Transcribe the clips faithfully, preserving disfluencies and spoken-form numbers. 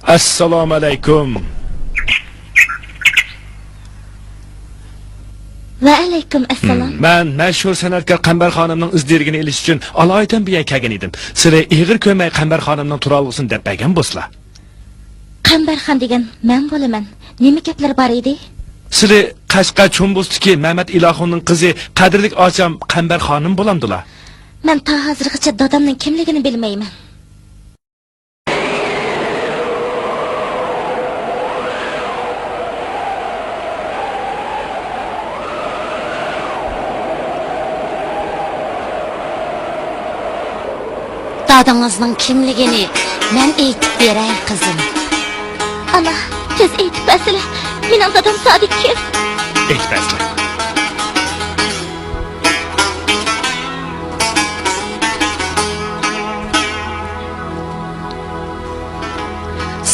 ئەسسالامۇ ئەلەيكۇم. ۋەئەلەيكۇم ئەسسالام. مەن مەشھۇر سەنئەتكار قەمبەر خانىمنىڭ ئىز دېرىكىنى ئېلىش ئۈچۈن ئالايىتەن بۇ يەرگە كەلگەن ئىدىم. سىلى ئېغىر كۆرمەي قەمبەر خانىمنىڭ تۇرالغۇسىنى دەپ بەرگەن بولسىلا. قەمبەر خان دېگەن مەن بولىمەن. نېمە گەپلەر بار ئىدى؟ سىلى قەشقەر چومبۇزدىكى مەمەت ئىلاخۇننىڭ قىزى قەدىرلىك ئاچام قەمبەر خانىم بولامدىلا؟ مەن تا ھازىرغىچە دادامنىڭ كىملىكىنى بىلمەيمەن. دادىڭىزنىڭ كىملىكىنى مەن ئېيتىپ بېرەي، قىزىم. ئانا، تېز ئېيتىپ بەرسىلە، مېنىڭ دادام سادىككىن. ئېيتىپ بەرسىلە.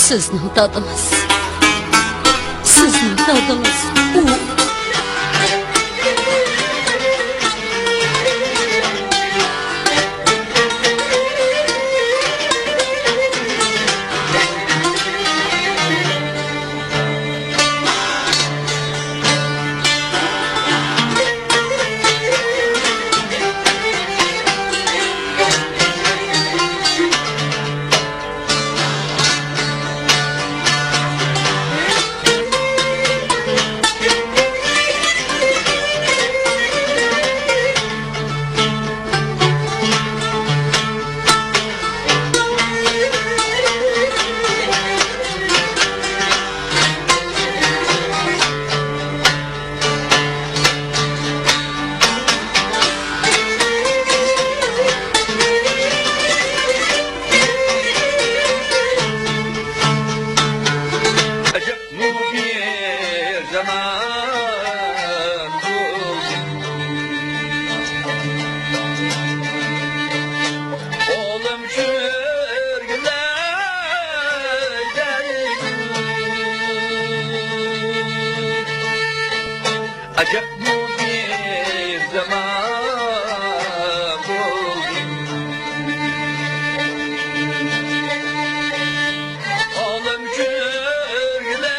سىزنىڭ دادىڭىز. سىزنىڭ دادىڭىز. ئۇ. ئەجەبمۇ بىر زامان بۇ. ئوغلۇم كۆرگۈلەي دەيدۇ. ئەجەبمۇ بىر زامان بولدى. ئالەم كۆرگۈدەك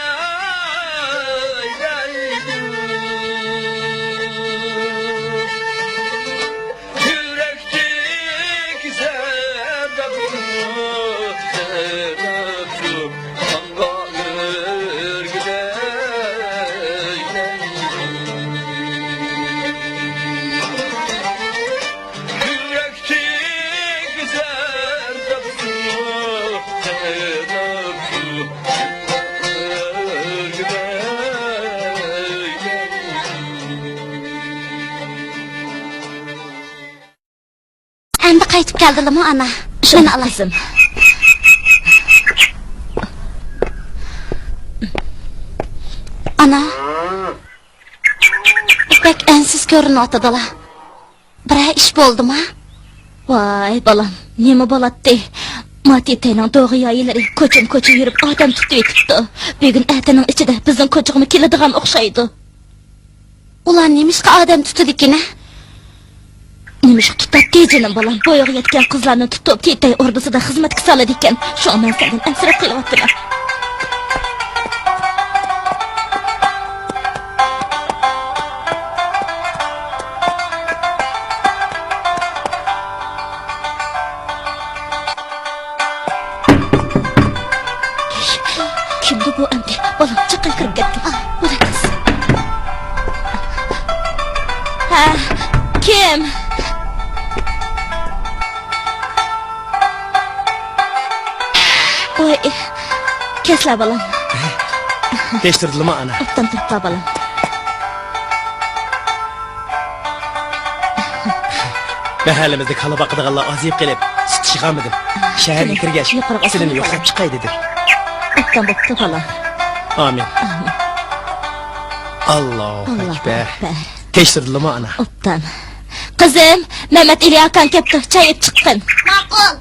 دەيدۇ. يۈرەكتىكى سەۋداسىنى سېغىنىپ، قانغا ئۆرگۈدەك دەيدۇ. يۈرەكتىكى سەۋداسىنى سېغىنىپ، قانغا ئۆرگۈدەك دەيدۇ. ئەمدى قايتىپ كەلدىلىمۇ، ئانا؟ شۇنداق، قىزىم. ئانا، بەك ئەنسىز كۆرۈنۈۋاتىدىلا. بىرەر ئىش بولدىما؟ ۋاي بالام، نېمە بولاتتى؟ ماتېتەينىڭ دوغىيايىلىرى كوچىمۇ-كوچا يۈرۈپ ئادەم تۇتۇۋېتىپتۇ. بۈگۈن ئەتىنىڭ ئىچىدە بىزنىڭ كوچىغىمۇ كېلىدىغان ئوخشايدۇ. ئۇلار نېمىشقا ئادەم تۇتىدىكىن، ھە؟ نېمىشقا تۇتاتتى، جېنىم بالام؟ بويىغا يەتكەن قىزلارنى تۇتۇپ، تېتەي ئوردىسىدا خىزمەتكە سالىدىكەن. شۇڭا مەن سەندىن ئەنسىرەپ قېلىۋاتىمەن. كىمدۇ بۇ ئەمدى؟ بالام، چاققان كىرىپ كەتتى. بولىدۇ. ھە، كىم؟ ۋاي، كەلسىلە بالام. تىنچ تۇردۇلىما ئانا؟ ئوبدان تۇرۇپلا بالام. مەھەللىمىزدە كالا باقىدىغانلار ئازىيىپ قېلىپ، سۈت ئىچىشىغانمىدىم. شەھەرگە كىرگەچ، سىلىنى يوقلاپ چىقاي دېدىم. ئوبدان بوپتۇ بالام. ئامىن. ئامىن. ئاللاھۇ ئەكبەر. تىنچ تۇردۇلىما ئانا؟ ئوبدان. قىزىم، مەمەت ئېلى ئاكاڭ كەپتۇ، چاي ئېلىپ چىققىن. ماقۇل.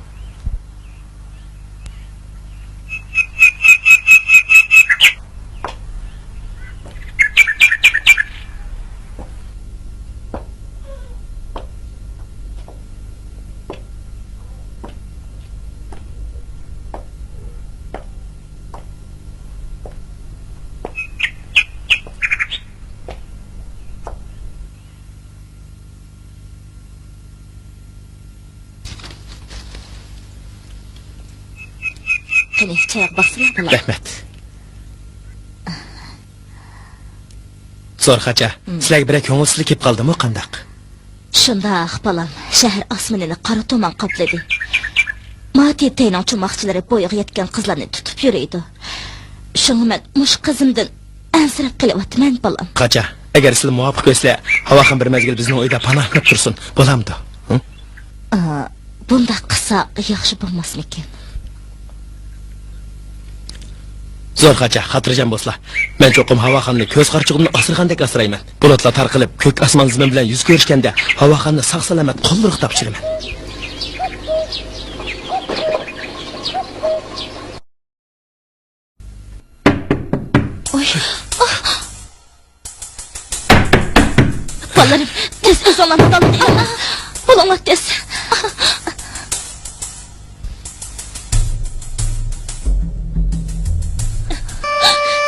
مېنى چايغا باقسىلا، بالام. رەھمەت. زورخاچا، سىلەرگە بىرەر كۆڭۈلسىزلىك كېلىپ قالدىمۇ، قانداق؟ شۇنداق، بالام. شەھەر ئاسمىنىنى قارا تۇمان قاپلىدى. ما تېتەينىڭ چوماقچىلىرى بويىغا يەتكەن قىزلارنى تۇتۇپ يۈرىدۇ. شۇڭا مەن مۇشۇ قىزىمدىن ئەنسىرەپ قېلىۋاتىمەن، بالام. قاچا، ئەگەر سىلەر مۇۋاپىق كۆرسىلە، ھاۋاخان بىر مەزگىل بىزنىڭ ئۆيدە پاناھلىنىپ تۇرسۇن. بولامدۇ؟ ھە؟ ئا، بۇنداق قىلساق ياخشى بولماسمىكىن؟ زورخاچا، خاتىرجەم بولسىلا. مەن چوقۇم ھاۋاخاننى كۆز قارىچۇقۇمنى ئاسرىغاندەك ئاسرايمەن. بۇلۇتلار تارقىلىپ، كۆك ئاسمان زېمىن بىلەن يۈز كۆرۈشكەندە، ھاۋاخاننى ساق-سالامەت قوللىرىغا تاپشۇرىمەن. ئۇي. بالىلىرىم، تېز ئۆزۈڭلارنى دالان قىلىڭلار. بولۇڭلار تېز.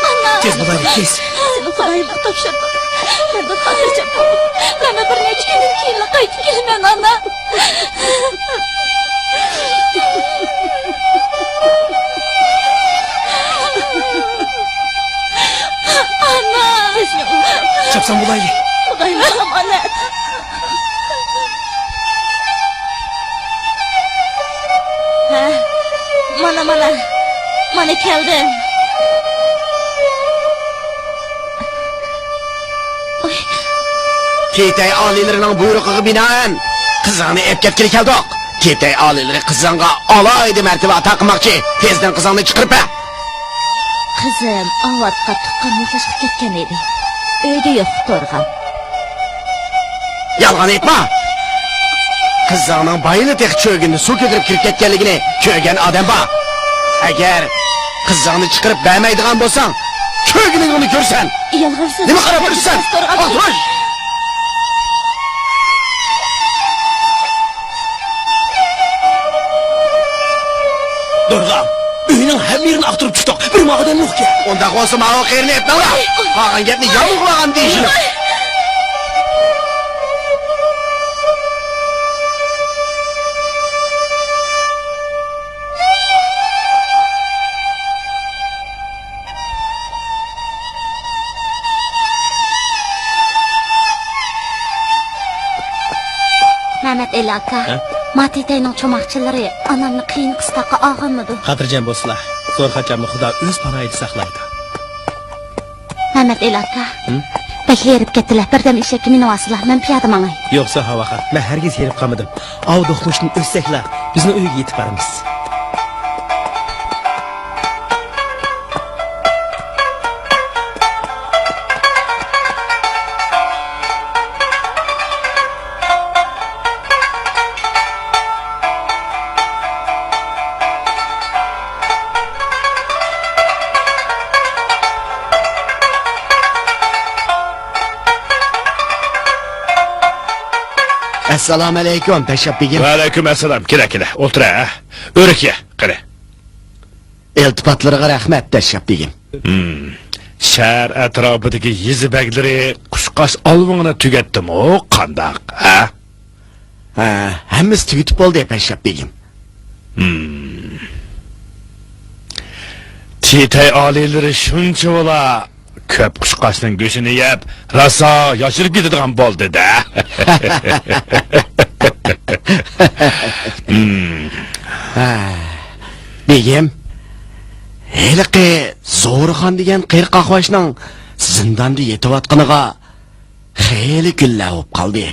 ئانا! تېز بولايلى، تېز. سېنى خۇدايىمغا تاپشۇردۇم. مەندىن خاتىرجەم بول. مەن بىر نەچچە كۈندىن كېيىنلا قايتىپ كېلىمەن، ئانا. ئانا! چاپسان بولايلى. خۇدايىم ئامانەت. ھە، مانا، مانا. مانا كەلدىم. تېتەي ئالىيلىرىنىڭ بۇيرۇقىغا بىنائەن، قىزىڭنى ئېلىپ كەتكىلى كەلدۇق. تېتەي ئالىيلىرى قىزىڭغا ئالاھىدە مەرتىبە ئاتا قىلماقچى. تېزدىن قىزىڭنى چىقىرىپ بەر. قىزىم ئاۋاتقا تۇغقان يوقلاشقا كەتكەن ئىدى. ئۆيدە يوق، تۇرغان. يالغان ئېيتما! قىزىڭنىڭ بايىلا تېخى چۆگۈندە سۇ كۆتۈرۈپ كىرىپ كەتكەنلىكىنى كۆرگەن ئادەم بار. ئەگەر قىزىڭنى چىقىرىپ بەرمەيدىغان بولساڭ، كۆرگىنىڭنى كۆرسەن! يالغان سۆز. نېمە قاراپ تۇرىسەن؟ تۇرغان. ئالتۇرۇش! دورغا، ئۆينىڭ ھەممە يېرىنى ئاختۇرۇپ چىقتۇق. بىر ماغدان يوقكەن. ئۇنداق بولسا ماۋۇ قېرىنى ئېتىڭلار. قالغان گەپنى يامغۇرلىغان دېيىشىلىپ. مەمەت ئېلى ئاكا، ھە؟ ما تېتەينىڭ چوماقچىلىرى ئانامنى قىيىن قىستاققا ئالغانمىدۇ؟ خاتىرجەم بولسىلا، زورخاچامنى خۇدا ئۆز پاناھىدا ساقلايدۇ. مەمەت ئېلى ئاكا، ھىم؟ بەك ھېرىپ كەتتىلە، بىردەم ئېشەككە مىنىۋالسىلا، مەن پىيادە ماڭاي. يوق، ساۋ ھاۋاخان، مەن ھەرگىز ھېرىپ قالمىدىم. ئاۋۇ دوقمۇشتىن ئۆتسەكلا، بىزنىڭ ئۆيگە يېتىپ بارىمىز. ئەسسالامۇئەلەيكۇم، پەششاپ بېگىم. ۋەئەلەيكۇم ئەسسالام. كېلە، كېلە، ئولتۇر ھە. ئۆرۈك يە، قېنى. ئىلتىپاتلىرىغا رەھمەت، پەششاپ بېگىم. ھىم. شەھەر ئەتراپىدىكى يېزا بەگلىرى قۇشقاچ ئالۋىڭىنى تۈگەتتىمۇ، قانداق، ھە؟ ھە، ھەممىسى تۈگىتىپ بولدى، پەششاپ بېگىم. ھىم. تېتەي ئالىيلىرى شۇنچىۋالا كۆپ قۇشقاچنىڭ گۆشىنى يەپ، راسا ياشىرىپ كېتىدىغان بولدى-دە. ھىم. ھە، بېگىم، ھېلىقى زورىخان دېگەن قېرى قاقباشنىڭ زىنداندا يېتىۋاتقىنىغا خېلى كۈنلەر بولۇپ قالدى.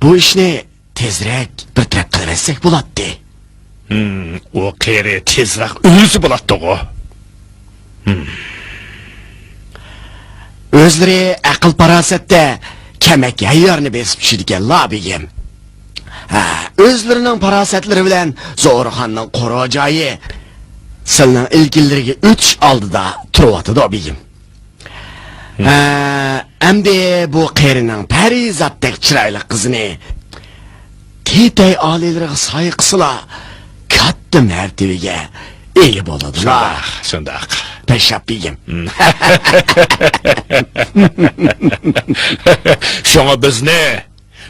بۇ ئىشنى تېزرەك بىر تەرەپ قىلىۋەتسەك بولاتتى. ھىم، ئۇ قېرى تېزرەك ئۆلسە بولاتتىغۇ. ھىم. ئۆزلىرى ئەقىل-پاراسەتتە كەمەك ھەييارنى بېسىپ چۈشىدىكەنلا، بېگىم. ھە، ئۆزلىرىنىڭ پاراسەتلىرى بىلەن زورىخاننىڭ قورۇ جايى سىلىنىڭ ئىلكىلىرىگە ئۆتۈش ئالدىدا تۇرۇۋاتىدۇ، بېگىم. ھە، ئەمدى بۇ قېرىنىڭ پەرىزاتتەك چىرايلىق قىزىنى تېتەي ئالىيلىرىغا سايە قىلسىلا، كاتتا مەرتىۋىگە ئىگە بولىدۇ. شۇنداق، شۇنداق. پەششاپ بېگىم. شۇڭا بىزنى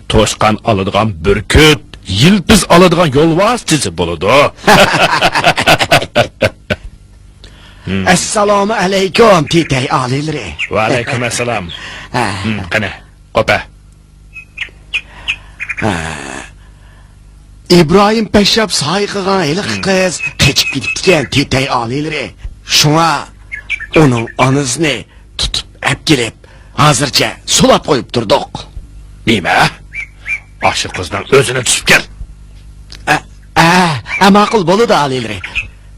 توشقان ئالىدىغان بۈركۈت، يىلپىز ئالىدىغان يول ۋاسىتىسى بولىدۇ. ئەسسالامۇ ئەلەيكۇم، تېتەي ئالىيلىرى. ۋەئەلەيكۇم ئەسسالام. ھە. ھىم، قېنى، قوپە. ھە. ئىبراھىم پەششاپ سايە قىلغان ھېلىقى قىز قېچىپ كېتىپتىكەن، تېتەي ئالىيلىرى. شۇڭا ئۇنىڭ ئانىسىنى تۇتۇپ ئەپ كېلىپ، ھازىرچە سولاپ قويۇپ تۇردۇق. نېمە؟ ئاشۇ قىزنىڭ ئۆزىنى تۇتۇپ كەل. ئە، ئە، ئە، ماقۇل بولىدۇ، ئالىيلىرى.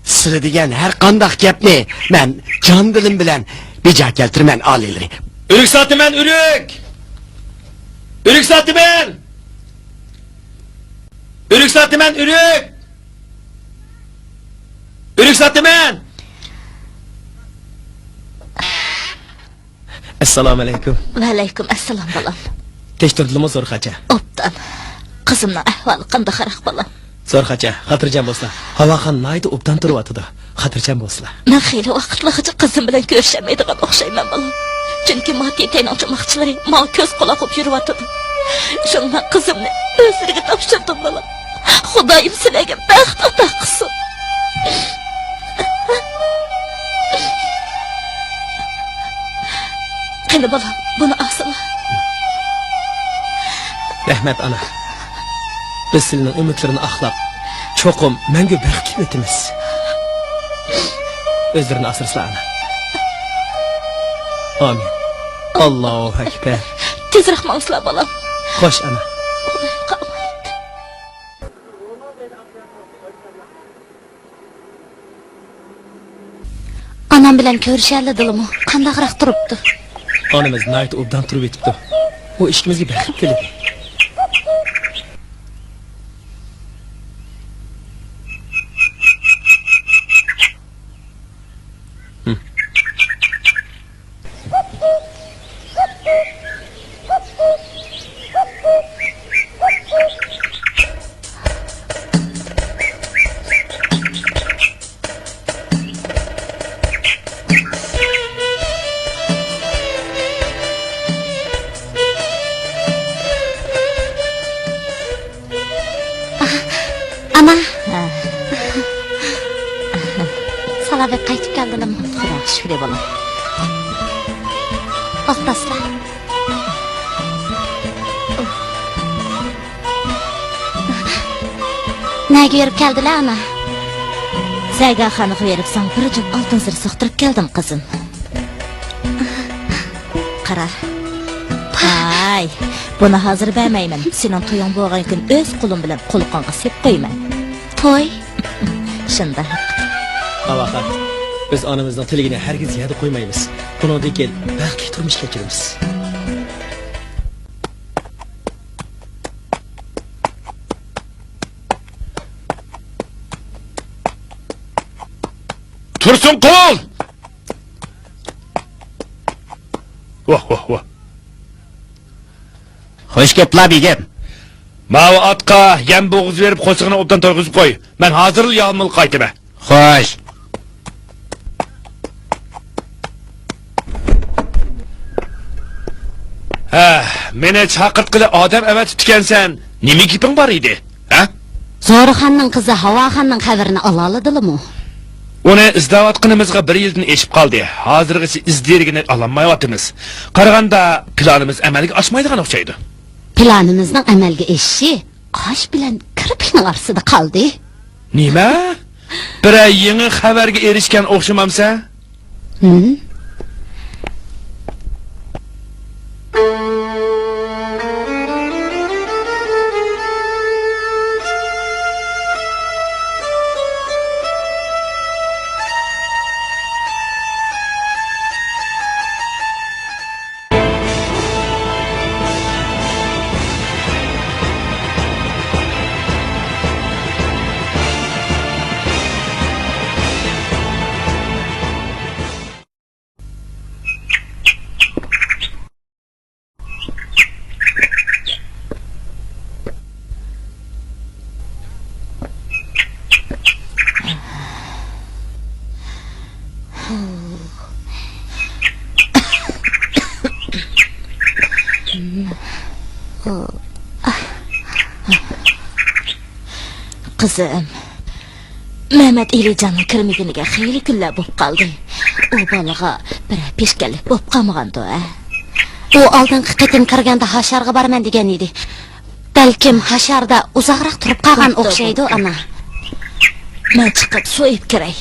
سىلى دېگەن ھەر قانداق گەپنى مەن جان دىلىم بىلەن بىجا كەلتۈرىمەن، ئالىيلىرى. ئۆرۈك ساتىمەن، ئۆرۈك! ئۆرۈك ساتىمەن! ئۆرۈك ساتىمەن، ئۆرۈك! ئۆرۈك ساتىمەن! ئەسسالامۇئەلەيكۇم. ۋەئەلەيكۇم ئەسسالام، بالام. تىنچ تۇردىلىمۇ زورخاچە؟ ئوبدان. قىزىمنىڭ ئەھۋالى قانداقراق، بالام؟ زورخاچە، خاتىرجەم بولسىلا. ھاۋاخان ناھايىتى ئوبدان تۇرۇۋاتىدۇ. خاتىرجەم بولسىلا. مەن خېلى ۋاقىتلىقىچە قىزىم بىلەن كۆرۈشەلمەيدىغان ئوخشايمەن، بالام. چۈنكى ما تېتەينىڭ جۇماقچىلىرى ماڭا كۆز قۇلاق بولۇپ يۈرۈۋاتىدۇ. شۇڭا مەن قىزىمنى ئۆزلىرىگە تاپشۇردۇم، بالام. خۇدايىم سىلەرگە بەخت ئاتا قىلسۇن. قېنى، بالام، بۇنى ئالسىلا. رەھمەت، ئانا. بىز سىلىنىڭ ئۈمىدلىرىنى ئاقلاپ، چوقۇم مەڭگۈ بەختلىك ئۆتىمىز. ئۆزلىرىنى ئاسرىسىلا، ئانا. ئامىن. ئاللاھۇ ئەكبەر. تېزرەك ماڭسىلا، بالام. خوش، ئانا. خۇدايىمغا ئامانەت. ئانام بىلەن كۆرۈشەلىدىلىمۇ؟ قانداقراق تۇرۇپتۇ؟ ئانىمىز ناھايىتى ئوبدان تۇرۇۋېتىپتۇ. ئۇ ئىككىمىزگە بەخت تىلىدى. ئانا. ھە. سالاۋەت قايتىپ كەلدىلىمۇ؟ خۇداغا شۈكرى، بالام. ئوقتاسلا. نەگە بېرىپ كەلدىلە، ئانا؟ زەرگەرخانىغا بېرىپ ساڭا بىر جۈپ ئالتۇن زىرا سوقتۇرۇپ كەلدىم، قىزىم. قارا. ھاي، بۇنى ھازىر بەرمەيمەن. سېنىڭ تويۇڭ بولغان كۈنى ئۆز قولۇم بىلەن قۇلىقىڭغا سېلىپ قويىمەن. توي؟ شۇنداق. ئاۋاخان، بىز ئانىمىزنىڭ تىلىكىنى ھەرگىز يەردە قويمايمىز. بۇنىڭدىن كېيىن بەختلىك تۇرمۇش كەچۈرىمىز. تۇرسۇنقۇل! ۋاھ، ۋاھ، ۋاھ. خوش گەپلا، بېگىم. ماۋۇ ئاتقا يەم بوغۇز بېرىپ، قوسىقىنى ئوبدان تويغۇزۇپ قوي. مەن ھازىرلا يالمىلىق قايتىمەن. خوش. ھە، مېنى چاقىرتقىلى ئادەم ئەۋەتىپتىكەنسەن. نېمە گېپىڭ بار ئىدى؟ ھە؟ زورىخاننىڭ قىزى ھاۋاخاننىڭ خەۋىرىنى ئالالىدىلىمۇ؟ ئۇنى ئىزدەۋاتقىنىمىزغا بىر يىلدىن ئېشىپ قالدى. ھازىرغىچە ئىز دېرىكىنى ئالالمايۋاتىمىز. قارىغاندا، پىلانىمىز ئەمەلگە ئاشمايدىغان ئوخشايدۇ. پىلانىمىزنىڭ ئەمەلگە ئېشىشى قاش بىلەن كىرپىكنىڭ ئارىسىدا قالدى. نېمە؟ بىرەر يېڭى خەۋەرگە ئېرىشكەن ئوخشىمامسەن؟ ھىم؟ قىزىم، مەمەت ئېلىجاننىڭ كىرمىگىنىگە خېلى كۈنلەر بوپ قالدى. ئۇ بالىغا بىرەر پېشكەللىك بوپ قالمىغاندۇ، ھە؟ ئۇ ئالدىنقى قېتىم كىرگەندە ھاشارغا بارىمەن دېگەن ئىدى. بەلكىم ھاشاردا ئۇزاقراق تۇرۇپ قالغان ئوخشايدۇ، ئانا. مەن چىقىپ سۇ ئېلىپ كىرەي.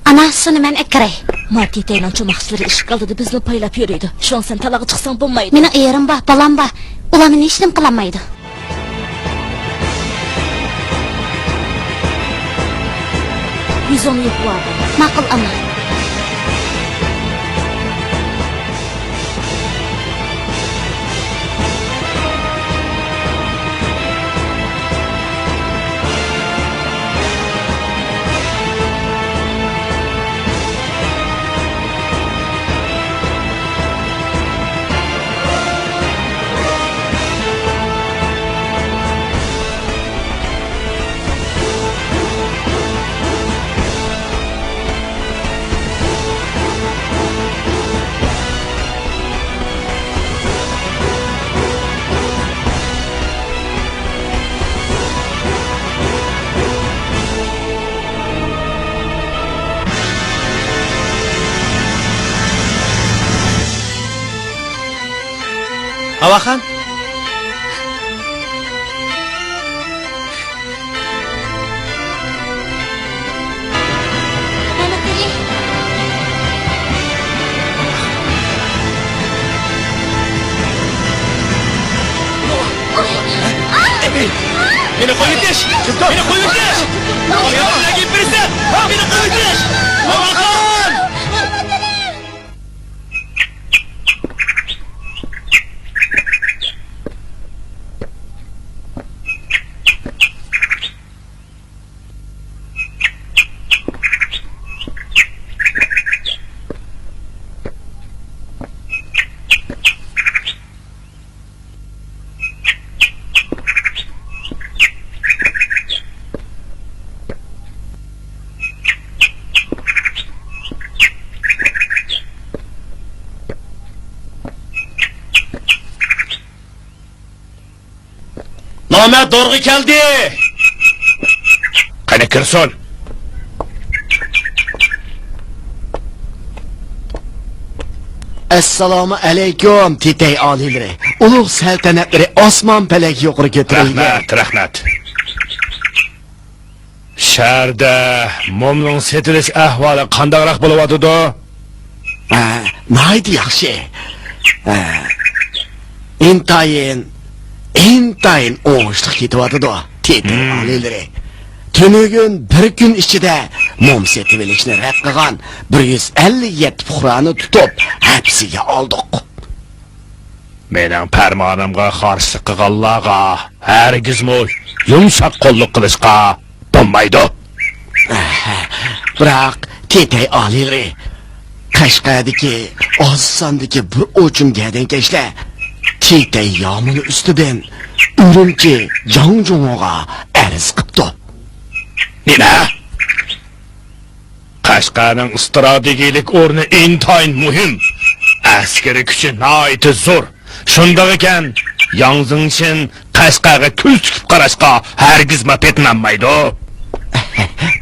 ئانا، سۇنى مەن ئەپ كىرەي. ماتىتەينىڭ چوماقچىلىرى ئىشىك ئالدىدا بىزنى پايلاپ يۈرىدۇ. شۇڭا سەن تالاغا چىقساڭ بولمايدۇ. مېنىڭ ئېرىم بار، بالام بار. ئۇلار مېنى ھېچنېمە قىلالمايدۇ. يۈزۈڭنى يۇيۇپ بار. ماقۇل، ئانا. ئاۋاخان! مېنى قويۇۋېتىش! مېنى قويۇۋېتىش! ئاياللارغا گەپ بېرىسەن! مېنى قويۇۋېتىش! ئاۋاخان! نامەرد دورىغا كەلدى! قېنى كىرسۇن! ئەسسالامۇ ئەلەيكۇم، تېتەي ئالىيلىرى! ئۇلۇغ سەلتەنەتلىرى ئاسمان پەلەك يۇقىرى كۆتۈرۈلگەن! رەھمەت، رەھمەت! شەھەردە مومنىڭ سېتىلىش ئەھۋالى قانداقراق بولۇۋاتىدۇ؟ ھە، ناھايىتى ياخشى. ھە، ئىنتايىن، ئىنتايىن ئوڭۇشلۇق كېتىۋاتىدۇ، تېتەي ئالىيلىرى. تۈنۈگۈن بىر كۈن ئىچىدە موم سېتىۋېلىشنى رەت قىلغان بىر يۈز ئەللىك يەتتە پۇقرانى تۇتۇپ، ھەپسىگە ئالدۇق. مېنىڭ پەرمانىمغا قارشىلىق قىلغانلارغا ھەرگىزمۇ يۇمشاق قوللۇق قىلىشقا بولمايدۇ. بىراق، تېتەي ئالىيلىرى، قەشقەردىكى ئاز ساندىكى بىر ئوچۇم گەدەنكەشلەر تېتەي يامىنى ئۈستىدىن ئۈرۈمچى جاڭجۇڭغا ئەرز قىپتۇ. نېمە؟ قەشقەرنىڭ ئىستراتېگىيىلىك ئورنى ئىنتايىن مۇھىم. ئەسكىرىي كۈچى ناھايىتى زور. شۇنداق ئىكەن، ياڭ زېڭچىن قەشقەرگە كۆز تىكىپ قاراشقا ھەرگىزمۇ پېتىنالمايدۇ.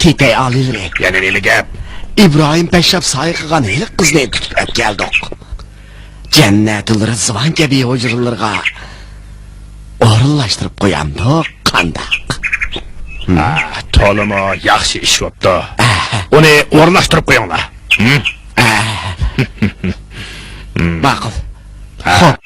تېتەي ئالىيلىرى. يەنە نېمە گەپ؟ ئىبراھىم پەششاپ سايە قىلغان ھېلىقى قىزنى تۇتۇپ ئەپ كەلدۇق. جەننەتۇل رىزۋان كەبى ھۇجرىلىرىغا ئورۇنلاشتۇرۇپ قويامدۇق، قانداق؟ ھە، تولىمۇ ياخشى ئىش بوپتۇ. ئۇنى ئورۇنلاشتۇرۇپ قويۇڭلار. ھە؟ ماقۇل. ھە. خوپ.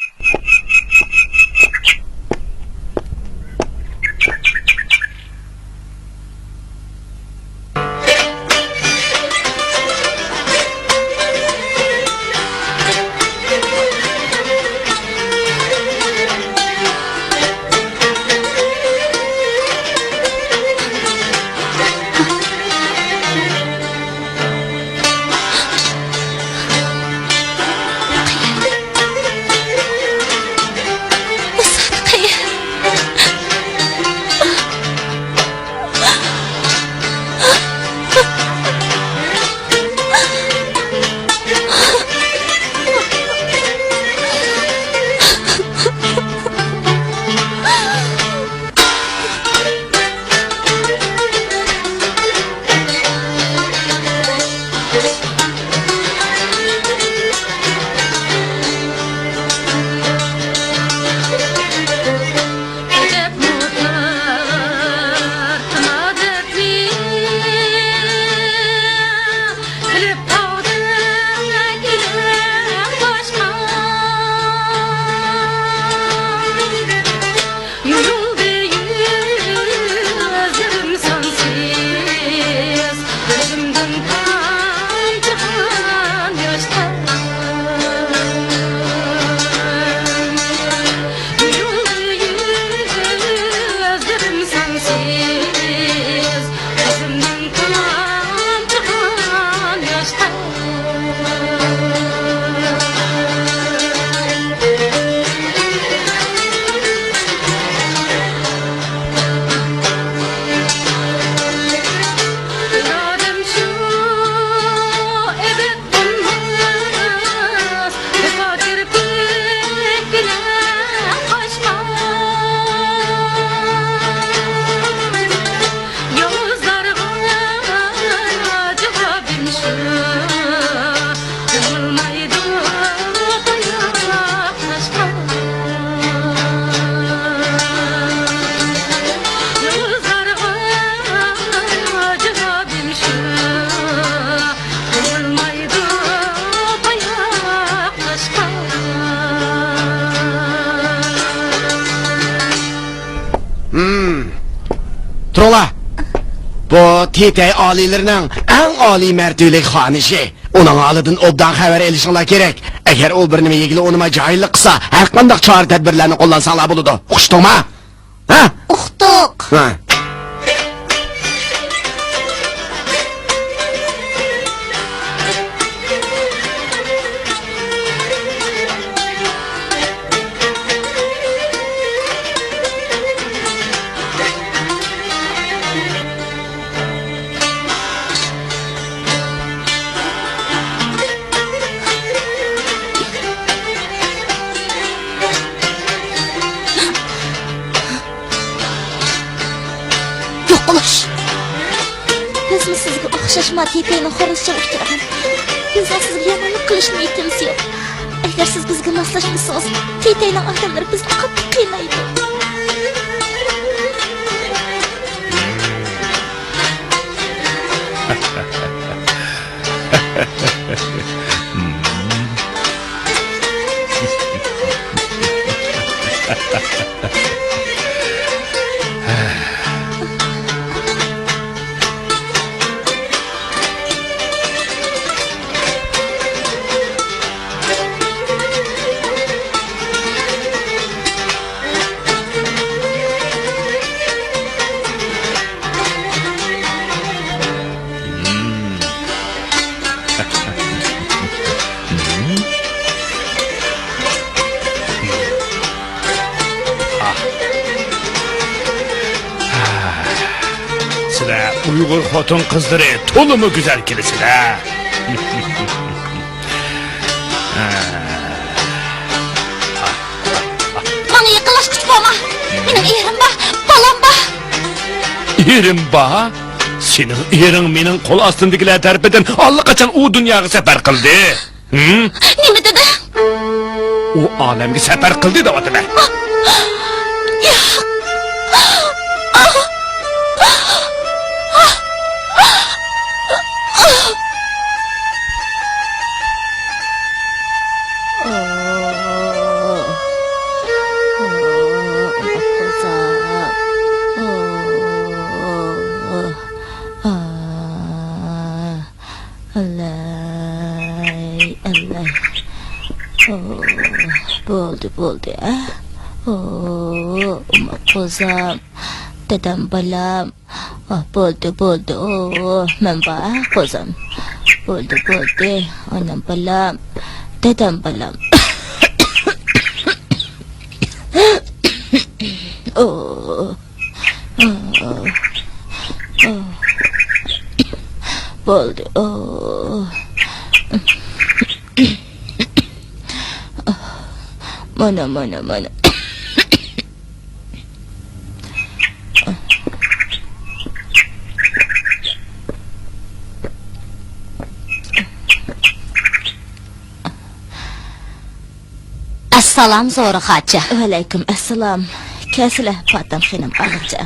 ھىم. تۇرۇڭلار. بۇ تېتەي ئالىيلىرىنىڭ ئەڭ ئالىي مەرتىۋىلىك خانىشى. ئۇنىڭ ئالدىدىن ئوبدان خەۋەر ئېلىشىڭلار كېرەك. ئەگەر ئۇ بىر نېمە يېگىلى ئۇنىماي جاھىللىق قىلسا، ھەر قانداق چارە-تەدبىرلەرنى قوللانساڭلار بولىدۇ. ئۇقۇشتۇڭما؟ ھە؟ ئۇقتۇق. ھە. يوقىلىش! بىزمۇ سىزگە ئوخشاشما تېتەينىڭ خورلىشىغا ئۇچرىغان. بىزنىڭ سىزگە يامانلىق قىلىش نىيىتىمىز يوق. ئەگەر سىز بىزگە ماسلاشمىسىڭىز، تېتەينىڭ ئادەملىرى بىزنى قاتتىق قىينايدۇ. سىلەر ئۇيغۇر خوتۇن قىزلىرى تولىمۇ گۈزەل كېلىسىلەر. ماڭا يېقىنلاشقۇچە بولما. مېنىڭ ئېرىم بار، بالام بار. ئېرىم بار؟ سېنىڭ ئېرىڭ مېنىڭ قول ئاستىمدىكىلەر تەرىپىدىن ئاللىقاچان ئۇ دۇنياغا سەپەر قىلدى. ھىم؟ نېمە دېدىڭ؟ ئۇ ئالەمگە سەپەر قىلدى دەۋاتىمەن. ياق. ئەلەي، ئەلەي. ئو، بولدى، بولدى، ئە. ئو، ئوماق قوزام، دادام بالام. ئو، بولدى، بولدى، ئو، مەن بار، ئە، قوزام. بولدى، بولدى، ئانام بالام، دادام بالام. ئو. بولدى. مانا، مانا، مانا. ئەسسالام، زورا خاچا. ۋەئەلەيكۇم ئەسسالام. كەلسىلە، پاتەم خېنىم ئاغىچە.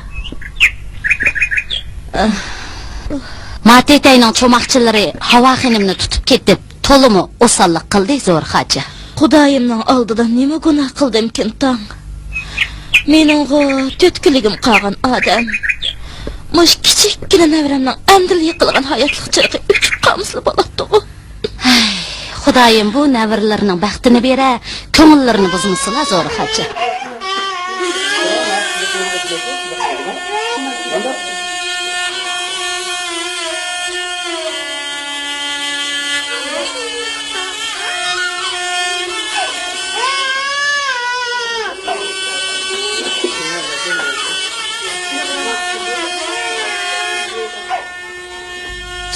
ما تېتەينىڭ چوماقچىلىرى ھاۋا خېنىمنى تۇتۇپ كېتىپ، تولىمۇ ئوساللىق قىلدى، زورا خاچا. خۇدايىمنىڭ ئالدىدا نېمە گۇناھ قىلدىمكىن تاڭ؟ مېنىڭغۇ تۆت كۈنلۈكۈم قالغان ئادەم. مۇشۇ كىچىككىنە نەۋرەمنىڭ ئەمدىلا يېقىلغان ھاياتلىق چىرىغى ئۆچۈپ قالمىسىلا بولاتتىغۇ. ھەي، خۇدايىم بۇ نەۋرىلىرىنىڭ بەختىنى بېرە، كۆڭۈللىرىنى بۇزمىسىلا، زورا خاچا.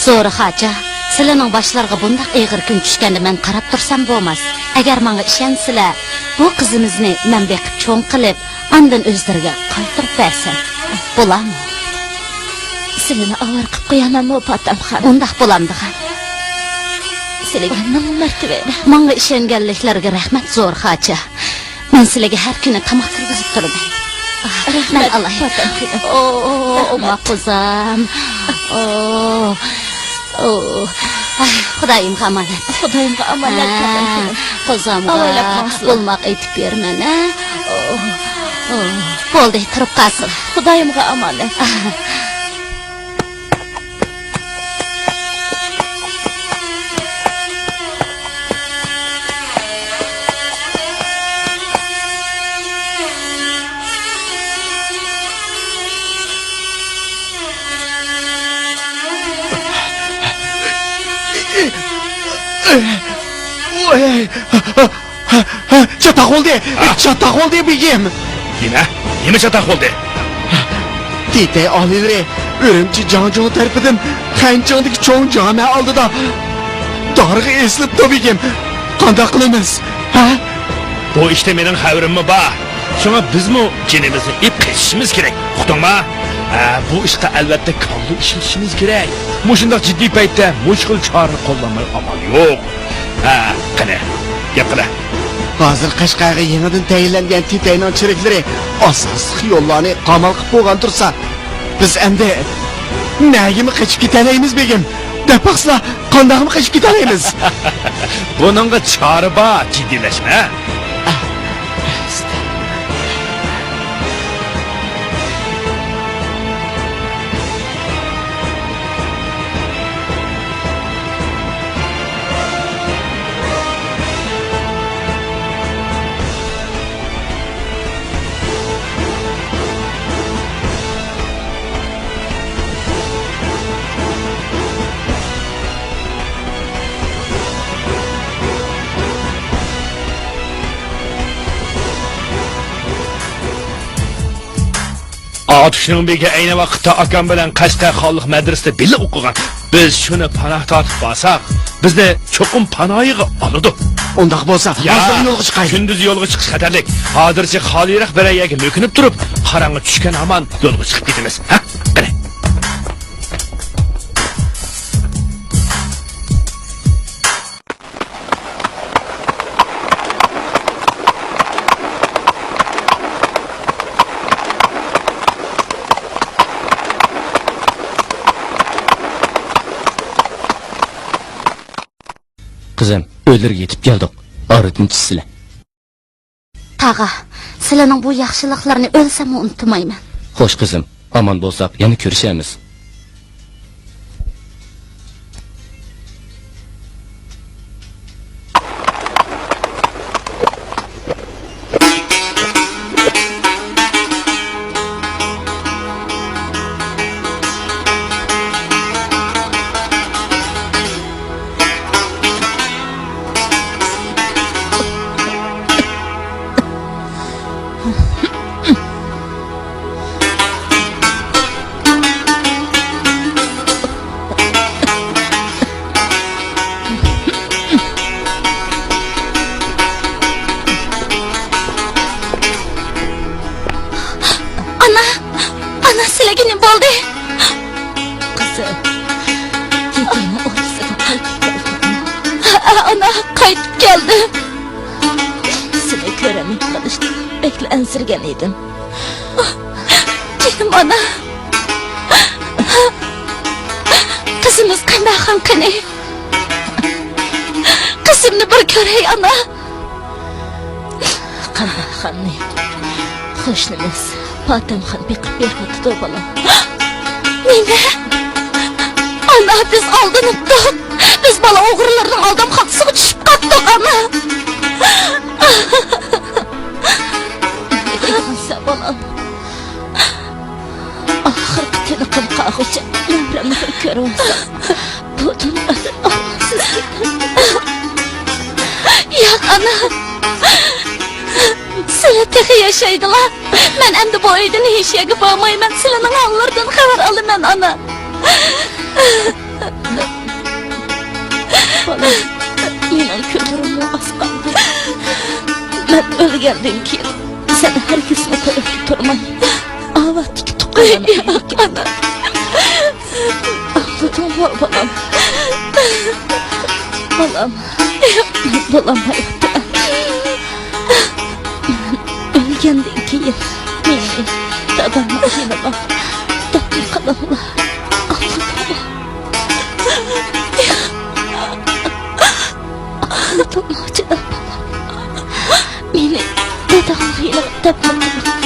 زورا خاچا، سىلىنىڭ باشلىرىغا بۇنداق ئېغىر كۈن چۈشكەندە مەن قاراپ تۇرسام بولماس. ئەگەر ماڭا ئىشەنسىلە، بۇ قىزىمىزنى مەن بېقىپ چوڭ قىلىپ، ئاندىن ئۆزلىرىگە قايتۇرۇپ بەرسەم بولامۇ؟ سىلىنى ئاۋارە قىلىپ قويامەنمۇ، پاتەمخان؟ ئۇنداق بولامدىغان. سىلىگە مىڭ مەرتىۋە. ماڭا ئىشەنگەنلىكلىرىگە رەھمەت، زورا خاچا. مەن سىلىگە ھەر كۈنى تاماق كىرگۈزۈپ تۇرىمەن. ئاھ، مەن ئالاي. پاتەمخېنىم. ئو، ئو، ئو، ئوماق قوزام. ئو، ئو. ئاھ، خۇدايىمغا ئامانەت. خۇدايىمغا ئامانەت، ھە، پاتەمخېنىم. قوزامغا ئاۋايلاپ ماڭسىلا. بولماق ئېيتىپ بېرىمەن، ھە. ئو، ئو. بولدى، تۇرۇپ قالسۇن. خۇدايىمغا ئامانەت. ۋاي! چاتاق بولدى! ھە؟ چاتاق بولدى، بېگىم! نېمە؟ نېمە چاتاق بولدى؟ تېتەي ئالىيلىرى ئۈرۈمچى جاڭجۇڭ تەرىپىدىن خەنچىڭدىكى چوڭ جامە ئالدىدا دارغا ئېسىلىپتۇ، بېگىم. قانداق قىلىمىز؟ ھە؟ بۇ ئىشتا مېنىڭ خەۋىرىممۇ بار. شۇڭا بىزمۇ جېنىمىزنى ئېلىپ قېچىشىمىز كېرەك. ئۇقتۇڭما؟ ھە، بۇ ئىشقا ئەلۋەتتە كاللا ئىشلىتىشىمىز كېرەك. مۇشۇنداق جىددىي پەيتتە مۇشۇ خىل چارىنى قوللانماي ئامال يوق. ھە، قېنى، گەپ قىلە. ھازىر قەشقەرگە يېڭىدىن تەيىنلەنگەن تېتەينىڭ چېرىكلىرى ئاساسلىق يوللارنى قامال قىلىپ بولغان تۇرسا، بىز ئەمدى نەگىمۇ قېچىپ كېتەلەيمىز، بېگىم؟ دەپ باقسىلا، قانداقمۇ قېچىپ كېتەلەيمىز؟ بۇنىڭغا چارە بار، جىددىيلەشمە. ئاتۇشنىڭ بېگى ئەينى ۋاقىتتا ئاكام بىلەن قەشقەر خانلىق مەدرىسىدە بىللە ئوقۇغان. بىز شۇنى پاناھ تارتىپ بارساق، بىزنى چوقۇم پاناھىغا ئالىدۇ. ئۇنداق بولسا، يا، ھازىر يولغا چىقايلى. كۈندۈز يولغا چىقىش خەتەرلىك. ھازىرچە خالىيراق بىرەر يەرگە مۆكۈنۈپ تۇرۇپ، قاراڭغۇ چۈشكەن ھامان يولغا چىقىپ كېتىمىز. ھە؟ قېنى. قىزىم، ئۆيلىرىگە يېتىپ كەلدۇق. ئارىدىن چۈشسىلە. تاغا، سىلىنىڭ بۇ ياخشىلىقلىرىنى ئۆلسەممۇ ئۇنتۇمايمەن. خوش قىزىم، ئامان بولساق يەنە كۆرۈشەرمىز. ئانا، ئانا، سىلەرگە نېمە بولدى؟ قىزىم، تېتەينىڭ ئوردىسىدىن قايتىپ كەلدىم. ھە، ئانا، قايتىپ كەلدىم. سېنى كۆرەلمەي قېلىشتىن بەكلا ئەنسىرىگەن ئىدىم. جېنىم ئانا. قىزىمىز قانداقخان قېنى؟ قىزىمنى بىر كۆرەي، ئانا. قانداقخاننى؟ قوشنىمىز پاتەمخان بېقىپ بېرىۋاتىدۇ، بالام. نېمە؟ ئانا، بىز ئالدىنىپتۇق. بىز بالا ئوغرىلىرىنىڭ ئالدامخانىسىغا چۈشۈپ قاپتۇق، ئانا. نېمە دەيدىغانسەن، بالام؟ ئاخىرقى تىنىقىم قالغۇچە نەۋرەمنى بىر كۆرۈۋالسام، بۇ دۇنيادىن ئامالسىز كېتەمدىم. ياق، ئانا. سىلە تېخى ياشايدىلا. مەن ئەمدى بۇ ئۆيدىن ھېچ يەرگە بارمايمەن. سىلىنىڭ ھاللىرىدىن خەۋەر ئالىمەن، ئانا. بالام، مېنىڭ كۆمۈرۈممۇ ئاز قالدى. مەن ئۆلگەندىن كېيىن سەن ھەرگىزمۇ تەرەتكە تۇرماي، ئاۋاتتىكى تۇغقانلارنىڭ ئۆيىگە كەل. ئاڭلىدىڭمۇ، بالام؟ بالام، مەن بولالمايۋاتىمەن. مەن ئۆلگەندىن كېيىن مېنى دادامنىڭ يېنىغا دەپنە قىلىڭلار. ئاڭلىدىڭمۇ؟ ئاڭلىدىڭمۇ، جېنىم بالام؟ مېنى داداڭنىڭ يېنىغا دەپنە قىلىڭ.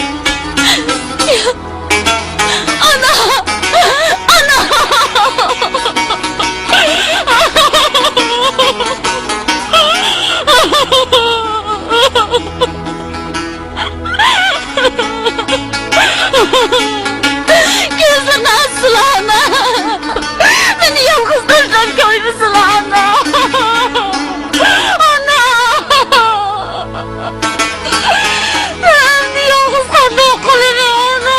كۆزلىرىنى ئاچسىلا، ئانا. مېنى يالغۇز تاشلاپ كەتمىسىلا، ئانا. ئانا. مەن يالغۇز قانداق قىلىمەن، ئانا؟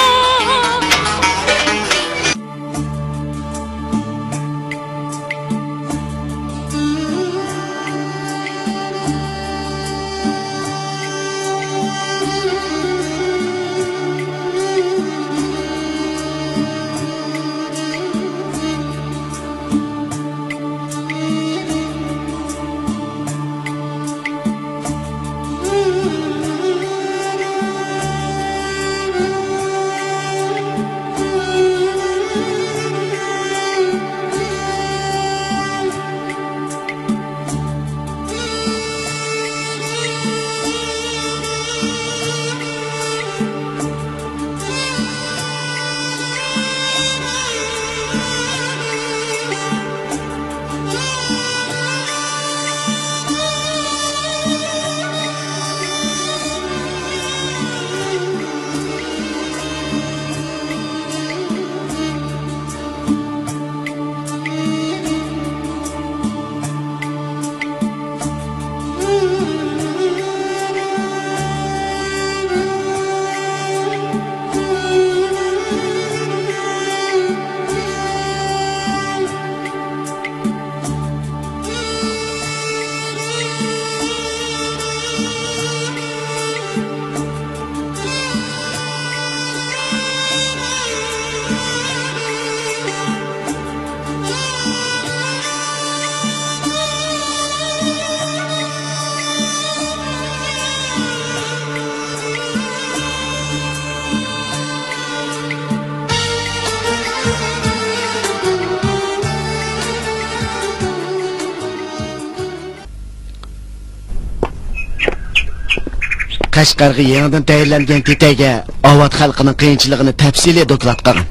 قەشقەرگە يېڭىدىن تەيىنلەنگەن تېتەيگە ئاۋات خەلقىنىڭ قىيىنچىلىقىنى تەپسىلىي دوكلات قىلغىن.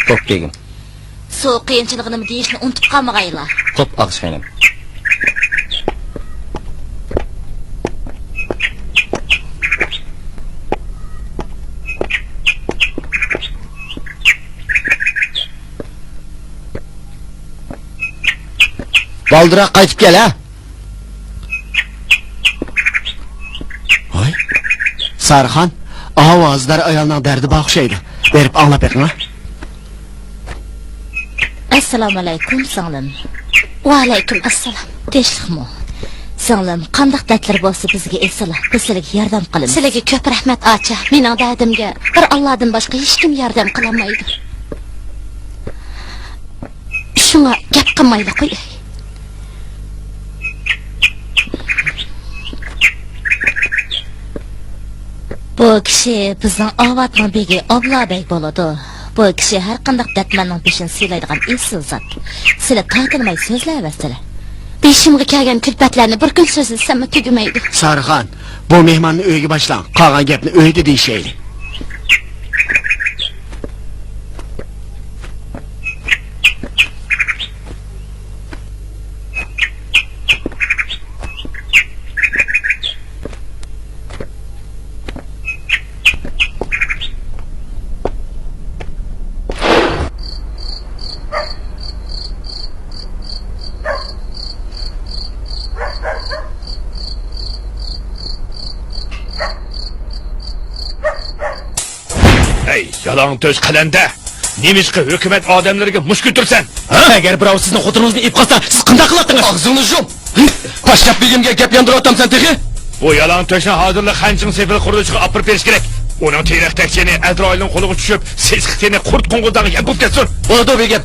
خوپ، بېگىم. سۇ قىيىنچىلىقىنىمۇ دېيىشنى ئۇنتۇپ قالمىغايلا. خوپ، ئاغىشاينىم. بالدۇراق قايتىپ كەل، ھە! ھاي، سارىخان، ئاۋۇ ھازىدار ئايالنىڭ دەردى بار ئوخشايدۇ. بېرىپ ئاڭلاپ بېقىڭ، ھە! ئەسسالامۇئەلەيكۇم، سىڭلىم. ۋەئەلەيكۇم ئەسسالام. تىنچلىقمۇ؟ سىڭلىم، قانداق دەردلىرى بولسا بىزگە ئېيتسىلا، بىز سىلىگە ياردەم قىلىمىز. سىلىگە كۆپ رەھمەت، ئاچا. مېنىڭ دەردىمگە بىر ئاللادىن باشقا ھېچكىم ياردەم قىلالمايدۇ. شۇڭا گەپ قىلمايلا قوياي. بۇ كىشى بىزنىڭ ئاۋاتنىڭ بېگى ئابلا بەگ بولىدۇ. بۇ كىشى ھەر قانداق دەتمەننىڭ بېشىنى سىيلايدىغان ئېسىل زات. سىلە تارتىنماي سۆزلەۋەرسىلە. بېشىمغا كەلگەن كۈلپەتلەرنى بىر كۈن سۆزلىسەممۇ تۈگىمەيدۇ. سارىخان، بۇ مېھماننى ئۆيگە باشلاڭ، قالغان گەپنى ئۆيدە دېيىشەيلى. ھەي، يالاڭ تۆش قەلەندەر! نېمىشقا ھۆكۈمەت ئادەملىرىگە مۇشت كۆتۈرىسەن؟ ھە؟ ئەگەر بىراۋ سىزنىڭ خوتۇنىڭىزنى ئېلىپ قالسا، سىز قانداق قىلاتتىڭىز؟ ئاغزىڭنى يۇم! پاششاپ بېگىمگە گەپ ياندۇرۇۋاتامسەن تېخى؟ بۇ يالاڭ تۆشنى ھازىرلا خەنچىڭ سېپىل قۇرۇلۇشىغا ئاپىرىپ بېرىش كېرەك. ئۇنىڭ تېرىق تەكچىنى ئەزرائىلنىڭ قولىغا چۈشۈپ، سېسىق تېنى قۇرت قوڭغۇزلارغا يەم بولۇپ كەتسۇن. بولىدۇ، بېگىم.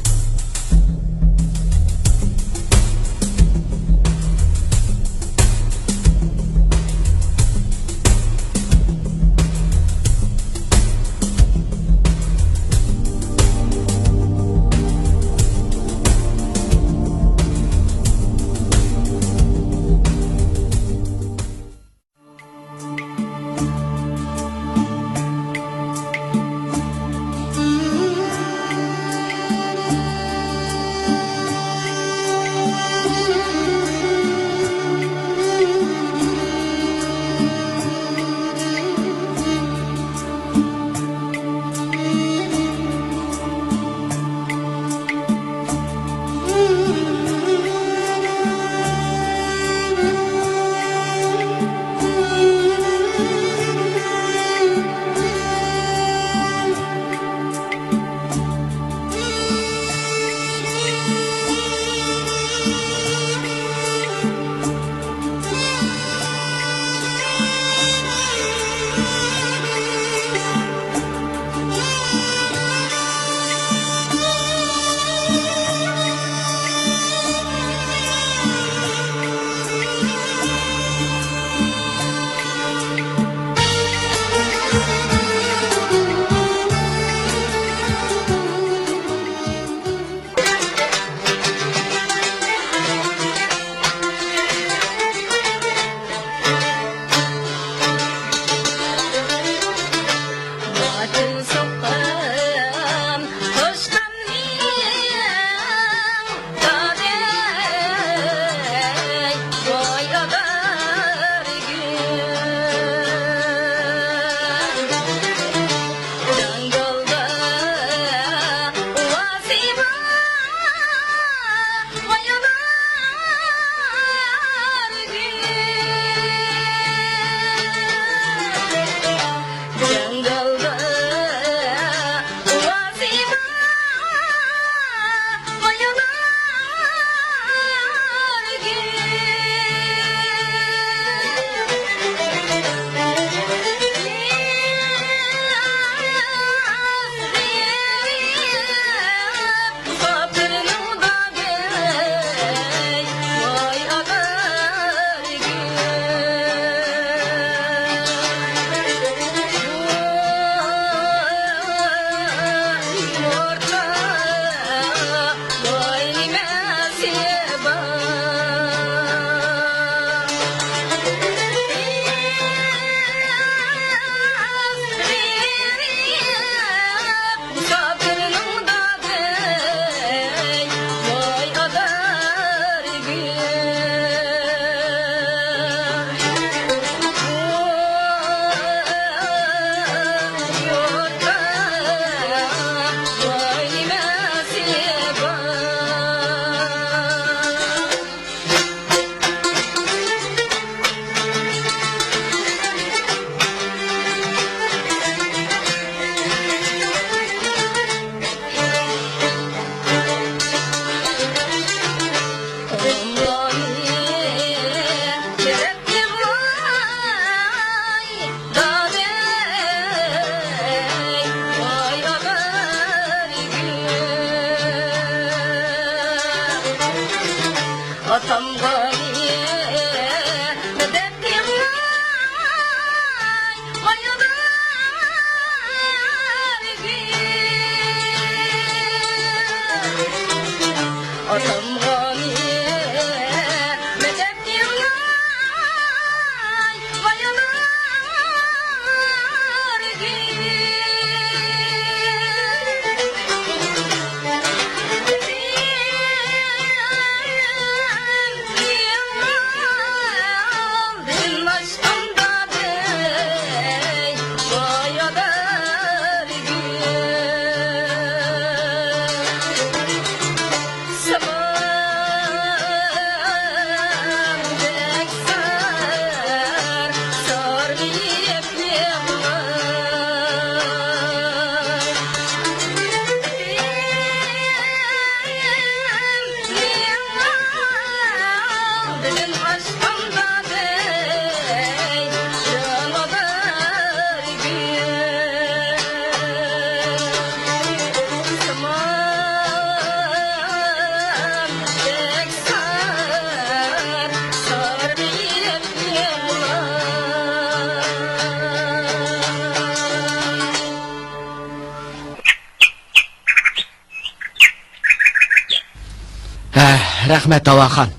رەھمەت، ھاۋاخان.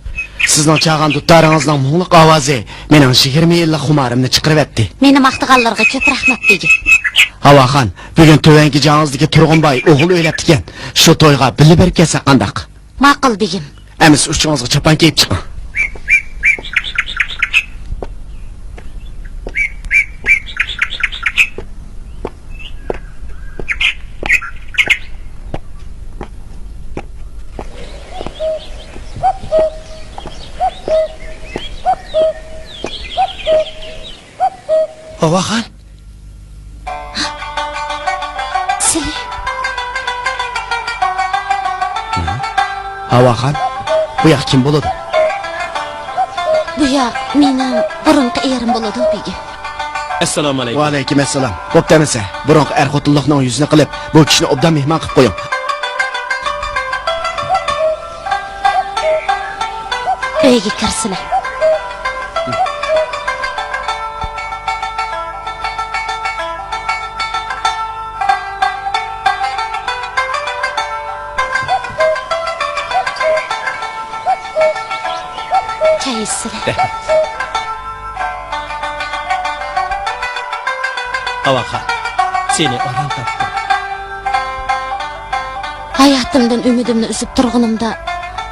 سىزنىڭ چالغان دۇتارىڭىزنىڭ مۇڭلۇق ئاۋازى مېنىڭ يىگىرمە يىللىق خۇمارىمنى چىقىرىۋەتتى. مېنى ماختىغانلىرىغا كۆپ رەھمەت، بېگىم. ھاۋاخان، بۈگۈن تۆۋەنكى جاڭىڭىزدىكى تۇرغۇنباي ئوغۇل ئۆيلەپتىكەن. شۇ تويغا بىللە بېرىپ كەلسەك قانداق؟ ماقۇل، بېگىم. ئەمىسە ئۇچىڭىزغا چاپان كىيىپ چىقىڭ. ھاۋاخان. سىلى. ھاۋاخان، بۇ ياق كىم بولىدۇ؟ بۇ ياق مېنىڭ بۇرۇنقى ئېرىم بولىدۇ، بېگىم. ئەسسالامۇ ئەلەيكۇم. ۋەئەلەيكۇم ئەسسالام. بوپتۇ ئەمىسە، بۇرۇنقى ئەر-خوتۇنلۇقنىڭ يۈزىنى قىلىپ، بۇ كىشىنى ئوبدان مېھمان قىلىپ قويۇڭ. ئۆيگە كىرسىلە. كەيسىلە. ئاۋاخان، سېنى ئاران تاپتىم. ھاياتىمدىن ئۈمىدىمنى ئۈزۈپ تۇرغىنىمدا،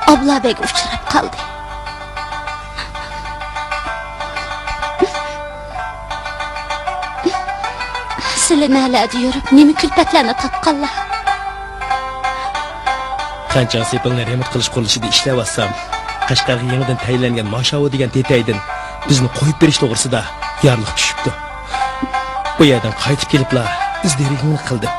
ئابلا بەگ ئۇچراپ قالدى. سىلى نەلەردە يۈرۈپ، نېمە كۈلپەتلەرنى تارتقانلار؟ خەنچاڭ سېپىلنى رېمونت قىلىش قۇرۇلۇشىدا ئىشلەۋاتسام، قەشقەرگە يېڭىدىن تەيىنلەنگەن ماشاۋۇ دېگەن تېتەيدىن بىزنى قويۇپ بېرىش توغرىسىدا يارلىق چۈشۈپتۇ. بۇ يەردىن قايتىپ كېلىپلا ئىز دېرىكىڭنى قىلدىم.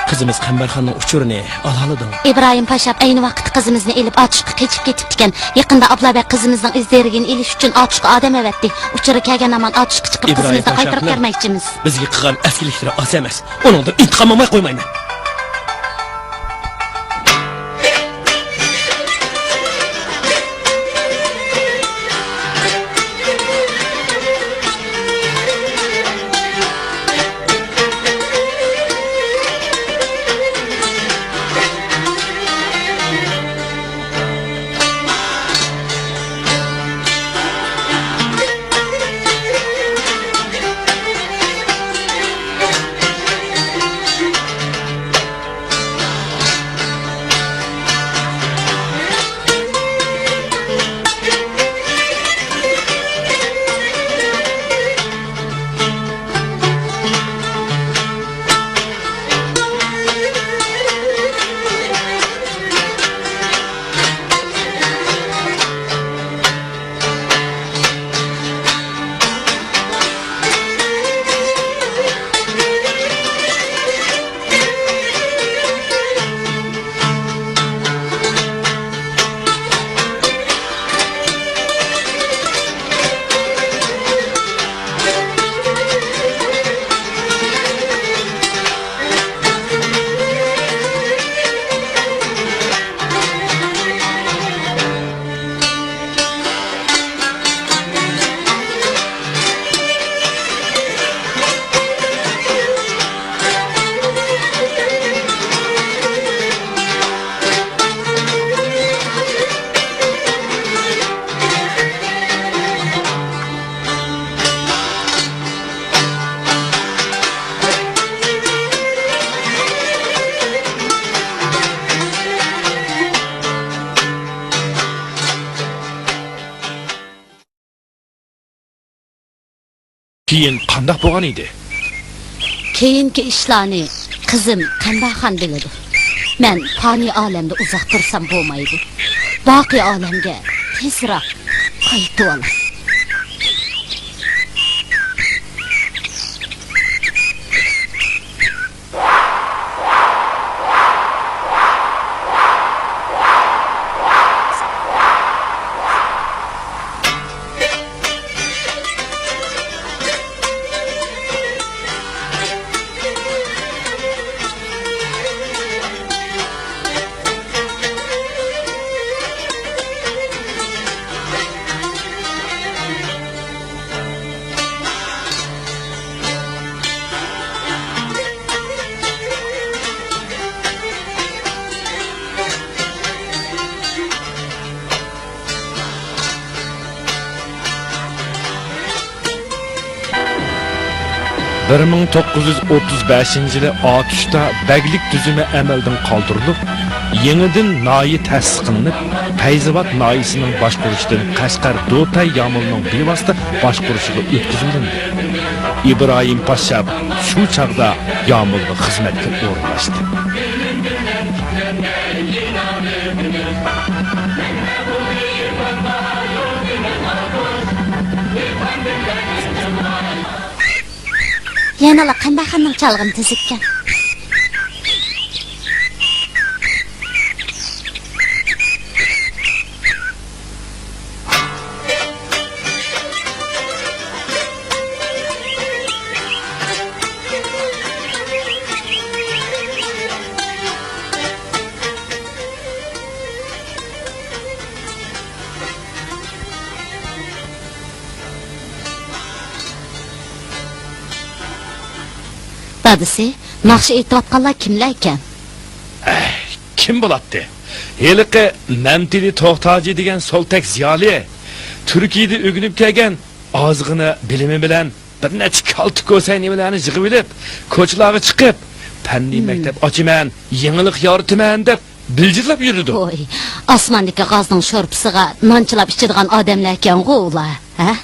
قىزىمىز قەمبەرخاننىڭ ئۇچۇرىنى ئالالىدىڭ. ئىبراھىم پاشا ئەينى ۋاقىتتا قىزىمىزنى ئېلىپ، ئاتۇشقا قېچىپ كېتىپتىكەن. يېقىندا ئابلا بەگ قىزىمىزنىڭ ئىز دېرىكىنى ئېلىش ئۈچۈن ئاتۇشقا ئادەم ئەۋەتتى. ئۇچۇرى كەلگەن ھامان ئاتۇشقا چىقىپ، قىزىمىزنى قايتۇرۇپ كەلمەكچىمىز. بىزگە قىلغان ئەسكىلىكلىرى ئاز ئەمەس. ئۇنىڭدىن ئىنتىقام ئالماي قويمايمەن. كېيىن قانداق بولغان ئىدى؟ كېيىنكى ئىشلارنى قىزىم قەمبەرخان بىلىدۇ. مەن پانىي ئالەمدە ئۇزاق تۇرسام بولمايدۇ. باقىي ئالەمگە تېزراق قايتىۋالاي. بىر مىڭ توققۇز يۈز ئوتتۇز بەشىنچى يىلى ئاتۇشتا بەگلىك تۈزۈمى ئەمەلدىن قالدۇرۇلۇپ، يېڭىدىن ناھىيە تەسىس قىلىنىپ، پەيزاۋات ناھىيەسىنىڭ باشقۇرۇشىدىن قەشقەر دوتەي يامۇلىنىڭ بىۋاسىتە باشقۇرۇشىغا ئۆتكۈزۈۋېلىندى. ئىبراھىم پاششاپ شۇ چاغدا يامۇلغا خىزمەتكە ئورۇنلاشتى. يەنىلا قەمبەرخاننىڭ چالغىنى تۈزۈككەن. دادىسى، ناخشا ئېيتىۋاتقانلار كىملەر ئىكەن؟ ئەي، كىم بولاتتى؟ ھېلىقى مەمتىلى توختاجى دېگەن سولتەك زىيالىي. تۈركىيەدە ئۆگىنىپ كەلگەن، ئازغىنە بىلىمى بىلەن بىر نەچچە كالتە كوسەي نېمىلەرنى يىغىۋېلىپ، كوچىلارغا چىقىپ، پەننىي مەكتەپ ئاچىمەن، يېڭىلىق يارىتىمەن دەپ بىلجىرلاپ يۈرىدۇ. ۋوي، ئاسماندىكى غازنىڭ شورپىسىغا نان چىلاپ ئىچىدىغان ئادەملەركەنغۇ ئۇلار، ھە؟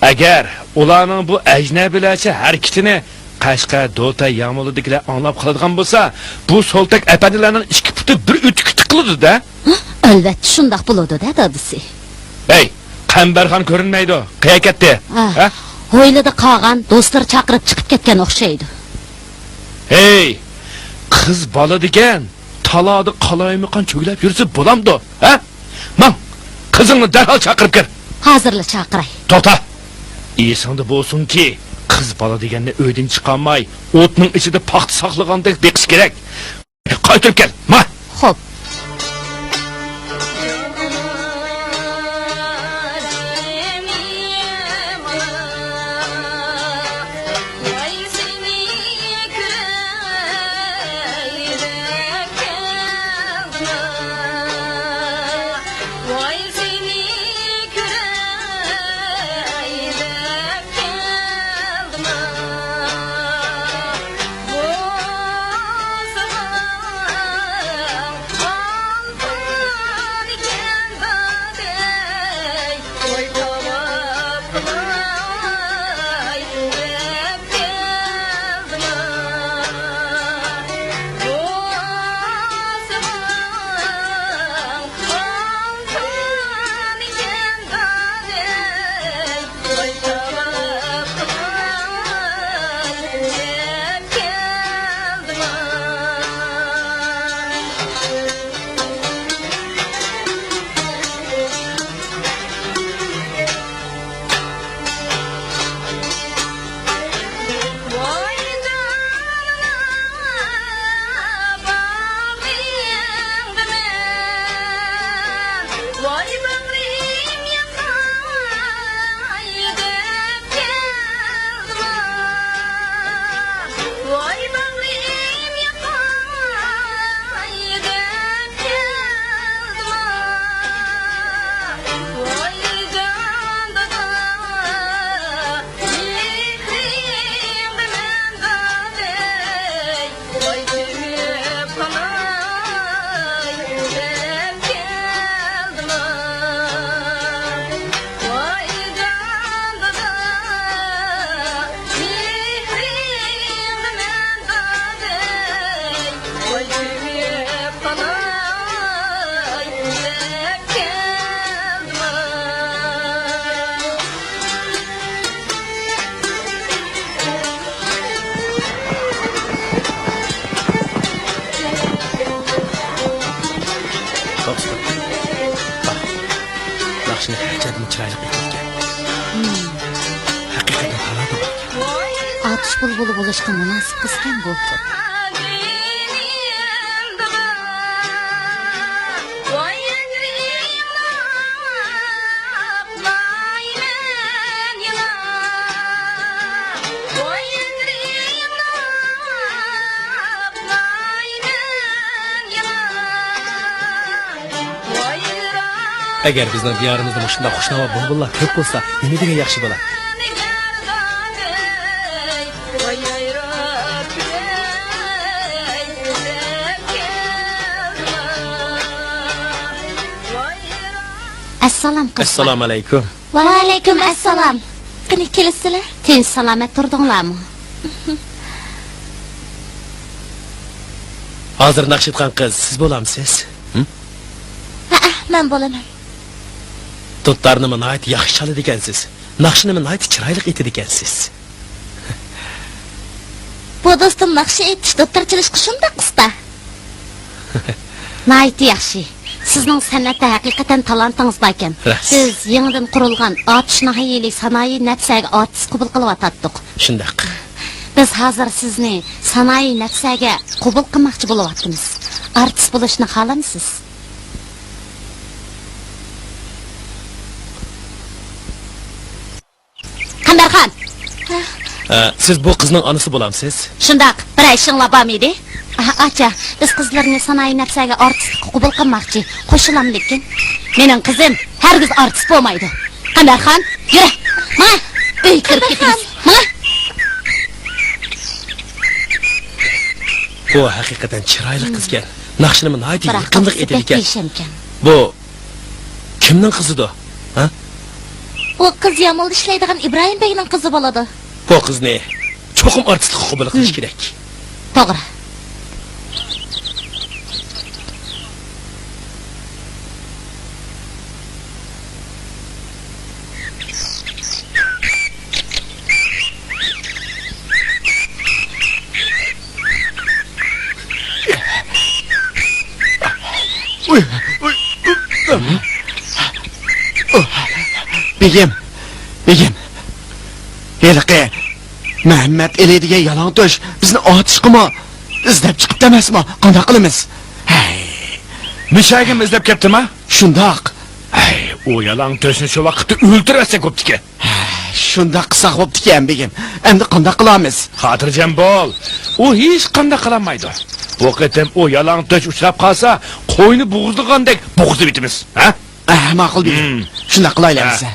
ئەگەر ئۇلارنىڭ بۇ ئەجنەبىيلەرچە ھەرىكىتىنى قەشقەر دوتەي يامۇلىدىكىلەر ئاڭلاپ قالىدىغان بولسا، بۇ سولتەك ئەپەندىلەرنىڭ ئىككى پۇتى بىر ئۆتۈككە تىقىلىدۇ-دە. ھە؟ ئەلۋەتتە شۇنداق بولىدۇ-دە، دادىسى. ھەي، قەمبەرخان كۆرۈنمەيدۇ. قەيەرگە كەتتى؟ ھە؟ ھويلىدا قالغان، دوستلىرى چاقىرىپ چىقىپ كەتكەن ئوخشايدۇ. ھەي، قىز بالا دېگەن تالادا قالايمىقان چۆگىلەپ يۈرسە بولامدۇ، ھە؟ ماڭ، قىزىڭنى دەرھال چاقىرىپ كەل. ھازىرلا چاقىراي. توختا! ئېسىڭدە بولسۇنكى، قىز بالا دېگەننى ئۆيدىن چىقارماي، ئوتنىڭ ئىچىدە پاختا ساقلىغاندەك بېقىش كېرەك. قايتۇرۇپ كەل، ما! خوپ. ناخشىنى ھەر جەھەتتىن چىرايلىق ئېيتىپتىكەن. ھەقىقەتەن تالانتى بار ئىكەن. ئاتۇش بۇلبۇلى بولۇشقا مۇناسىپ قىزكەن بۇ. ئەگەر بىزنىڭ دىيارىمىزدا مۇشۇنداق خۇشناۋا بۇلبۇللار كۆپ بولسا، نېمە دېگەن ياخشى بولا. ئەسسالام، قىزلار. ئەسسالامۇ ئەلەيكۇم. ۋەئەلەيكۇم ئەسسالام. قېنى، كېلىسىلە. تىنچ-سالامەت تۇردۇڭلارمۇ؟ ھازىر ناخشا ئېيتقان قىز سىز بولامسىز؟ ھە؟ ھەئە، مەن بولىمەن. دۇتارنىمۇ ناھايىتى ياخشى چالىدىكەنسىز. ناخشىنىمۇ ناھايىتى چىرايلىق ئېيتىدىكەنسىز. بۇ دوستۇم ناخشا ئېيتىش، دۇتار چېلىشقا شۇنداق ئۇستا. ناھايىتى ياخشى. سىزنىڭ سەنئەتتە ھەقىقەتەن تالانتىڭىز باركەن. راست. بىز يېڭىدىن قۇرۇلغان ئاتۇش ناھىيەلىك سانائىي نەپسەگە ئارتىس قوبۇل قىلىۋاتاتتۇق. شۇنداق. بىز ھازىر سىزنى سانائىي نەپسەگە قوبۇل قىلماقچى بولۇۋاتىمىز. ئارتىس بولۇشنى خالامسىز؟ قەمبەرخان! ئە، سىز بۇ قىزنىڭ ئانىسى بولامسىز؟ شۇنداق، بىرەر ئىشىڭلار بارمىدى؟ ئا، ئاچا، بىز قىزلىرىنى سانائىي نەپسەگە ئارتىسلىققا قوبۇل قىلماقچى. قوشۇلاملىكىن؟ مېنىڭ قىزىم ھەرگىز ئارتىس بولمايدۇ. قەمبەرخان، يۈرە! ماڭا! ئۆيگە كىرىپ كېتىمىز. ماڭا! بۇ ھەقىقەتەن چىرايلىق قىزكەن. ناخشىنىمۇ ناھايىتى بىراق يېقىملىق ئاپىسى بەك ئېيتىدىكەن. دېيىشەمكەن. بۇ كىمنىڭ قىزىدۇ؟ ھە؟ بۇ قىز يامۇلدا ئىشلەيدىغان ئىبراھىم بەگنىڭ قىزى بولىدۇ. بۇ قىزنى چوقۇم ئارتىسلىققا قوبۇل قىلىش كېرەك. توغرا. بېگىم، بېگىم، ھېلىقى مەمەت ئېلى دېگەن يالاڭتۆش بىزنى ئاتۇشقىمۇ ئىزدەپ چىقىپتۇ ئەمەسمۇ؟ قانداق قىلىمىز؟ ھەي. مىشەگىمۇ ئىزدەپ كەپتىما؟ شۇنداق. ھەي، ئۇ يالاڭتۆشنى شۇ ۋاقىتتا ئۆلتۈرۈۋەتسەك بوپتىكەن. شۇنداق قىلساق بوپتىكەن، بېگىم. ئەمدى قانداق قىلامىز؟ خاتىرجەم بول. ئۇ ھېچقانداق قىلالمايدۇ. بۇ قېتىم ئۇ يالاڭتۆش ئۇچراپ قالسا، قوينى بوغۇزلىغاندەك بوغۇزلىۋېتىمىز. ھە؟ ئەھ، ماقۇل، بېگىم. ھىم. شۇنداق قىلايلى ھە. ئەمىسە.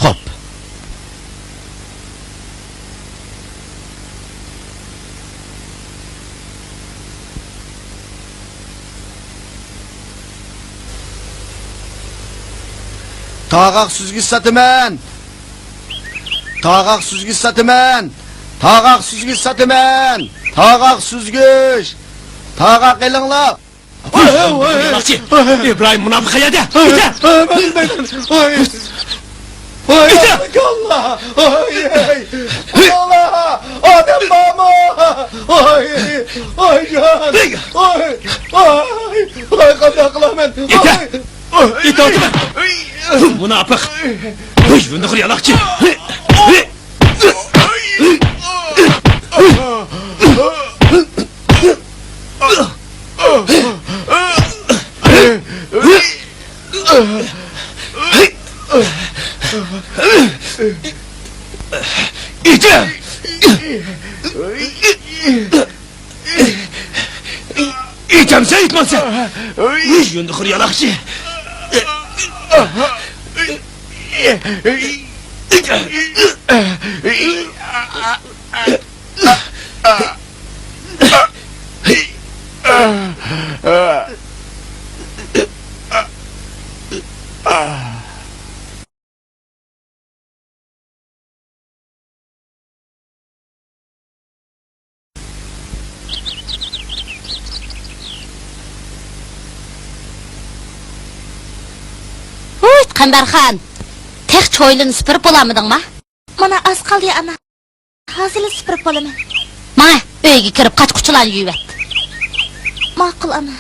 خوپ. تاغاق سۈزگۈچ ساتىمەن! تاغاق سۈزگۈچ ساتىمەن! تاغاق سۈزگۈچ ساتىمەن! تاغاق سۈزگۈچ! تاغاق ئېلىڭلار! ۋاي، ۋاي، ۋاي. يالاقچى! ئىبراھىم مۇناپىق قەيەردە؟ ۋاي، كېتە! ۋاي، ۋاي، ۋاي، ۋاي. ۋاي، كېتە! يا ئاللا! ۋاي، ۋاي. ئاللا! ئادەم بارمۇ؟ ۋاي، ۋاي، جان! ۋاي، ۋاي، ۋاي، قانداق قىلىمەن؟ كېتە! ۋاي. ئېتىۋاتىمەن! مۇناپىق! ھۆي، يۇندىخور يالاقچى! ئېتىڭ! ئېيتامسەن، ئېيتمامسەن؟ يۇندىخور يالاقچى! ۋۇي، قەمبەرخان! تېخىچە ھويلىنى سۈپۈرۈپ بولالمىدىڭما؟ مانا ئاز قالدى، ئانا. ھازىرلا سۈپۈرۈپ بولىمەن. ماڭە، ئۆيگە كىرىپ قاچا-قۇچىلارنى يۇيۇۋەت. ماقۇل، ئانا.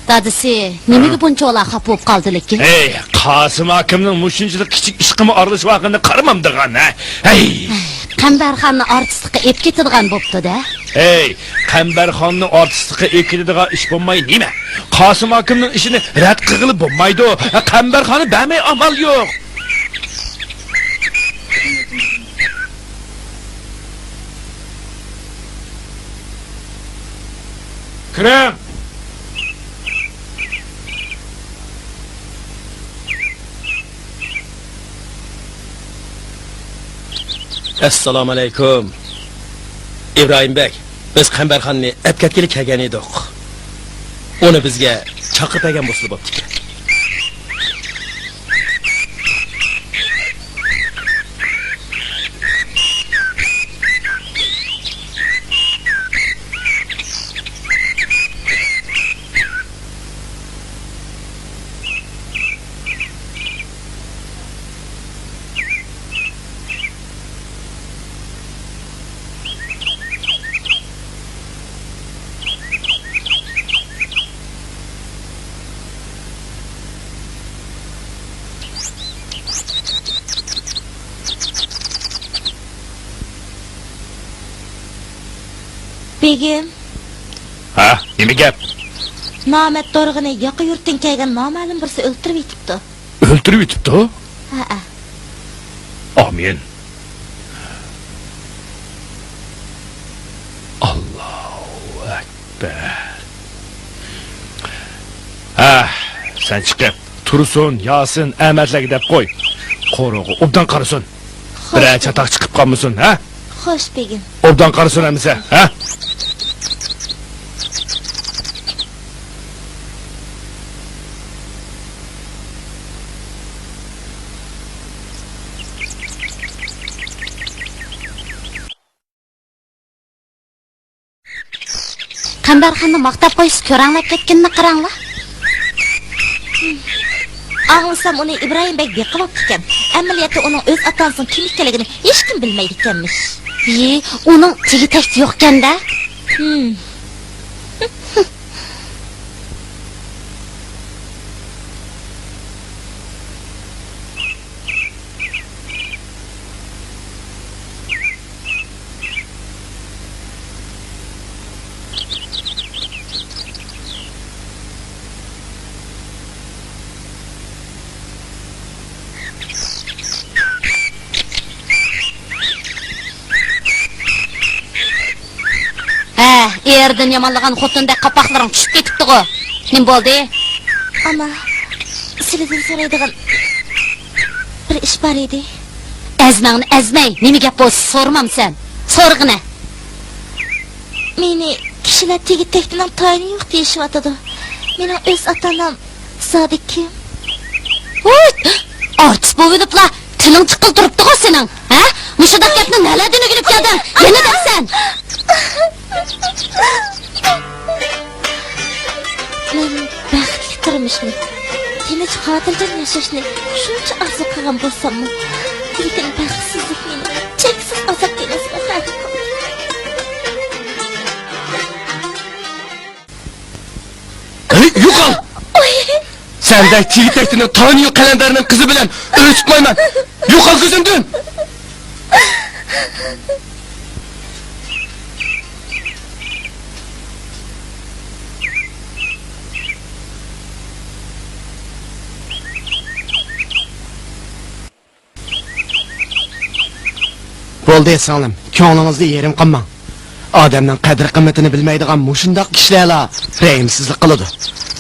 دادىسى نېمىگە بۇنچىۋالا خاپا بولۇپ قالدى لېكىن؟ ھەي، قاسىم ئاكامنىڭ مۇشۇنچىلىك كىچىك ئىشقىمۇ ئارىلىشىۋالغىنىنى قارىمامدىغان، ھە؟ ھەي! قەمبەرخاننى ئارتىسلىققا ئېلىپ كېتىدىغان بوپتۇ-دە. ھەي، قەمبەرخاننى ئارتىسلىققا ئېلىپ كېتىدىغان ئىش بولماي نېمە؟ قاسىم ئاكامنىڭ ئىشىنى رەت قىلغىلى بولمايدۇ. قەمبەرخاننى بەرمەي ئامال يوق. كىرىڭ! ئەسسالامۇئەلەيكۇم. ئىبراھىم بەگ، بىز قەمبەرخاننى ئەپكەتكىلى كەلگەن ئىدۇق. ئۇنى بىزگە چاقىرىپ بەرگەن بولسىلا بوپتىكەن. بېگىم. ھە، نېمە گەپ؟ نامەرد دورىغىنى ياقا يۇرتتىن كەلگەن نامەلۇم بىرسى ئۆلتۈرۈۋېتىپتۇ. ئۆلتۈرۈۋېتىپتۇ؟ ھەئە. ئامىن. ئاللاھۇ ئەكبەر. ھە، سەن چىقىپ، تۇرسۇن، ياسىن، ئەمەتلەرگە دەپ قوي. قورۇغا ئوبدان قارىسۇن. بىرەر چاتاق چىقىپ قالمىسۇن، ھە؟ خوش، بېگىم. ئوبدان قارىسۇن ھەممىسى، ھە؟ قەمبەرخاننى ماختاپ قويسا كۆرەڭلەپ كەتكىنىنى قاراڭلار. ئاڭلىسام ئۇنى ئىبراھىم بەگ بېقىۋاپتىكەن. ئەمەلىيەتتە ئۇنىڭ ئۆز ئاتا-ئانىسىنىڭ كىم ئىكەنلىكىنى ھېچكىم بىلمەيدىكەنمىش. يى، ئۇنىڭ تېگى-تەكتى يوقكەن-دە. ھىم. ھە، ئېرىدىن يامانلىغان خوتۇندەك قاپاقلىرىڭ چۈشۈپ كېتىپتىغۇ. نېمە بولدى؟ ئانا، سىلىدىن سورايدىغان بىر ئىش بار ئىدى. ئەزمەڭنى ئەزمەي، نېمە گەپ بولسا سورىمامسەن؟ سورىغىنە. مېنى كىشىلەر تېگى تەكتىنىڭ تايىنى يوق دېيىشىۋاتىدۇ. مېنىڭ ئۆز ئاتا-ئانام زادى كىم؟ ھۇي! ئارتىس بولۇۋېلىپلا تىلىڭ چىققىلى تۇرۇپتىغۇ سېنىڭ، ھە؟ مۇشۇنداق گەپنى نەلەردىن ئۆگىنىپ كەلدىڭ؟ يەنە دەپسەن! مەن بەختلىك تۇرمۇشنى، تىنچ خاتىرجەم ياشاشنى شۇنچە ئارزۇ قىلغان بولساممۇ، لېكىن بەختسىزلىك مېنى چەكسىز ئازاب دېڭىزىغا غەرق قىلدى. ھەي، يوقال! ئۇي! سەندەك تېگى-تەكتىنىڭ تايىنى يوق قەلەندەرنىڭ قىزى بىلەن ئۆي تۇتمايمەن. يوقال كۆزۈمدىن! بولدى، سىڭلىم، كۆڭلىڭىزنى يېرىم قىلماڭ. ئادەمنىڭ قەدىر-قىممىتىنى بىلمەيدىغان مۇشۇنداق كىشىلەرلا رەھىمسىزلىك قىلىدۇ.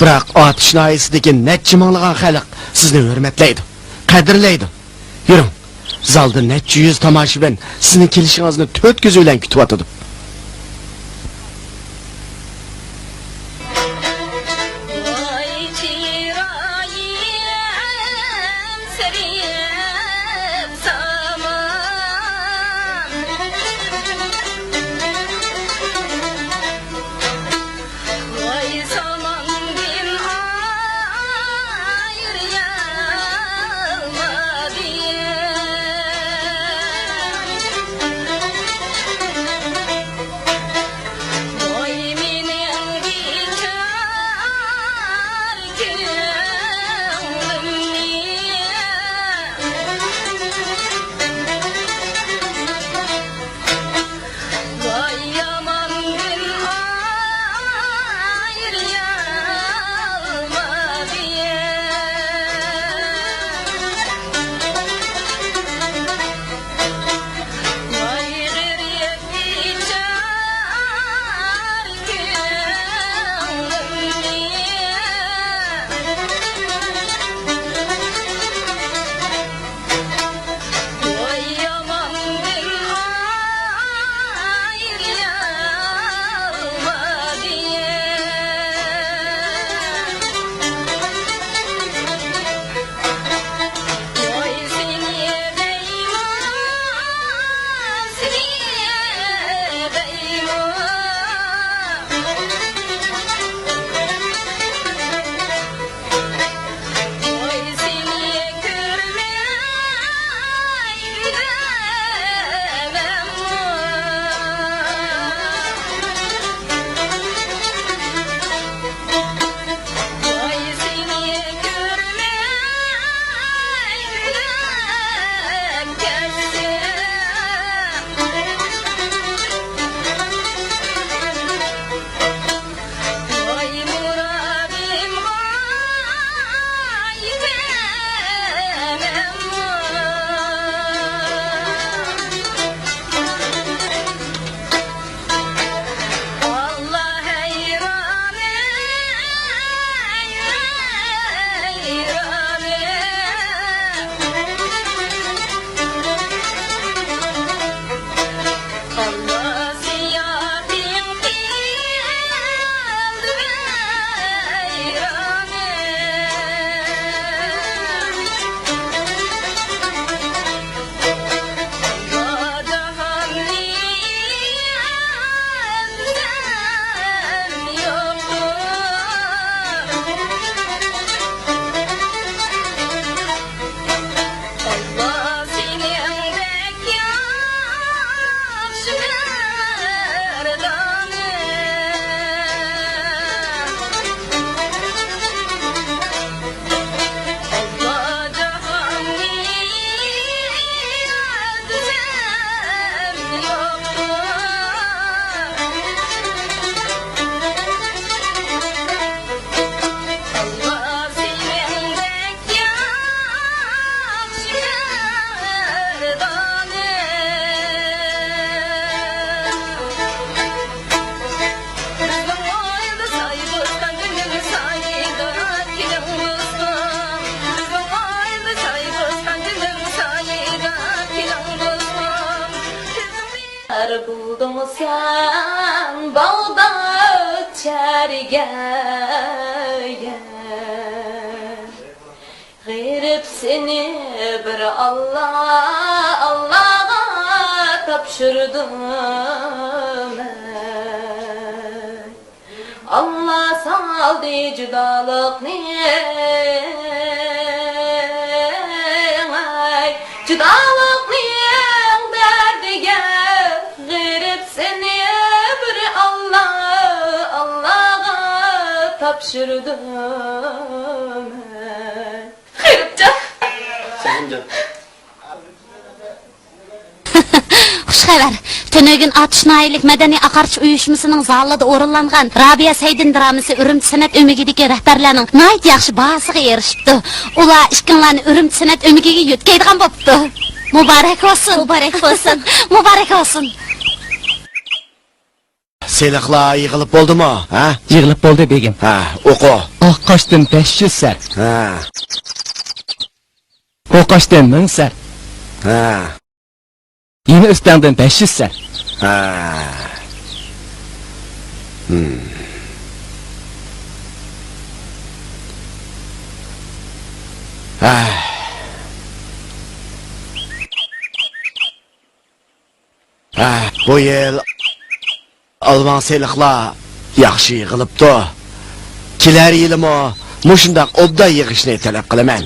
بىراق ئاتۇش ناھىيەسىدىكى نەچچە مىڭلىغان خەلق سىزنى ھۆرمەتلەيدۇ، قەدىرلەيدۇ. يۈرۈڭ، زالدا نەچچە يۈز تاماشىبىن سىزنىڭ كېلىشىڭىزنى تۆت كۆزى بىلەن كۈتۈۋاتىدۇ. سەن باغداد شەھىرىگە، غېرىب سېنى بىر ئاللا، ئاللاغا تاپشۇردۇم مەن. ئاللا سالدى جۇدالىقنى، ئاي، جۇدالىقنىڭ دەردىگە، غېرىب سېنى بىر ئاللا، ئاللاغا تاپشۇردۇم مەن. غېرىبجان. سەلىمجان. خۇش خەۋەر! تۈنۈگۈن ئاتۇش ناھىيەلىك مەدەنىي ئاقارتىش ئۇيۇشمىسىنىڭ زالىدا ئورۇنلانغان رابىيە سەيدىن درامىسى ئۈرۈمچى سەنئەت ئۆمىكىدىكى رەھبەرلەرنىڭ ناھايىتى ياخشى باھاسىغا ئېرىشىپتۇ. ئۇلار ئىككىڭلارنى ئۈرۈمچى سەنئەت ئۆمىكىگە يۆتكەيدىغان بوپتۇ. مۇبارەك بولسۇن! مۇبارەك بولسۇن! مۇبارەك بولسۇن! سېلىقلار يىغىلىپ بولدىمۇ، ھە؟ يىغىلىپ بولدى، بېگىم. ھە، ئوقۇ. ئاق قاشتىن بەش يۈز سەر. ھە. قوقاشتىن مىڭ سەر. ھە. يېڭى ئۆستەڭدىن بەش يۈز سەر. ھە. ھىم. ھە. ھە، بۇ يىل ئالۋاڭ سېلىقلار ياخشى يىغىلىپتۇ. كېلەر يىلىمۇ مۇشۇنداق ئوبدان يىغىشنى تەلەپ قىلىمەن.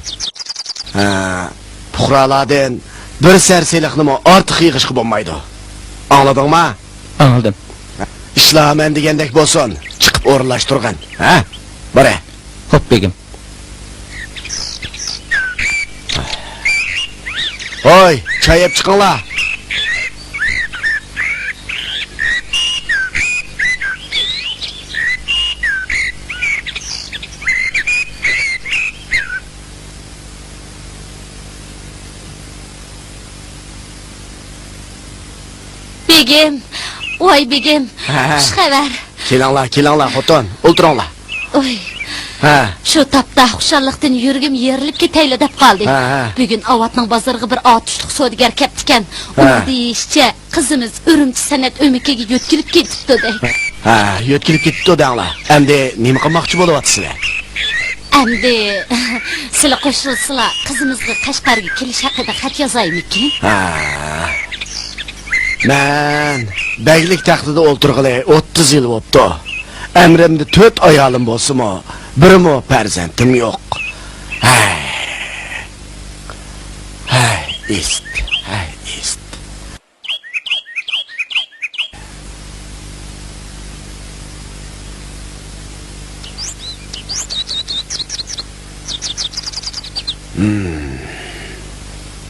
ھە، پۇقرالاردىن بىر سەر سېلىقنىمۇ ئارتۇق يىغىشقا بولمايدۇ. ئاڭلىدىڭما؟ ئاڭلىدىم. ئىشلار مەن دېگەندەك بولسۇن، چىقىپ ئورۇنلاشتۇرغىن. ھە؟ بارە. خوپ، بېگىم. ھوي، چاي ئەپ چىقىڭلار. بېگىم، ۋاي بېگىم، ھە، ھە. خۇش خەۋەر. كېلىڭلار، كېلىڭلار، خوتۇن، ئولتۇرۇڭلار. ئوي. ھە. شۇ تاپتا خۇشاللىقتىن يۈرىكىم يېرىلىپ كېتەيلا دەپ قالدى. ھە، ھە. بۈگۈن ئاۋاتنىڭ بازىرىغا بىر ئاتۇشلۇق سودىگەر كەپتىكەن. ھە. ئۇنىڭ دېيىشىچە، قىزىمىز ئۈرۈمچى سەنئەت ئۆمىكىگە يۆتكىلىپ كېتىپتۇ دەي. ھە، يۆتكىلىپ كېتىپتۇ دەڭلار. ئەمدى نېمە قىلماقچى بولۇۋاتىسىلەر؟ ئەمدى سىلەر قوشۇلسىلا، قىزىمىزغا قەشقەرگە كېلىش ھەققىدە خەت يازايمىكىن؟ ھە. مەن بەگلىك تەختىدە ئولتۇرغىلى ئوتتۇز يىل بوپتۇ. ئەمرىمدە تۆت ئايالىم بولسىمۇ، بىرمۇ پەرزەنتىم يوق. ھەي. ھەي، ئىست، ھەي، ئىست.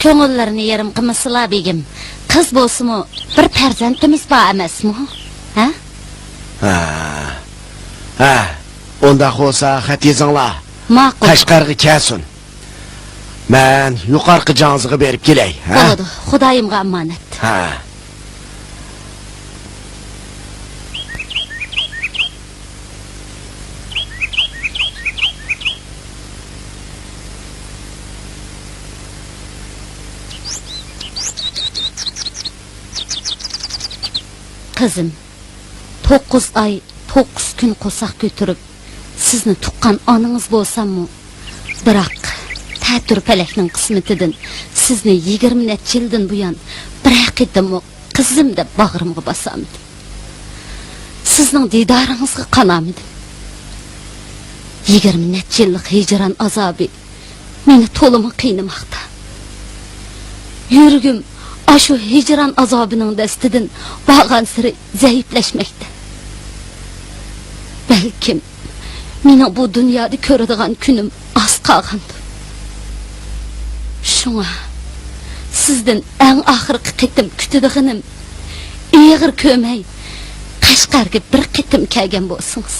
كۆڭۈللىرىنى يېرىم قىلمىسىلا، بېگىم. قىز بولسىمۇ، بىر پەرزەنتىمىز بار ئەمەسمۇ؟ ھە؟ ھە. ھە، ئۇنداق بولسا، خەت يېزىڭلار. ماقۇل. قەشقەرگە كەلسۇن. مەن يۇقارقى جاڭزىغا بېرىپ كېلەي، ھە؟ بولىدۇ، خۇدايىمغا ئامانەت. ھە. قىزىم، توققۇز ئاي، توققۇز كۈن قورساق كۆتۈرۈپ، سىزنى تۇغقان ئانىڭىز بولساممۇ، بىراق، تەتۈر پەلەكنىڭ قىسمىتىدىن سىزنى يىگىرمە نەچچە يىلدىن بۇيان بىرەر قېتىممۇ قىزىم دەپ باغرىمغا باسالمىدىم. سىزنىڭ دىدارىڭىزغا قانالمىدىم. يىگىرمە نەچچە يىللىق ھىجران ئازابى مېنى تولىمۇ قىينىماقتا. يۈرىكىم ئاشۇ ھىجران ئازابىنىڭ دەستىدىن بارغانسېرى زەئىپلەشمەكتە. بەلكىم، مېنىڭ بۇ دۇنيادا كۆرىدىغان كۈنۈم ئاز قالغاندۇ. شۇڭا، سىزدىن ئەڭ ئاخىرقى قېتىم كۈتىدىغىنىم، ئېغىر كۆرمەي، قەشقەرگە بىر قېتىم كەلگەن بولسىڭىز.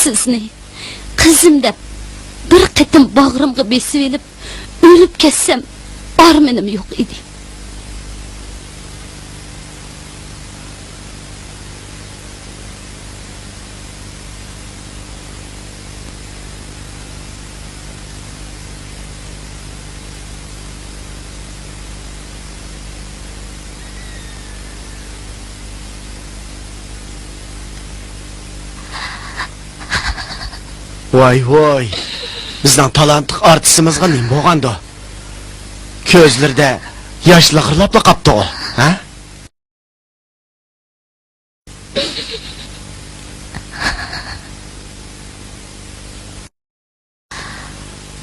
سىزنى قىزىم دەپ بىر قېتىم باغرىمغا بېسىۋېلىپ، ئۆلۈپ كەتسەم ئارمىنىم يوق ئىدى. ۋاي ۋاي، بىزنىڭ تالانتلىق ئارتىسىمىزغا نېمە بولغاندۇ؟ كۆزلىرىدە ياش لىغىرلاپلا قاپتىغۇ، ھە؟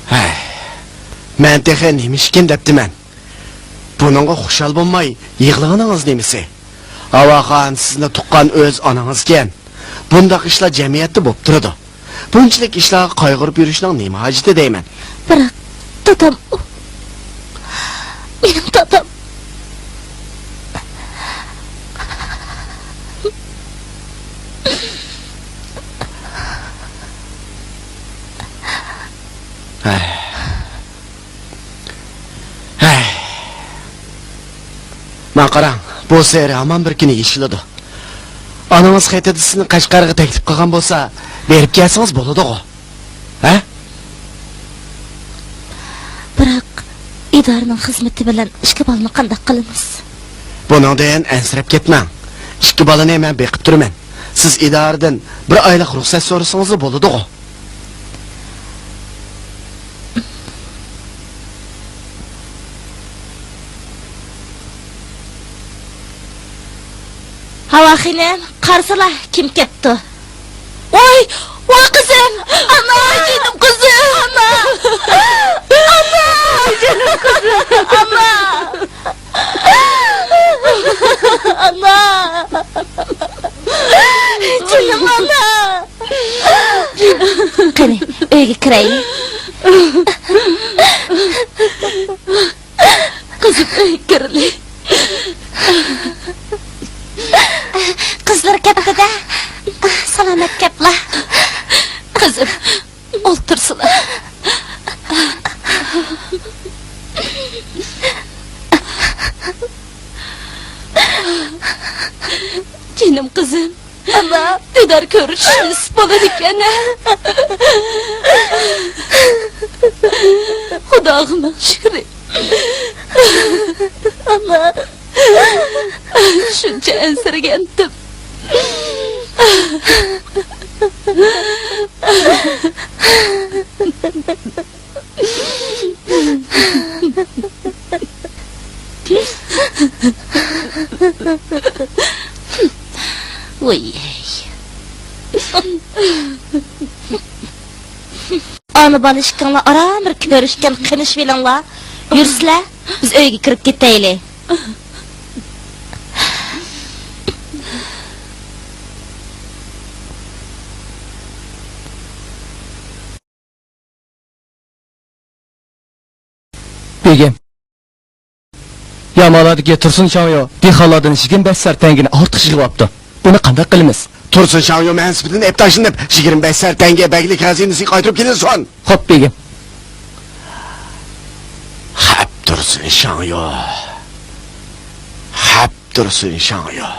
ھەي، مەن تېخى نېمە ئىشكىن دەپتىمەن. بۇنىڭغا خۇشال بولماي يىغلىغىنىڭىز نېمىسى؟ ھاۋاخان، سىزنى تۇغقان ئۆز ئانىڭىزكەن. بۇنداق ئىشلار جەمئىيەتتە بولۇپ تۇرىدۇ. بۇنچىلىك ئىشلارغا قايغۇرۇپ يۈرۈشنىڭ نېمە ھاجىتى دەيمەن. بىراق، دادام ئۇ. مېنىڭ دادام. ھەي. ھەي. ماڭا قاراڭ، بۇ سېھرى ھامان بىر كۈنى يېشىلىدۇ. ئانىڭىز خېتىدە سىزنى قەشقەرگە تەكلىپ قىلغان بولسا، بېرىپ كەلسىڭىز بولىدىغۇ. ھە؟ بىراق، ئىدارىنىڭ خىزمىتى بىلەن ئىككى بالىنى قانداق قىلىمىز؟ بۇنىڭدىن ئەنسىرەپ كەتمەڭ. ئىككى بالىنى مەن بېقىپ تۇرىمەن. سىز ئىدارىدىن بىر ئايلىق رۇخسەت سورىسىڭىزلا بولىدىغۇ. ھاۋا خېنىم، قارىسىلا، كىم كەپتۇ؟ ۋاي، ۋاي قىزىم! ئانا! جېنىم قىزىم! ئانا! ئانا! جېنىم قىزىم! ئانا! ئانا! جېنىم ئانا! قېنى، ئۆيگە كىرەيلى. قىزىم، ئۆيگە كىرىلى. قىزلار كەپتۇ-دە. سالامەت كەپلا. قىزىم، ئولتۇرسىلا. جېنىم قىزىم. ئانا، دىدار كۆرۈشۈش نېسىپ بولىدىكەن. خۇداغا مىڭ شۈكرى. ئانا. شۇنچە ئەنسىرىگەنتىم. ۋوي. ئانا بالا ئىككىڭلار ئاران بىر كۆرۈشكەن قېنىشىۋېلىڭلار. يۈرسىلە، بىز ئۆيگە كىرىپ كېتەيلى. بېگىم، يامالاردىكى تۇرسۇن شاڭيو دېھقانلاردىن يىگىرمە بەش سەر تەڭگىنى ئارتۇق يىغىۋاپتۇ. بۇنى قانداق قىلىمىز؟ تۇرسۇن شاڭيو مەنسىپىدىن ئەپ تاشلىنىپ، يىگىرمە بەش سەر تەڭگە بەگلىك خەزىنىسىگە قايتۇرۇپ كېلىنسۇن. خوپ، بېگىم. خەپ تۇرسۇن شاڭيو. خەپ تۇرسۇن شاڭيو.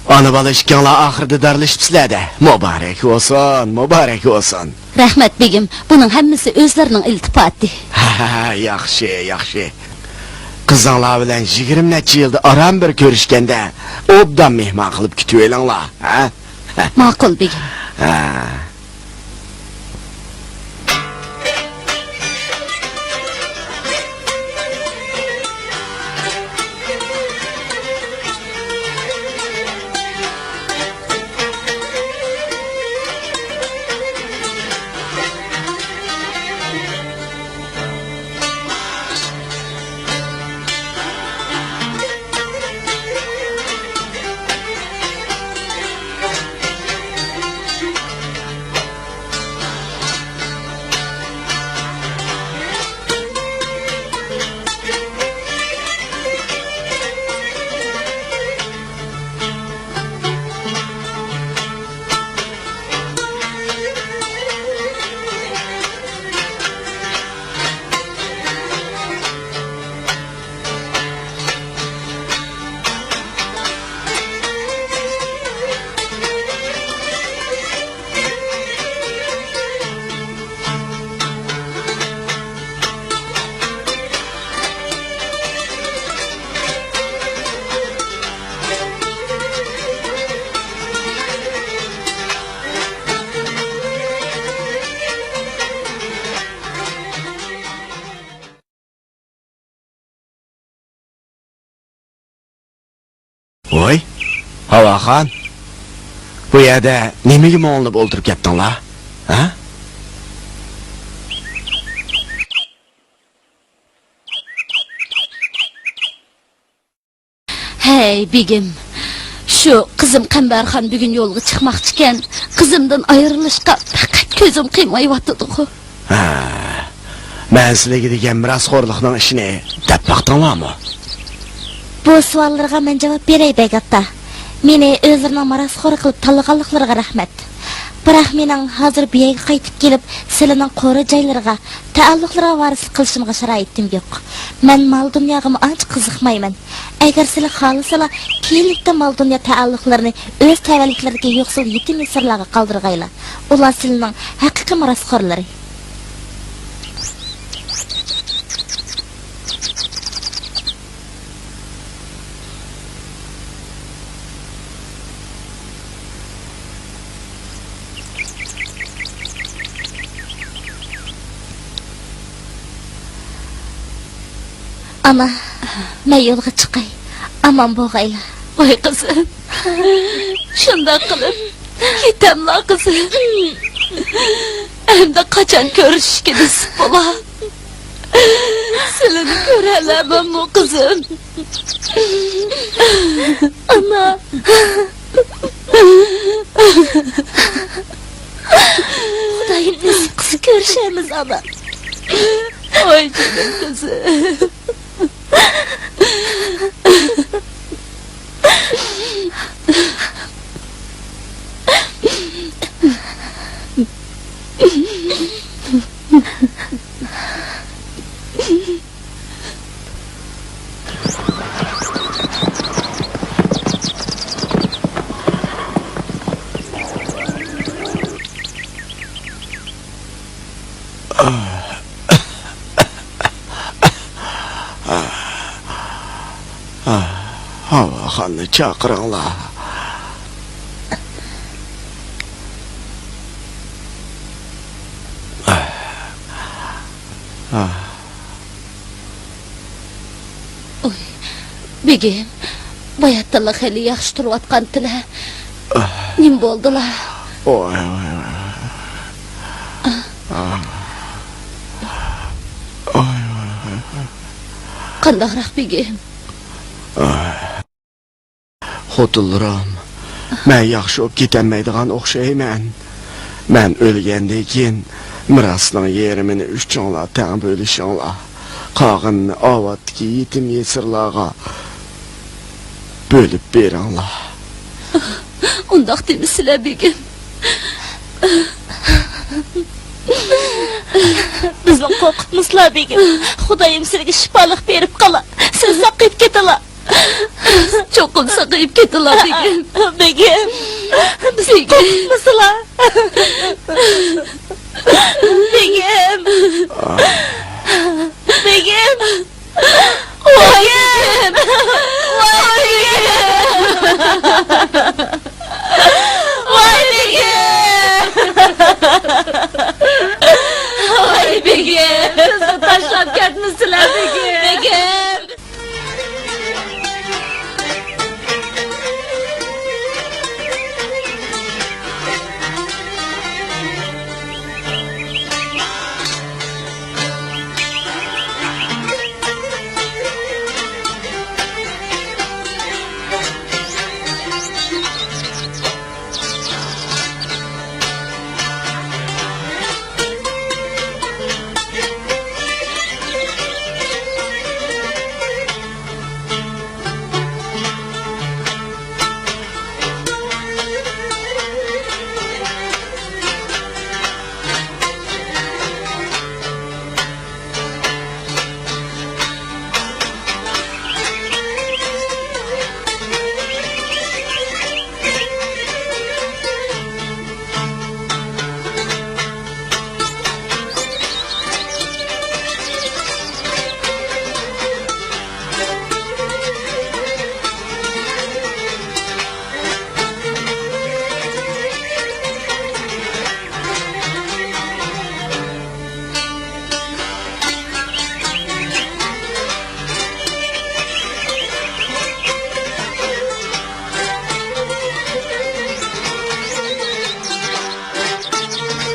ئانا بالا ئىككىڭلار ئاخىرىدا دارلىشىپسىلەر-دە. مۇبارەك بولسۇن، مۇبارەك بولسۇن. رەھمەت، بېگىم. بۇنىڭ ھەممىسى ئۆزلىرىنىڭ ئىلتىپاتى. ھە، ھە، ھە، ياخشى، ياخشى. قىزىڭلار بىلەن يىگىرمە نەچچە يىلدا ئاران بىر كۆرۈشكەندە، ئوبدان مېھمان قىلىپ كۈتۈۋېلىڭلار، ھە؟ ماقۇل، بېگىم. ھە. ۋاي، ھاۋاخان، بۇ يەردە نېمىگە مۇڭلىنىپ ئولتۇرۇپ كەتتىڭلار؟ ھە؟ ھەي، بېگىم، شۇ قىزىم قەمبەرخان بۈگۈن يولغا چىقماقچىكەن. قىزىمدىن ئايرىلىشقا پەقەت كۆزۈم قىيمايۋاتىدىغۇ. ھە، مەن سىلىگە دېگەن مىراسخورلۇقنىڭ ئىشىنى دەپ باقتىڭلارمۇ؟ بۇ سوئاللىرىغا مەن جاۋاب بېرەي، بەگ ئاتا. مېنى ئۆزلىرىنىڭ مىراسخورى قىلىپ تاللىغانلىقلىرىغا رەھمەت. بىراق مېنىڭ ھازىر بۇ يەرگە قايتىپ كېلىپ، سىلىنىڭ قورۇ جايلىرىغا، تەئەللۇقلىرىغا ۋارىسلىق قىلىشىمغا شارائىتىم يوق. مەن مال-دۇنياغىمۇ ئانچە قىزىقمايمەن. ئەگەر سىلە خالىسىلا، كېيىنلىكتە مال-دۇنيا تەئەللۇقلىرىنى ئۆز تەۋەلىكلىرىدىكى يوقسۇل يېتىم-يېسىرلارغا قالدۇرغايلا. ئۇلار سىلىنىڭ ھەقىقىي مىراسخورلىرى. ئانا، مەن يولغا چىقاي. ئامان بولغايلا. ۋاي قىزىم، شۇنداق قىلىپ كېتەملا قىزىم. ئەمدى قاچان كۆرۈشۈشكە نېسىپ بولا؟ سىلىنى كۆرەلەيمەنمۇ قىزىم؟ ئانا. خۇدايىم نېسىپ قىلسا كۆرۈشەرمىز ئانا. ۋاي جېنىم قىزىم. ھاۋاخاننى چاقىرىڭلار. ۋاي، بېگىم، باياتىنلا خېلى ياخشى تۇرۇۋاتقانتىلە. نېمە بولدىلا؟ ۋاي، ۋاي، ۋاي. قانداقراق، بېگىم؟ خوتۇنلىرىم، مەن ياخشى بولۇپ كېتەلمەيدىغان ئوخشايمەن. مەن ئۆلگەندىن كېيىن مىراسنىڭ يېرىمىنى ئۈچۈڭلار تەڭ بۆلۈشۈڭلار. قالغىنىنى ئاۋاتتىكى يېتىم-يېسىرلارغا بۆلۈپ بېرىڭلار. ئۇنداق دېمىسىلە، بېگىم. بىزنى قورقۇتمىسىلا، بېگىم. خۇدايىم سىلىگە شىپالىق بېرىپ قالا. سىز ساقىيىپ كېتىلا. چوقۇم ساقىيىپ كېتىلا، بېگىم. بېگىم، بىزنى قورقۇتمىسىلا. بېگىم. بېگىم. ۋاي بېگىم. ۋاي بېگىم. ۋاي بېگىم. ۋاي بېگىم. بىزنى تاشلاپ كەتمىسىلە، بېگىم. بېگىم.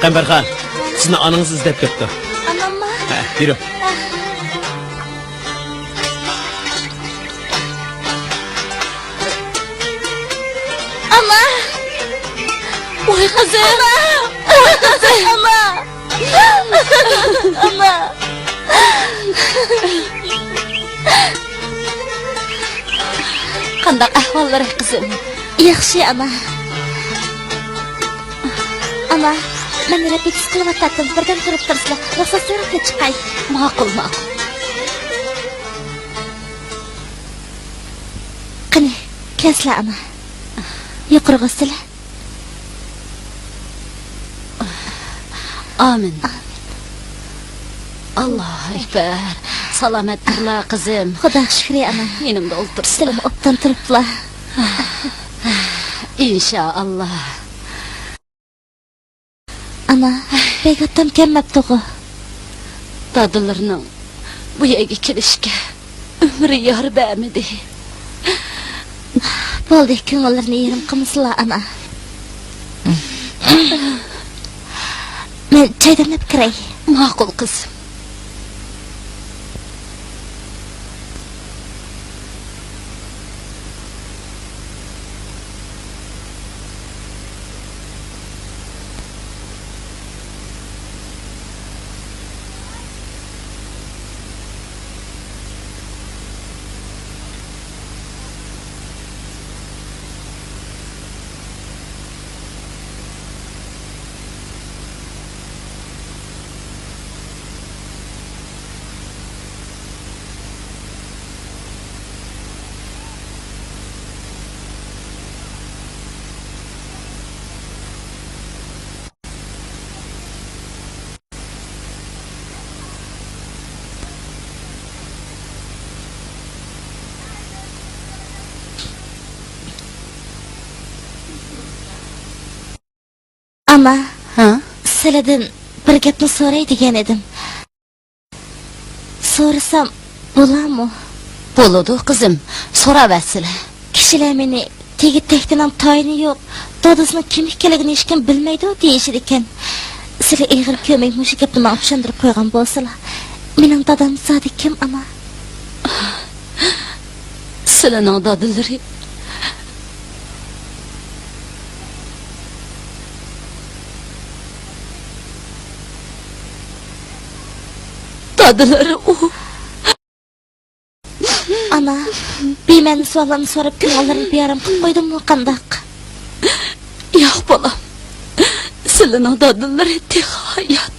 قەمبەرخان، سىزنى ئانىڭىز ئىزدەپ كەپتۇ. ئاناممۇ؟ ھە، يۈرۈڭ. ئانا! ۋاي قىزىم! ئانا! ۋاي قىزىم! ئانا! ئانا! قانداق ئەھۋاللىرى، قىزىم؟ ياخشى، ئانا. ئانا، مەن رېپېتىتسىيە قىلىۋاتاتتىم، بىردەم تۇرۇپ تۇرسىلا، رۇخسەت سوراپ كېتىپ چىقاي. ماقۇل، ماقۇل. قېنى، كەلسىلە، ئانا. يۇقىرىغا ئۆتسىلە. ئامىن. ئاللاھۇ ئەكبەر. سالامەت تۇرلا، قىزىم. خۇداغا شۈكرى، ئانا. يېنىمدا ئولتۇرسىلا. سىلىمۇ ئوبدان تۇرۇپلا. ئىنشائاللا. ئانا، بەگ ئاتام كەلمەپتىغۇ؟ دادىلىرىنىڭ بۇ يەرگە كېلىشكە ئۆمرى يار بەرمىدى. بولدى، كۆڭۈللىرىنى يېرىم قىلمىسىلا، ئانا. مەن چاي دەملەپ كىرەي. ماقۇل، قىزىم. ئانا، ھە؟ سىلىدىن بىر گەپنى سوراي دېگەن ئىدىم. سورىسام بولامۇ؟ بولىدۇ، قىزىم، سوراۋەرسىلە. كىشىلەر مېنى تېگى تەكتىنىڭ تايىنى يوق، دادىسىنىڭ كىم ئىكەنلىكىنى ھېچكىم بىلمەيدۇ دېيىشىدىكەن. سىلى ئېغىر كۆرمەي مۇشۇ گەپنى ماڭا چۈشەندۈرۈپ قويغان بولسىلا. مېنىڭ دادام زادى كىم، ئانا؟ سىلىنىڭ دادىلىرى دادىلىرى ئۇ. ئانا، بىمەنە سوئاللارنى سوراپ، كۆڭۈللىرىنى بىئارام قىلىپ قويدۇممۇ قانداق؟ ياق، بالام. سىلىنىڭ دادىلىرى تېخى ھايات.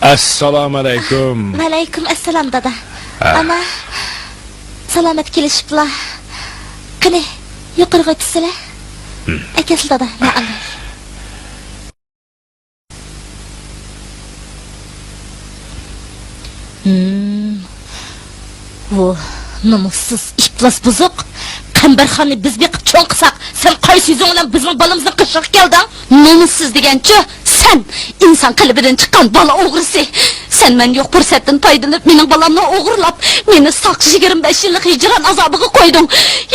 ئەسسالامۇئەلەيكۇم. ۋەئەلەيكۇم ئەسسالام، دادا. ھە. ئانا، سالامەت كېلىشىپلا. قېنى، يۇقىرىغا ئۆتۈشسىلە. ھىم. ئەكەلسىلە، دادا. مەئەلەيكۇم. ھىم. ۋۇ، نومۇسسىز، ئىپلاس، بۇزۇق. قەمبەرخاننى بىز بېقىپ چوڭ قىلساق، سەن قايسى يۈزۈڭ بىلەن بىزنىڭ بالىمىزنىڭ قېشىغا كەلدىڭ؟ نومۇسسىز دېگەنچۇ، سەن ئىنسان قېلىپىدىن چىققان بالا ئوغرىسى. سەن مەن يوق پۇرسەتتىن پايدىلىنىپ، مېنىڭ بالامنى ئوغرىلاپ، مېنى ساق يىگىرمە بەش يىللىق ھىجران ئازابىغا قويدۇڭ.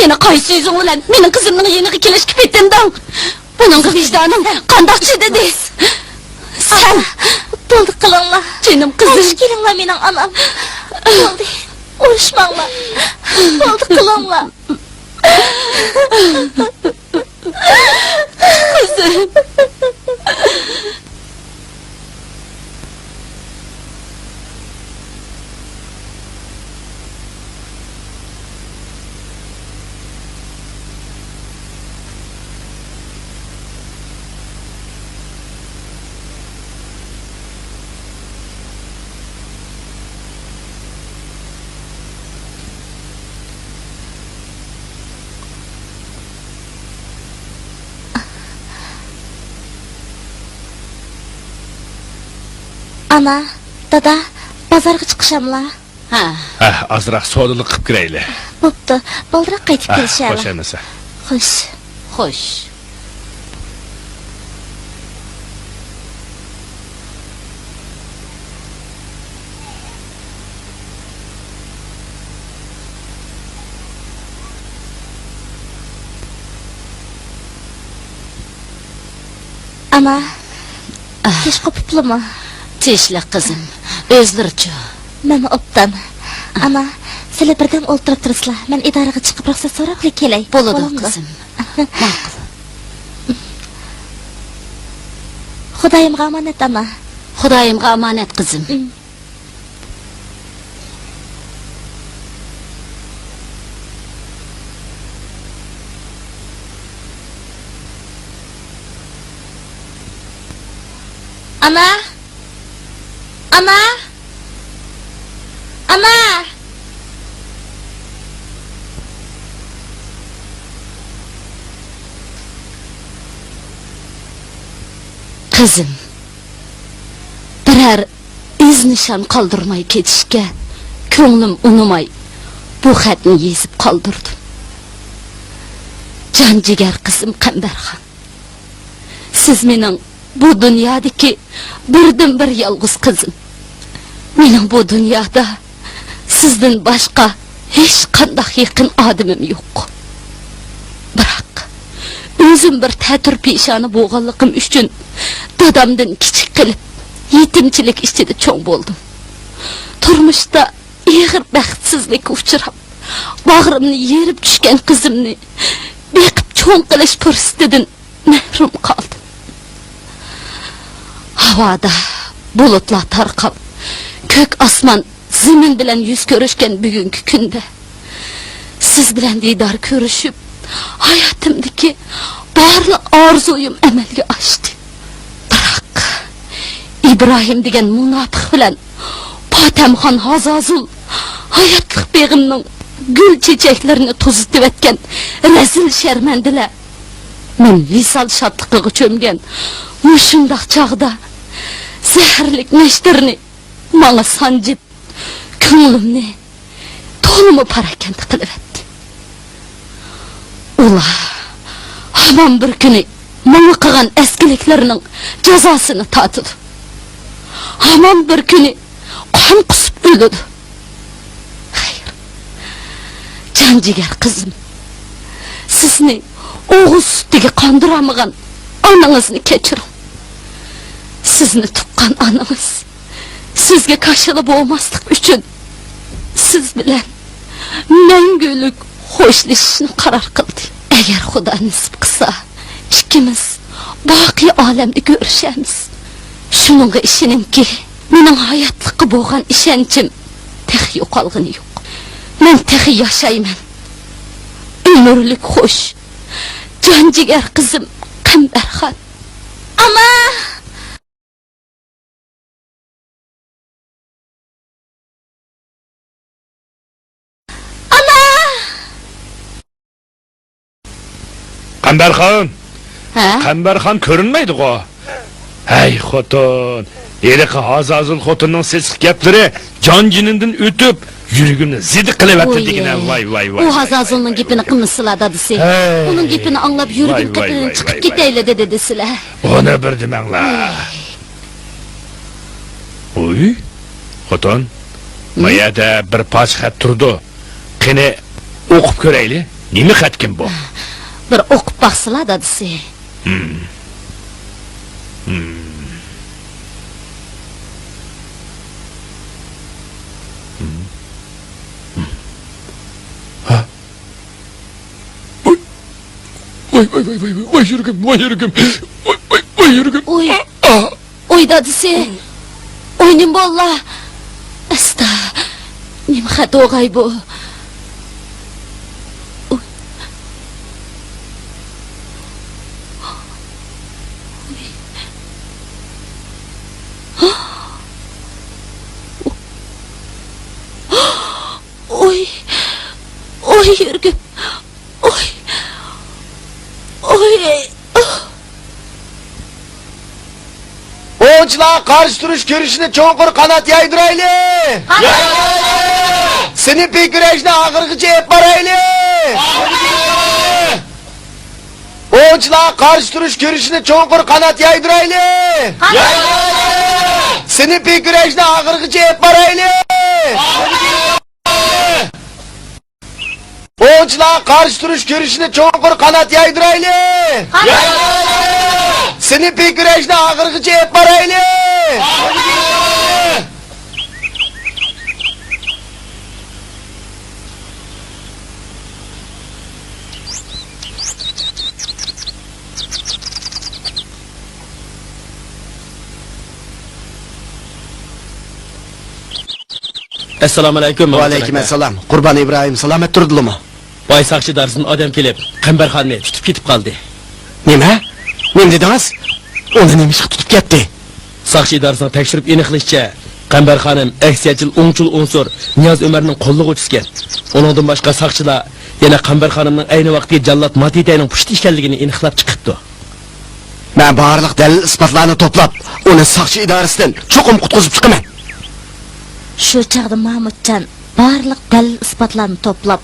يەنە قايسى يۈزۈڭ بىلەن مېنىڭ قىزىمنىڭ يېنىغا كېلىشكە پېتىندىڭ؟ بۇنىڭغا ۋىجدانىڭ قانداق چىدىدى؟ سەن! بولدى، قىلىڭلار. جېنىم قىزىم. قارشى كېلىڭلار، مېنىڭ ئانام. بولدى، ئۇرۇشماڭلار. بولدى، قىلىڭلار. قىزىم. ئانا، دادا، بازارغا چىقىشاملا؟ ھە. ھە، ئازراق سودىلىق قىپ كىرەيلى. بوپتۇ، بالدۇرراق قايتىپ ھە، كېلىشەلا. خوش ئەمىسە. خوش. خوش. ئانا، كەچ قوپۇپلىمۇ؟ تىنچلىق قىزىم، ئۆزلىرىچۇ؟ مەنمۇ ئوبدان. ئانا، سىلەر بىردەم ئولتۇرۇپ تۇرسىلا، مەن ئىدارىگە چىقىپ رۇخسەت سوراپلا كېلەي. بولىدۇ، بولامدۇ؟ قىزىم. ماقۇل. خۇدايىمغا ئامانەت، ئانا. خۇدايىمغا ئامانەت، قىزىم. ئانا! ئانا! ئانا! قىزىم، بىرەر ئىز نىشان قالدۇرماي كېتىشكە كۆڭلۈم ئۇنىماي، بۇ خەتنى يېزىپ قالدۇردۇم. جان جىگەر قىزىم قەمبەرخان، سىز مېنىڭ بۇ دۇنيادىكى بىردىنبىر يالغۇز قىزىم. مېنىڭ بۇ دۇنيادا سىزدىن باشقا ھېچقانداق يېقىن ئادىمىم يوق. بىراق، ئۆزۈم بىر تەتۈر پېشانە بولغانلىقىم ئۈچۈن دادامدىن كىچىك قېلىپ، يېتىمچىلىك ئىچىدە چوڭ بولدۇم. تۇرمۇشتا ئېغىر بەختسىزلىككە ئۇچراپ، باغرىمنى يېرىپ چۈشكەن قىزىمنى بېقىپ چوڭ قىلىش پۇرسىتىدىن مەھرۇم قالدىم. ھاۋادا بۇلۇتلار تارقاپ، كۆك ئاسمان زېمىن بىلەن يۈز كۆرۈشكەن بۈگۈنكى كۈندە، سىز بىلەن دىدار كۆرۈشۈپ، ھاياتىمدىكى بارلىق ئارزۇيۇم ئەمەلگە ئاشتى. بىراق، ئىبراھىم دېگەن مۇناپىق بىلەن پاتەمخان ھازازۇل ھاياتلىق بېغىمنىڭ گۈل چېچەكلىرىنى توزۇتۇۋەتكەن رەزىل شەرمەندىلەر. مەن ۋىسال شادلىقىغا چۆمگەن مۇشۇنداق چاغدا زەھەرلىك نەشتىرىنى ماڭا سانجىپ، كۆڭلۈمنى تولىمۇ پاراكەندە قىلىۋەتتى. ئۇلار ھامان بىر كۈنى ماڭا قىلغان ئەسكىلىكلىرىنىڭ جازاسىنى تارتىدۇ. ھامان بىر كۈنى قان قۇسۇپ ئۆلىدۇ. خەير، جان جىگەر قىزىم، سىزنى ئوغۇز سۈتىگە قاندۇرالمىغان ئانىڭىزنى كەچۈرۈڭ. سىزنى تۇغقان ئانىڭىز سىزگە كاشىلا بولماسلىق ئۈچۈن سىز بىلەن مەڭگۈلۈك خوشلىشىشنى قارار قىلدى. ئەگەر خۇدا نېسىپ قىلسا، ئىككىمىز باقىي ئالەمدە كۆرۈشەرمىز. شۇنىڭغا ئىشىنىڭكى، مېنىڭ ھاياتلىققا بولغان ئىشەنچىم تېخى يوقالغىنى يوق. مەن تېخى ياشايمەن. ئۆمۈرلۈك خوش، جان جىگەر قىزىم قەمبەرخان. ئانا! ئانا! قەمبەرخان! ھە؟ قەمبەرخان كۆرۈنمەيدىغۇ؟ ھەي، خوتۇن! ھېلىقى ھازازۇل خوتۇننىڭ سېسىق گەپلىرى جان-جېنىمدىن ئۆتۈپ، يۈرىكىمنى زىدى قىلىۋەتتى دېگىنە. ۋاي، ۋاي، ۋاي، ئۇ ھازازۇلنىڭ گېپىنى قىلمىسىلا، دادىسى. ھەي، ئۇنىڭ گېپىنى ئاڭلاپ، يۈرىكىم قېپىدىن چىقىپ كېتەيلى دېدى دېسىلە. ئۇنى بىر دېمەڭلار. ۋۇي، خوتۇن، ما يەردە بىر پارچە خەت تۇرىدۇ. قېنى، ئوقۇپ كۆرەيلى. نېمە خەتكىن بۇ؟ بىر ئوقۇپ باقسىلا، دادىسى. ھىم. ھىم. ھىم. ھىم. ھە؟ ۋاي، ۋاي، ۋاي، ۋاي، ۋاي، ۋاي يۈرىكىم، ۋاي يۈرىكىم، ۋاي، ۋاي، ۋاي يۈرىكىم. ئۇي. ئا، ئا. ئۇي دادىسى، ئۇي نېمە بوللا؟ ئاستا، نېمە خەت بولغاي بۇ؟ ئۇي. ئۇي، ئۇي يۈرىكىم، ئۇي، ئۇي. ئوۋچىلار قارشى تۇرۇش كۈرىشىنى چوڭقۇر قانات يايدۇرايلى! سىنىپىي كۈرەشنى ئاخىرغىچە ئېلىپ بارايلى! ئوۋچىلار قارشى تۇرۇش كۈرىشىنى چوڭقۇر قانات يايدۇرايلى! سىنىپىي كۈرەشنى ئاخىرغىچە ئېلىپ بارايلى! ئوۋچىلار قارشى تۇرۇش كۈرىشىنى چوڭقۇر قانات يايدۇرايلى! سىنىپىي كۈرەشنى ئاخىرغىچە ئېلىپ بارايلى! ئەسسالامۇئەلەيكۇم. ۋەئەلەيكۇم ئەسسالام. قۇربان ئىبراھىم سالامەت تۇردىلىمۇ؟ باي ساقچى ئىدارىسىدىن ئادەم كېلىپ، قەمبەرخاننى تۇتۇپ كېتىپ قالدى. نېمە؟ نېمە دېدىڭىز؟ ئۇنى نېمە ئىشقا تۇتۇپ كەتتى؟ ساقچى ئىدارىسىنىڭ تەكشۈرۈپ ئېنىقلىشىچە، قەمبەر خانىم ئەكسىيەتچىل ئوڭچىل ئۇنسۇر نىياز ئۆمەرنىڭ قوللىغۇچىسىكەن. ئۇنىڭدىن باشقا ساقچىلار يەنە قەمبەر خانىمنىڭ ئەينى ۋاقىتتىكى جاللات ماتېتەينىڭ پۇشتى ئىكەنلىكىنى ئېنىقلاپ چىقىپتۇ. مەن بارلىق دەلىل-ئىسپاتلارنى توپلاپ، ئۇنى ساقچى ئىدارىسىدىن چوقۇم قۇتقۇزۇپ چىقىمەن. شۇ چاغدا مامۇتجان بارلىق دەلىل-ئىسپاتلارنى توپلاپ،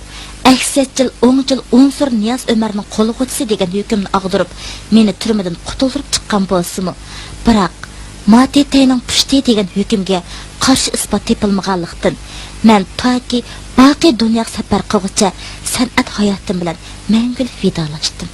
ئەكسىيەتچىل ئوڭچىل ئۇنسۇر نىياز ئۆمەرنىڭ قوللىغۇچىسى دېگەن ھۆكۈمنى ئاغدۇرۇپ، مېنى تۈرمىدىن قۇتۇلدۇرۇپ چىققان بولسىمۇ، بىراق ماتېتەينىڭ پۇشتى دېگەن ھۆكۈمگە قارشى ئىسپات تېپىلمىغانلىقتىن، مەن تاكى باقىي دۇنياغا سەپەر قىلغۇچە سەنئەت ھاياتىم بىلەن مەڭگۈلۈك ۋىدالاشتىم.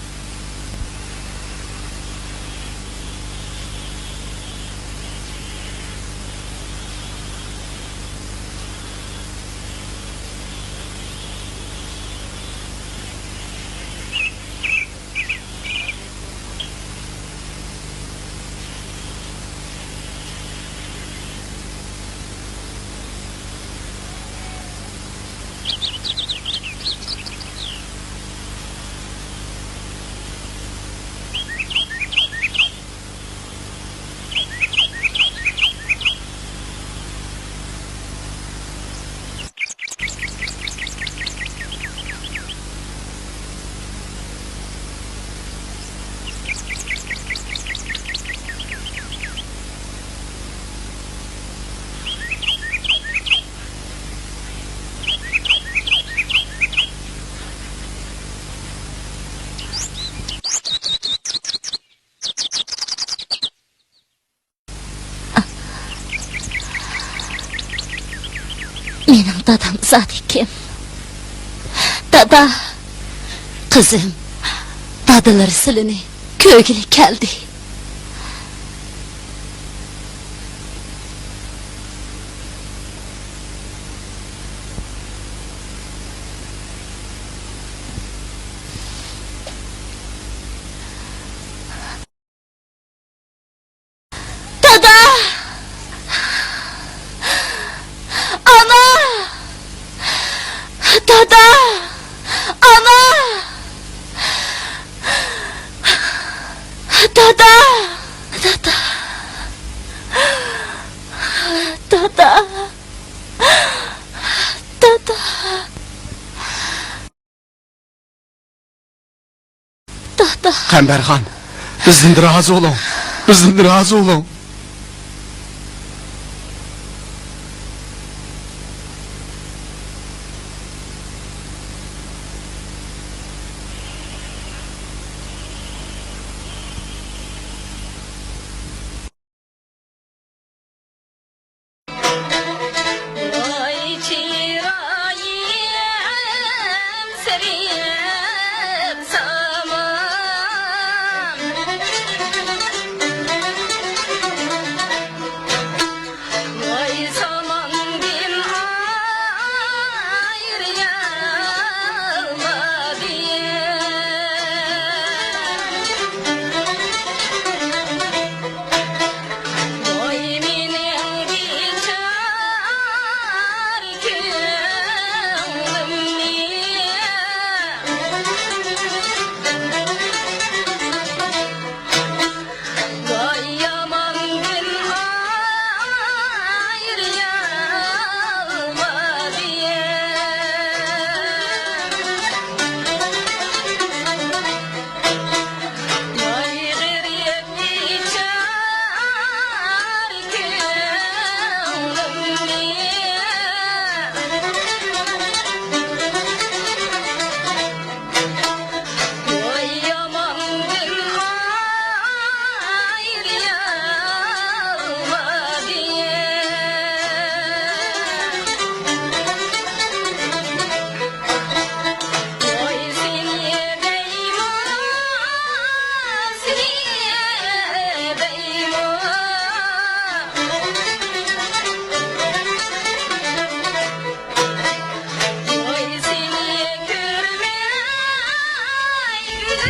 مېنىڭ دادام زادى كىم؟ دادا! قىزىم، دادىلىرى سىلىنى كۆرگىلى كەلدى. دادا! ئانا! دادا! ئانا! دادا! دادا! دادا! دادا! دادا. قەمبەرخان، بىزدىن رازى بولۇڭ. بىزدىن رازى بولۇڭ.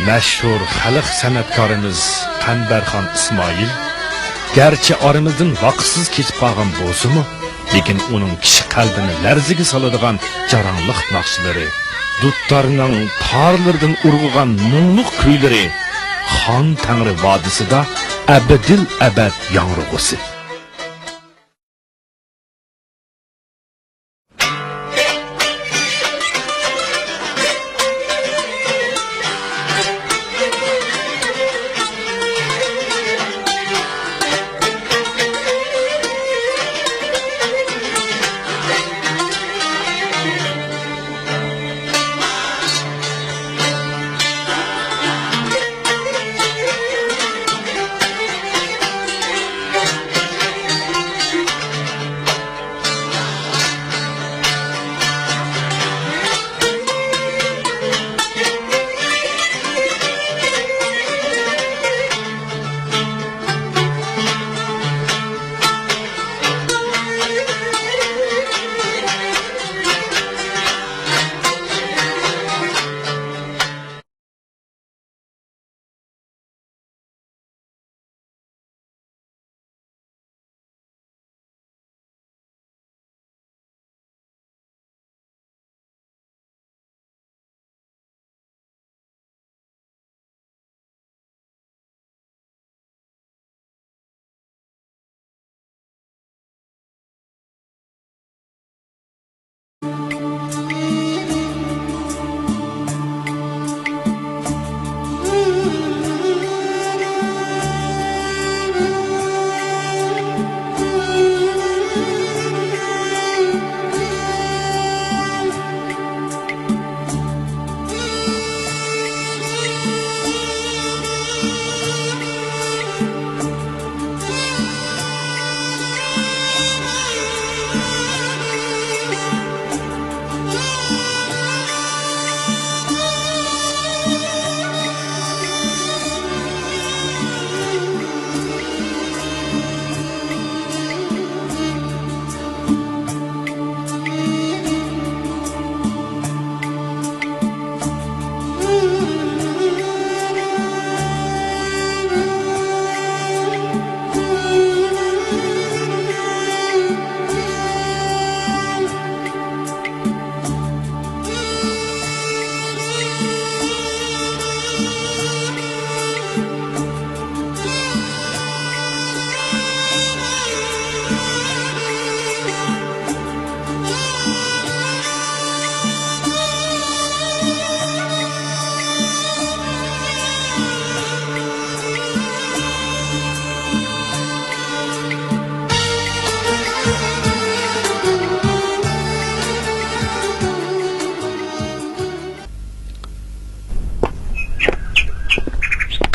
مەشھۇر خەلق سەنئەتكارىمىز قەمبەرخان ئىسمائىل گەرچە ئارىمىزدىن ۋاقىتسىز كېتىپ قالغان بولسىمۇ، لېكىن ئۇنىڭ كىشى قەلبىنى لەرزىگە سالىدىغان جاراڭلىق ناخشىلىرى، دۇتارنىڭ تارلىرىدىن ئۇرغۇغان مۇڭلۇق كۈيلىرى خان تەڭرى ۋادىسىدا ئەبەدىل ئەبەد ياڭرىغۇسى.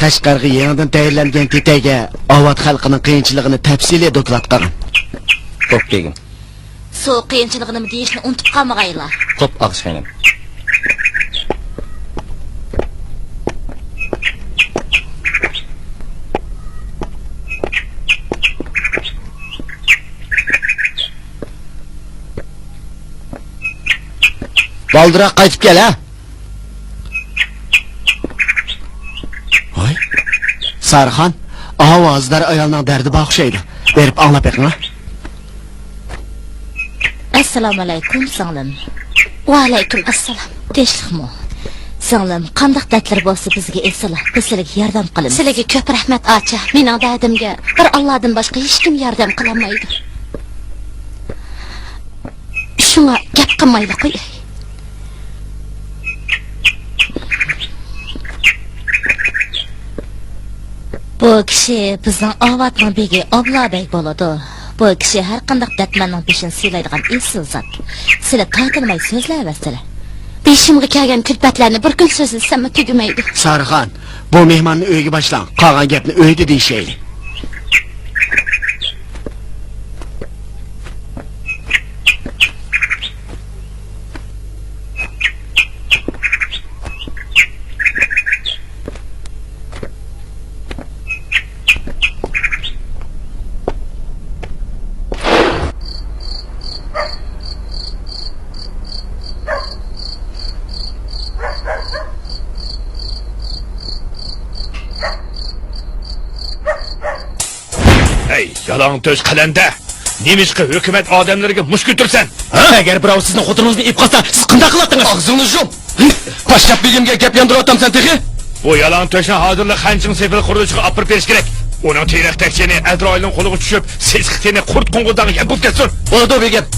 قەشقەرگە يېڭىدىن تەييارلانغان تېتەيگە ئاۋات خەلقىنىڭ قىيىنچىلىقىنى تەپسىلىي دوكلات قىلغىن. خوپ، بېگىم. سۇ قىيىنچىلىقىنىمۇ دېيىشنى ئۇنتۇپ قالمىغايلا. خوپ، ئاغىشخانىم. بالدۇرراق قايتىپ كەل، ھە؟ ۋاي، سارىخان، ئاۋۇ ھازىدار ئايالنىڭ دەردى بار ئوخشايدۇ. بېرىپ ئاڭلاپ بېقىڭ، ھە؟ ئەسسالامۇئەلەيكۇم، سىڭلىم. ۋەئەلەيكۇم ئەسسالام. تىنچلىقمۇ؟ سىڭلىم، قانداق دەردلىرى بولسا بىزگە ئېيتسىلا، بىز سىلىگە ياردەم قىلىمىز. سىلىگە كۆپ رەھمەت، ئاچا. مېنىڭ دەردىمگە بىر ئاللادىن باشقا ھېچكىم ياردەم قىلالمايدۇ. شۇڭا گەپ قىلمايلا قوياي. بۇ كىشى بىزنىڭ ئاۋاتنىڭ بېگى ئابلا بەگ بولىدۇ. بۇ كىشى ھەر قانداق دەردمەننىڭ بېشىنى سىلايدىغان ئېسىل زات. سىلە تارتىنماي سۆزلەۋەرسىلە. بېشىمغا كەلگەن كۈلپەتلەرنى بىر كۈن سۆزلىسەممۇ تۈگىمەيدۇ. سارىخان، بۇ مېھماننى ئۆيگە باشلاڭ. قالغان گەپنى ئۆيدە دېيىشەيلى. يالاڭ تۆش قەلەندەر! نېمىشقا ھۆكۈمەت ئادەملىرىگە مۇشت كۆتۈرىسەن؟ ھە؟ ئەگەر بىراۋ سىزنىڭ خوتۇنىڭىزنى ئېلىپ قالسا، سىز قانداق قىلاتتىڭىز؟ ئاغزىڭنى يۇم! پاششاپ بېگىمگە گەپ ياندۇرۇۋاتامسەن تېخى؟ بۇ يالاڭ تۆشنى ھازىرلا خەنچىڭ سېپىل قۇرۇلۇشىغا ئاپىرىپ بېرىش كېرەك. ئۇنىڭ تېرىق تەكشىنى ئەزرائىلنىڭ قولىغا چۈشۈپ، سېسىق تېنى قۇرت قوڭغۇرداغا يەم بولۇپ كەتسۇن. بولىدۇ، بېگىم.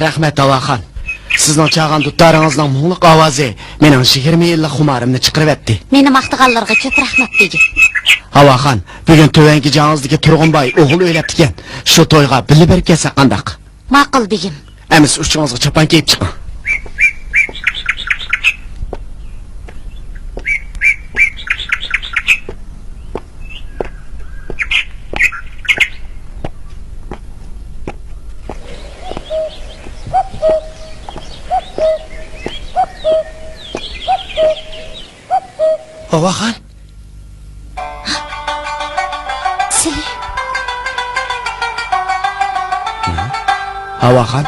رەھمەت، ھاۋاخان. سىزنىڭ چالغان دۇتارىڭىزنىڭ مۇڭلۇق ئاۋازى مېنىڭ يىگىرمە يىللىق خۇمارىمنى چىقىرىۋەتتى. مېنى ماختىغانلىرىغا كۆپ رەھمەت، بېگىم. ھاۋاخان، بۈگۈن تۆۋەن گېجىڭىزدىكى تۇرغۇنباي ئوغۇل ئۆيلەپتىكەن. شۇ تويغا بىللە بېرىپ كەلسەك قانداق؟ ماقۇل، بېگىم. ئەمىسە ئۇچىڭىزغا چاپان كىيىپ چىقىڭ. ھاۋاخان. سىلى. ھاۋاخان،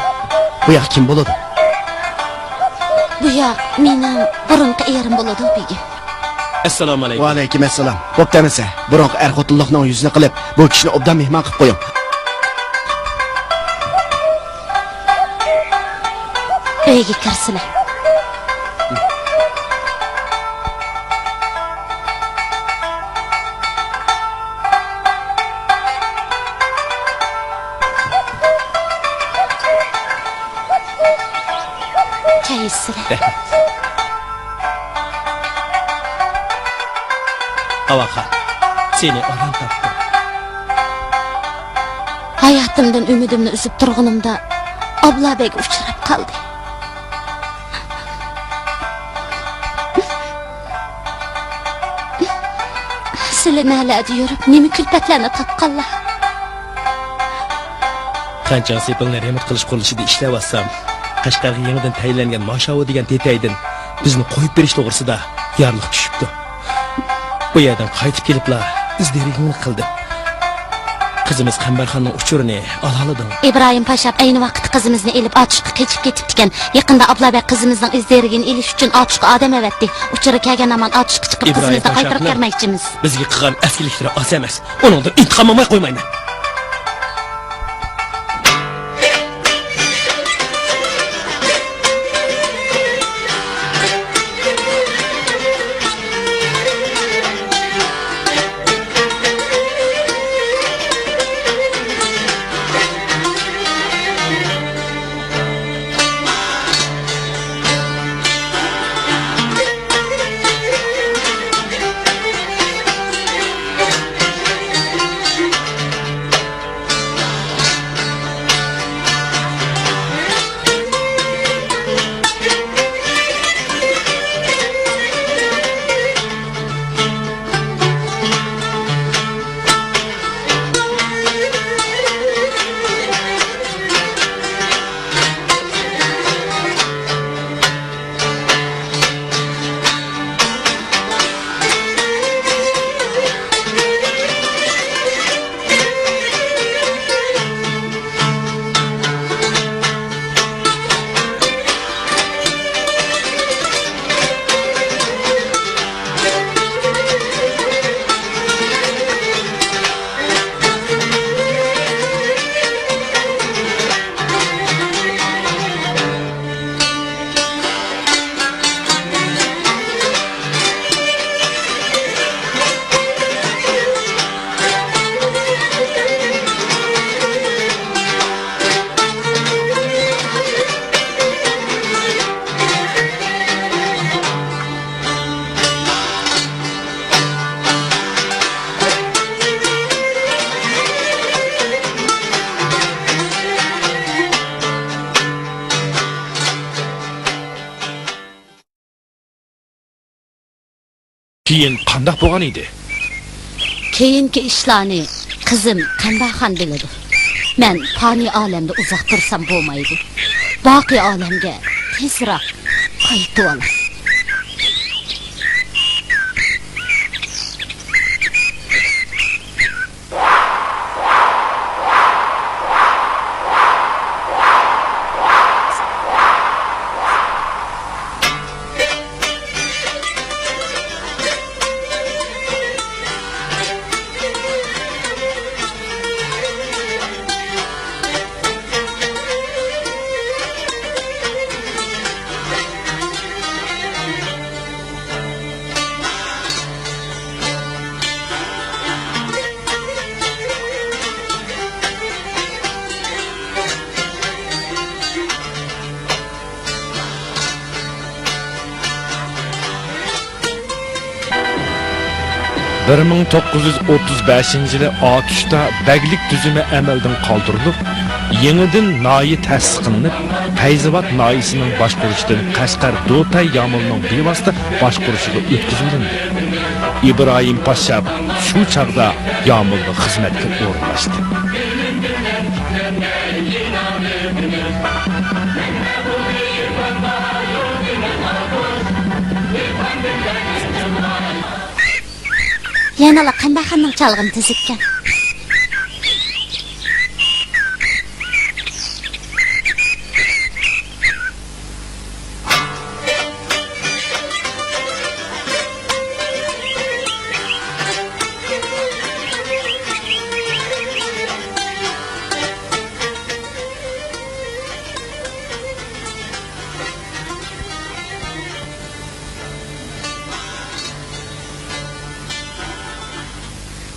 بۇ ياق كىم بولىدۇ؟ بۇ ياق مېنىڭ بۇرۇنقى ئېرىم بولىدۇ، بېگىم. ئەسسالامۇ ئەلەيكۇم. ۋەئەلەيكۇم ئەسسالام. بوپتۇ ئەمىسە، بۇرۇنقى ئەر-خوتۇنلۇقنىڭ يۈزىنى قىلىپ، بۇ كىشىنى ئوبدان مېھمان قىلىپ قويۇڭ. ئۆيگە كىرسىلە. كەيسىلە. ئاۋاخان، سېنى ئاران تاپتىم. ھاياتىمدىن ئۈمىدىمنى ئۈزۈپ تۇرغىنىمدا، ئابلا بەگ ئۇچراپ قالدى. سىلى نەلەردە يۈرۈپ، نېمە كۈلپەتلەرنى تارتقانلار. خەنچاڭ سېپىلنى رېمونت قىلىش قۇرۇلۇشىدا ئىشلەۋاتسام، قەشقەرگە يېڭىدىن تەيىنلەنگەن ماشاۋۇ دېگەن تېتەيدىن بىزنى قويۇپ بېرىش توغرىسىدا يارلىق چۈشۈپتۇ. بۇ يەردىن قايتىپ كېلىپلا ئىز دېرىكىڭنى قىلدىم. قىزىمىز قەمبەرخاننىڭ ئۇچۇرىنى ئالالىدىڭ. ئىبراھىم پاشا ئەينى ۋاقىتتا قىزىمىزنى ئېلىپ، ئاتۇشقا قېچىپ كېتىپتىكەن. يېقىندا ئابلا بەگ قىزىمىزنىڭ ئىز دېرىكىنى ئېلىش ئۈچۈن ئاتۇشقا ئادەم ئەۋەتتى. ئۇچۇرى كەلگەن ھامان ئاتۇشقا چىقىپ، قىزىمىزنى قايتۇرۇپ كەلمەكچىمىز. بىزگە قىلغان ئەسكىلىكلىرى ئاز ئەمەس. ئۇنىڭدىن ئىنتىقام ئالماي قويمايمەن. كېيىن قانداق بولغان ئىدى؟ كېيىنكى ئىشلارنى قىزىم قەمبەرخان بىلىدۇ. مەن پانىي ئالەمدە ئۇزاق تۇرسام بولمايدۇ. باقىي ئالەمگە تېزراق قايتىۋالاي. بىر مىڭ توققۇز يۈز ئوتتۇز بەشىنچى يىلى ئاتۇشتا بەگلىك تۈزۈمى ئەمەلدىن قالدۇرۇلۇپ، يېڭىدىن ناھىيە تەسىس قىلىنىپ، پەيزاۋات ناھىيىسىنىڭ باشقۇرۇشىدىن قەشقەر دوتەي يامۇلنىڭ بىۋاسىتە باشقۇرۇشىغا ئۆتكۈزۈۋېلىندى. ئىبراھىم پاشا شۇ چاغدا يامۇلغا خىزمەتكە ئورۇنلاشتى. يەنىلا قەمبەرخاننىڭ چالغىنى تۈزۈككەن.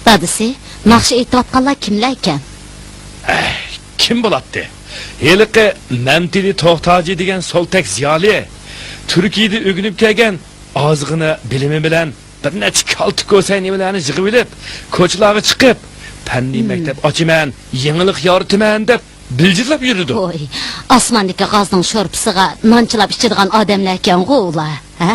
دادىسى، ناخشا ئېيتىۋاتقانلار كىملەركەن؟ ئەھ، كىم بولاتتى؟ ھېلىقى مەمتىلى توختاجى دېگەن سولتەك زىيالىي، تۈركىيەدە ئۆگىنىپ كەلگەن، ئازغىنە بىلىمى بىلەن بىر نەچچە كالتە كوسەك نېمىلەرنى يىغىۋېلىپ، كوچىلارغا چىقىپ، پەننىي مەكتەپ ئاچىمەن، يېڭىلىق يارىتىمەن دەپ بىلجىرلاپ يۈرىدۇ. ۋوي، ئاسماندىكى غازنىڭ شورپىسىغا نان چىلاپ ئىچىدىغان ئادەملەركەنغۇ ئۇلار، ھە؟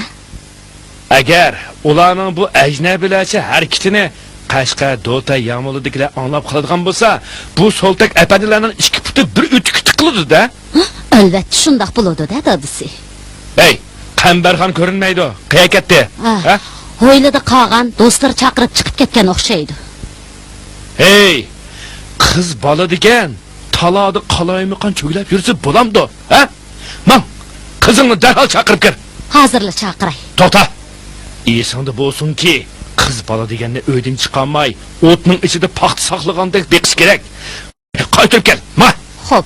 ئەگەر ئۇلارنىڭ بۇ ئەجنەبىيلەرچە ھەرىكىتىنى قەشقەر دوتەي يامۇلىدىكىلەر ئاڭلاپ قالىدىغان بولسا، بۇ سولتەك ئەپەندىلەرنىڭ ئىككى پۇتى بىر ئۆتۈككە تىقىلىدۇ-دە. ھە؟ ئەلۋەتتە شۇنداق بولىدۇ-دە، دادىسى. ھەي، قەمبەرخان كۆرۈنمەيدۇ. قەيەرگە كەتتى؟ ھە؟ ھويلىدا قالغان، دوستلىرى چاقىرىپ چىقىپ كەتكەن ئوخشايدۇ. ھەي، قىز بالا دېگەن تالادا قالايمىقان چۆگىلەپ يۈرسە بولامدۇ، ھە؟ ماڭ، قىزىڭنى دەرھال چاقىرىپ كىر. ھازىرلا چاقىراي. توختا! ئېسىڭدە بولسۇنكى، قىز بالا دېگەننى ئۆيدىن چىقارماي، ئوتنىڭ ئىچىدە پاختا ساقلىغاندەك بېقىش كېرەك. قايتۇرۇپ كەل، ما! خوپ.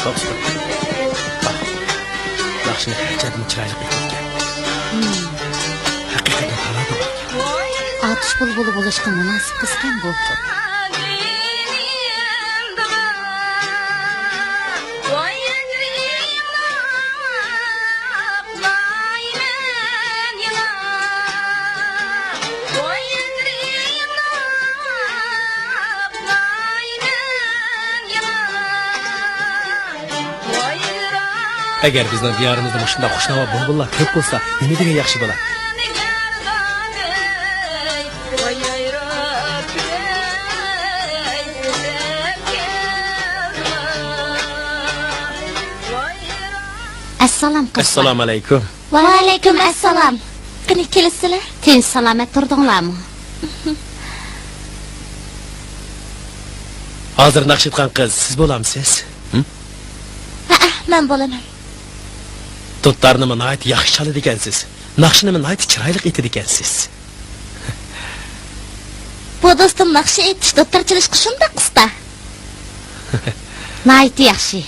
دوستۇم، ناخشىنى ھەر جايدىمۇ چىرايلىق ئېيتىدىكەن. ھەقىقەتەن تالانتى بار ئىكەن. ئاتۇش بۇلبۇلى بولۇشقا مۇناسىپ قىزكەن بۇ. ئەگەر بىزنىڭ دىيارىمىزدا مۇشۇنداق خۇشناۋا بۇلبۇللار كۆپ بولسا، نېمە دېگەن ياخشى بولا. ئەسسالام، قىزلار. ئەسسالامۇ ئەلەيكۇم. ۋەئەلەيكۇم ئەسسالام. قېنى، كېلىسىلە. تىنچ-سالامەت تۇردۇڭلارمۇ؟ ھازىر ناخشا ئېيتقان قىز سىز بولامسىز؟ ھە؟ ھەئە، مەن بولىمەن. دۇتارنىمۇ ناھايىتى ياخشى چالىدىكەنسىز. ناخشىنىمۇ ناھايىتى چىرايلىق ئېيتىدىكەنسىز. بۇ دوستۇم ناخشا ئېيتىش، دۇتار چېلىشقا شۇنداق ئۇستا. ناھايىتى ياخشى.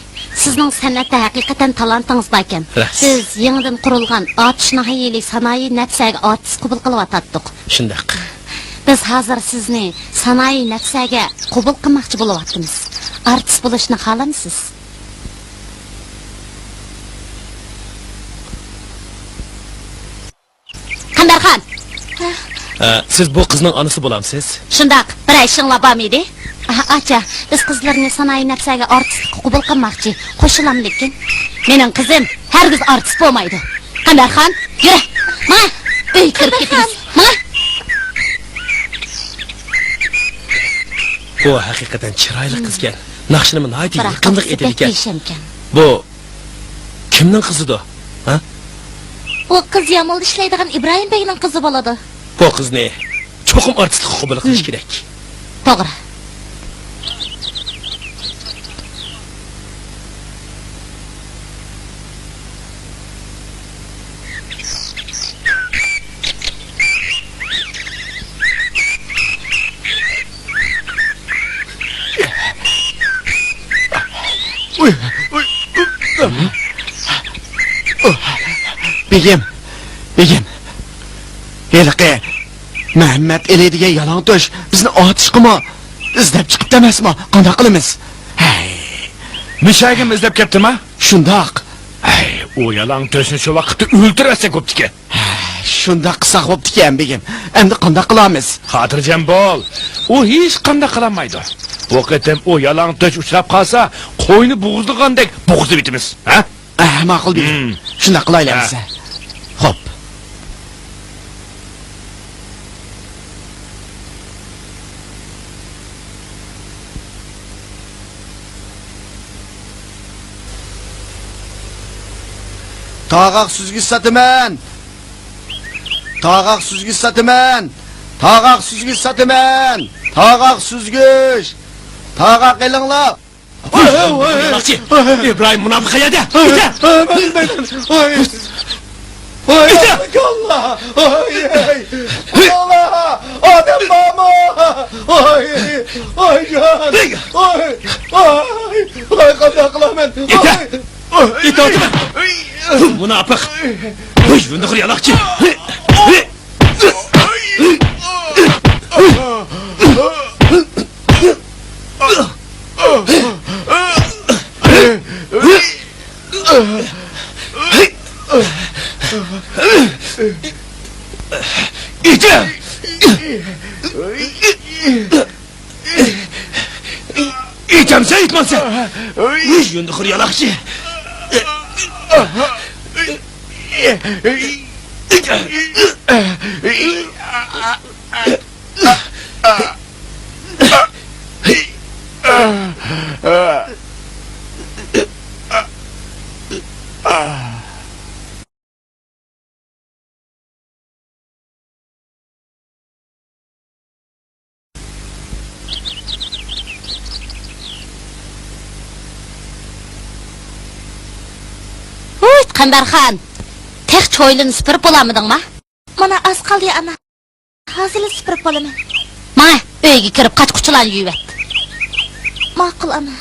سىزنىڭ سەنئەتتە ھەقىقەتەن تالانتىڭىز باركەن. رەس. بىز يېڭىدىن قۇرۇلغان ئاتۇش ناھىيەلىك سانائىي نەپسەگە ئارتىس قوبۇل قىلىۋاتاتتۇق. شۇنداق. بىز ھازىر سىزنى سانائىي نەپسەگە قوبۇل قىلماقچى بولۇۋاتىمىز. ئارتىس بولۇشنى خالامسىز؟ قەمبەرخان! ئە، سىز بۇ قىزنىڭ ئانىسى بولامسىز؟ شۇنداق، بىرەر ئىشىڭلار بارمىدى؟ ئا، ئاچا، بىز قىزلىرىنى سانائىي نەپسەگە ئارتىسلىققا قوبۇل قىلماقچى. قوشۇلاملىكىن؟ مېنىڭ قىزىم ھەرگىز ئارتىس بولمايدۇ. قەمبەرخان، يۈرە! ماڭا! ئۆيگە كىرىپ كېتىمىز. ماڭا! بۇ ھەقىقەتەن چىرايلىق قىزكەن. ناخشىنىمۇ ناھايىتى يېقىملىق ئېيتىدىكەن. بۇ كىمنىڭ قىزىدۇ؟ ھە؟ ئۇ قىز يامۇلدا ئىشلەيدىغان ئىبراھىم بەگنىڭ قىزى بولىدۇ. بۇ قىزنى چوقۇم ئارتىسلىققا قوبۇل قىلىش كېرەك. توغرا. بېگىم، بېگىم، ھېلىقى مەمەت ئېلى دېگەن يالاڭتۆش بىزنى ئاتۇشقىمۇ ئىزدەپ چىقىپتۇ ئەمەسمۇ؟ قانداق قىلىمىز؟ ھەي. مىشەگىمۇ ئىزدەپ كەپتىما؟ شۇنداق. ھەي، ئۇ يالاڭتۆشنى شۇ ۋاقىتتا ئۆلتۈرۈۋەتسەك بوپتىكەن. شۇنداق قىلساق بوپتىكەن، بېگىم. ئەمدى قانداق قىلامىز؟ خاتىرجەم بول. ئۇ ھېچقانداق قىلالمايدۇ. بۇ قېتىم ئۇ يالاڭتۆش ئۇچراپ قالسا، قوينى بوغۇزلىغاندەك بوغۇزلىۋېتىمىز. ھە؟ ئەھ، ماقۇل، بېگىم. شۇنداق قىلايلى ئەمىسە. خوپ. تاغاق سۈزگۈچ ساتىمەن! تاغاق سۈزگۈچ ساتىمەن! تاغاق سۈزگۈچ ساتىمەن! تاغاق سۈزگۈچ! تاغاق ئېلىڭلار! ۋاي، ۋاي، ۋاي. يالاڭچى! ئىبراھىم مۇناپىق قەيەردە؟ كېتە! ۋاي، ۋاي، ۋاي، ۋاي. ۋاي، كېتە! ئاللا! ۋاي، ۋاي. ئاللا! ئادەم بارمۇ؟ ۋاي، ۋاي، جان! ۋاي، ۋاي، ۋاي، قانداق قىلامەن؟ كېتە! ۋاي. كېتە! مۇناپىق! ۋاي، يۇندىغۇر يالاڭچى! ئېيتەمسەن، ئېيتمامسەن؟ يۇندىخور يالاقچى! ھۇي، قەمبەرخان! تېخىچە ھويلىنى سۈپۈرۈپ بولالمىدىڭما؟ مانا ئاز قالدى، ئانا. ھازىرلا سۈپۈرۈپ بولىمەن. ماڭە، ئۆيگە كىرىپ قاچا-قۇچىلارنى يۇيۇۋەت. ماقۇل، ئانا.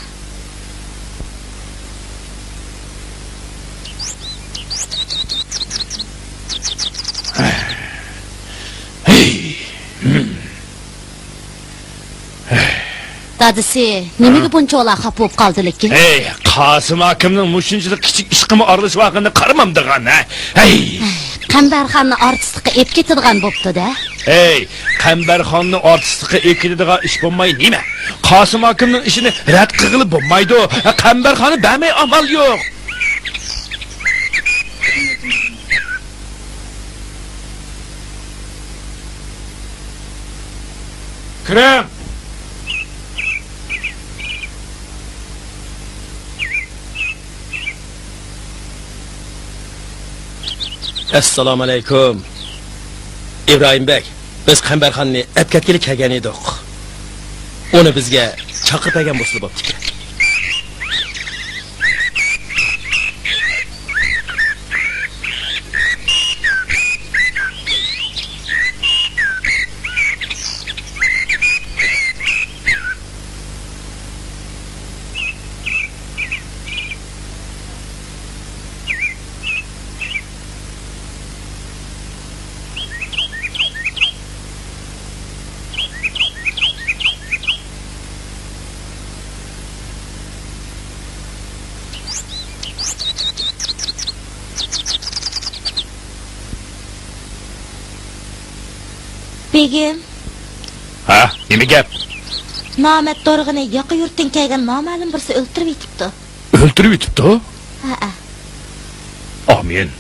دادىسى نېمىگە بۇنچىۋالا خاپا بولۇپ قالدى لېكىن؟ ھەي، قاسىم ئاكامنىڭ مۇشۇنچىلىك كىچىك ئىشقىمۇ ئارىلىشىۋالغىنىنى قارىمامدىغان، ھە؟ ھەي! قەمبەرخاننى ئارتىسلىققا ئېلىپ كېتىدىغان بوپتۇ-دە. ھەي، قەمبەرخاننى ئارتىسلىققا ئېلىپ كېتىدىغان ئىش بولماي نېمە؟ قاسىم ئاكامنىڭ ئىشىنى رەت قىلغىلى بولمايدۇ. قەمبەرخاننى بەرمەي ئامال يوق. كىرىڭ! ئەسسالامۇئەلەيكۇم. ئىبراھىم بەگ، بىز قەمبەرخاننى ئەپكەتكىلى كەلگەن ئىدۇق. ئۇنى بىزگە چاقىرىپ بەرگەن بولسىلا بوپتىكەن. بېگىم. ھە، نېمە گەپ؟ نامەرد دورىغىنى ياقا يۇرتتىن كەلگەن نامەلۇم بىرسى ئۆلتۈرۈۋېتىپتۇ. ئۆلتۈرۈۋېتىپتۇ؟ ھەئە. ئامىن.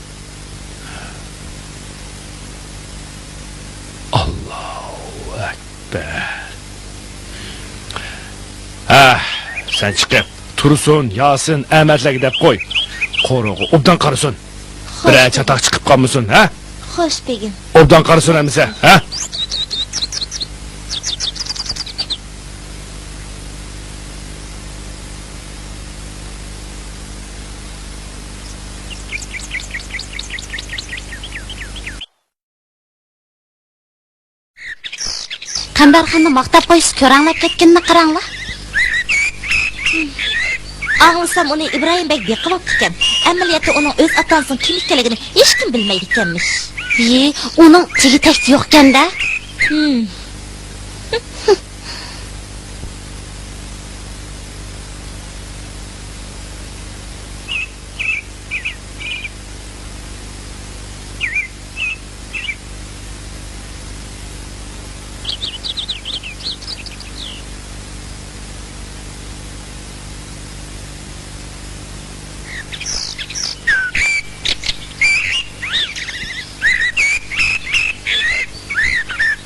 ئاللاھۇ ئەكبەر. ھە، سەن چىقىپ، تۇرسۇن، ياسىن، ئەمەتلەرگە دەپ قوي. قورۇغا ئوبدان قارىسۇن. بىرەر چاتاق چىقىپ قالمىسۇن، ھە؟ خوش، بېگىم. ئوبدان قارىسۇن ھەممىسى، ھە؟ قەمبەرخاننى ماختاپ قويسا كۆرەڭلەپ كەتكىنىنى قاراڭلار. ئاڭلىسام ئۇنى ئىبراھىم بەگ بېقىۋاپتىكەن. ئەمەلىيەتتە ئۇنىڭ ئۆز ئاتا-ئانىسىنىڭ كىم ئىكەنلىكىنى ھېچكىم بىلمەيدىكەنمىش. يى، ئۇنىڭ تېگى-تەكتى يوقكەن-دە. ھىم.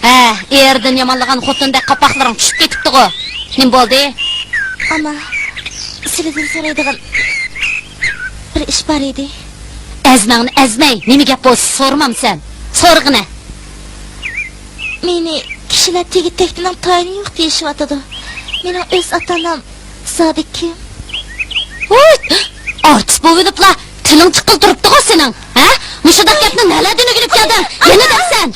ھە، ئېرىدىن يامانلىغان خوتۇندەك قاپاقلىرىڭ چۈشۈپ كېتىپتىغۇ. نېمە بولدى؟ ئانا، سىلىدىن سورايدىغان بىر ئىش بار ئىدى. ئەزمەڭنى ئەزمەي، نېمە گەپ بولسا سورىمامسەن؟ سورىغىنە. مېنى كىشىلەر تېگى-تەكتىنىڭ تايىنى يوق دېيىشىۋاتىدۇ. مېنىڭ ئۆز ئاتا-ئانام زادى كىم؟ ھۇي! ئارتىس بولۇۋېلىپلا تىلىڭ چىققىلى تۇرۇپتىغۇ سېنىڭ، ھە؟ مۇشۇنداق گەپنى نەلەردىن ئۆگىنىپ كەلدىڭ؟ يەنە دەپسەن!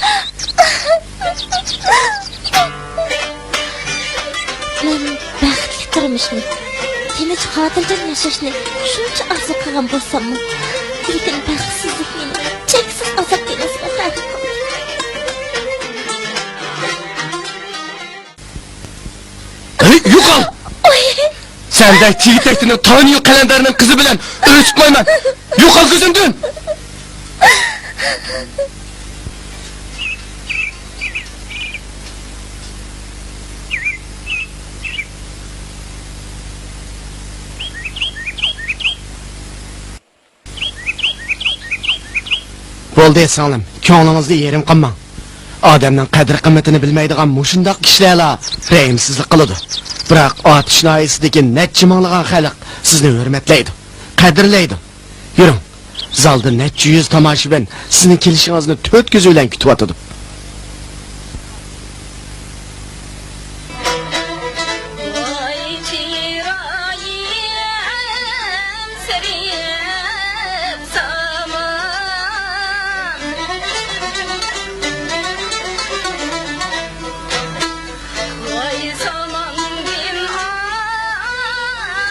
مەن بەختلىك تۇرمۇشنى، تىنچ خاتىرجەم ياشاشنى شۇنچە ئارزۇ قىلغان بولساممۇ، لېكىن بەختسىزلىك مېنى چەكسىز ئازاب دېڭىزىغا غەرق قىلدى. ھەي، يوقال! ئۇي! سەندەك تېگى-تەكتىنىڭ تايىنى يوق قەلەندەرنىڭ قىزى بىلەن ئۆي تۇتمايمەن. يوقال كۆزۈمدىن! بولدى، سىڭلىم، كۆڭلىڭىزنى يېرىم قىلماڭ. ئادەمنىڭ قەدىر-قىممىتىنى بىلمەيدىغان مۇشۇنداق كىشىلەرلا رەھىمسىزلىك قىلىدۇ. بىراق ئاتۇش ناھىيەسىدىكى نەچچە مىڭلىغان خەلق سىزنى ھۆرمەتلەيدۇ، قەدىرلەيدۇ. يۈرۈڭ، زالدا نەچچە يۈز تاماشىبىن سىزنىڭ كېلىشىڭىزنى تۆت كۆزى بىلەن كۈتۈۋاتىدۇ. ۋاي چىرايىم سېرىپ سامان. ۋاي زاماندىن ئايرىيالمىدىم.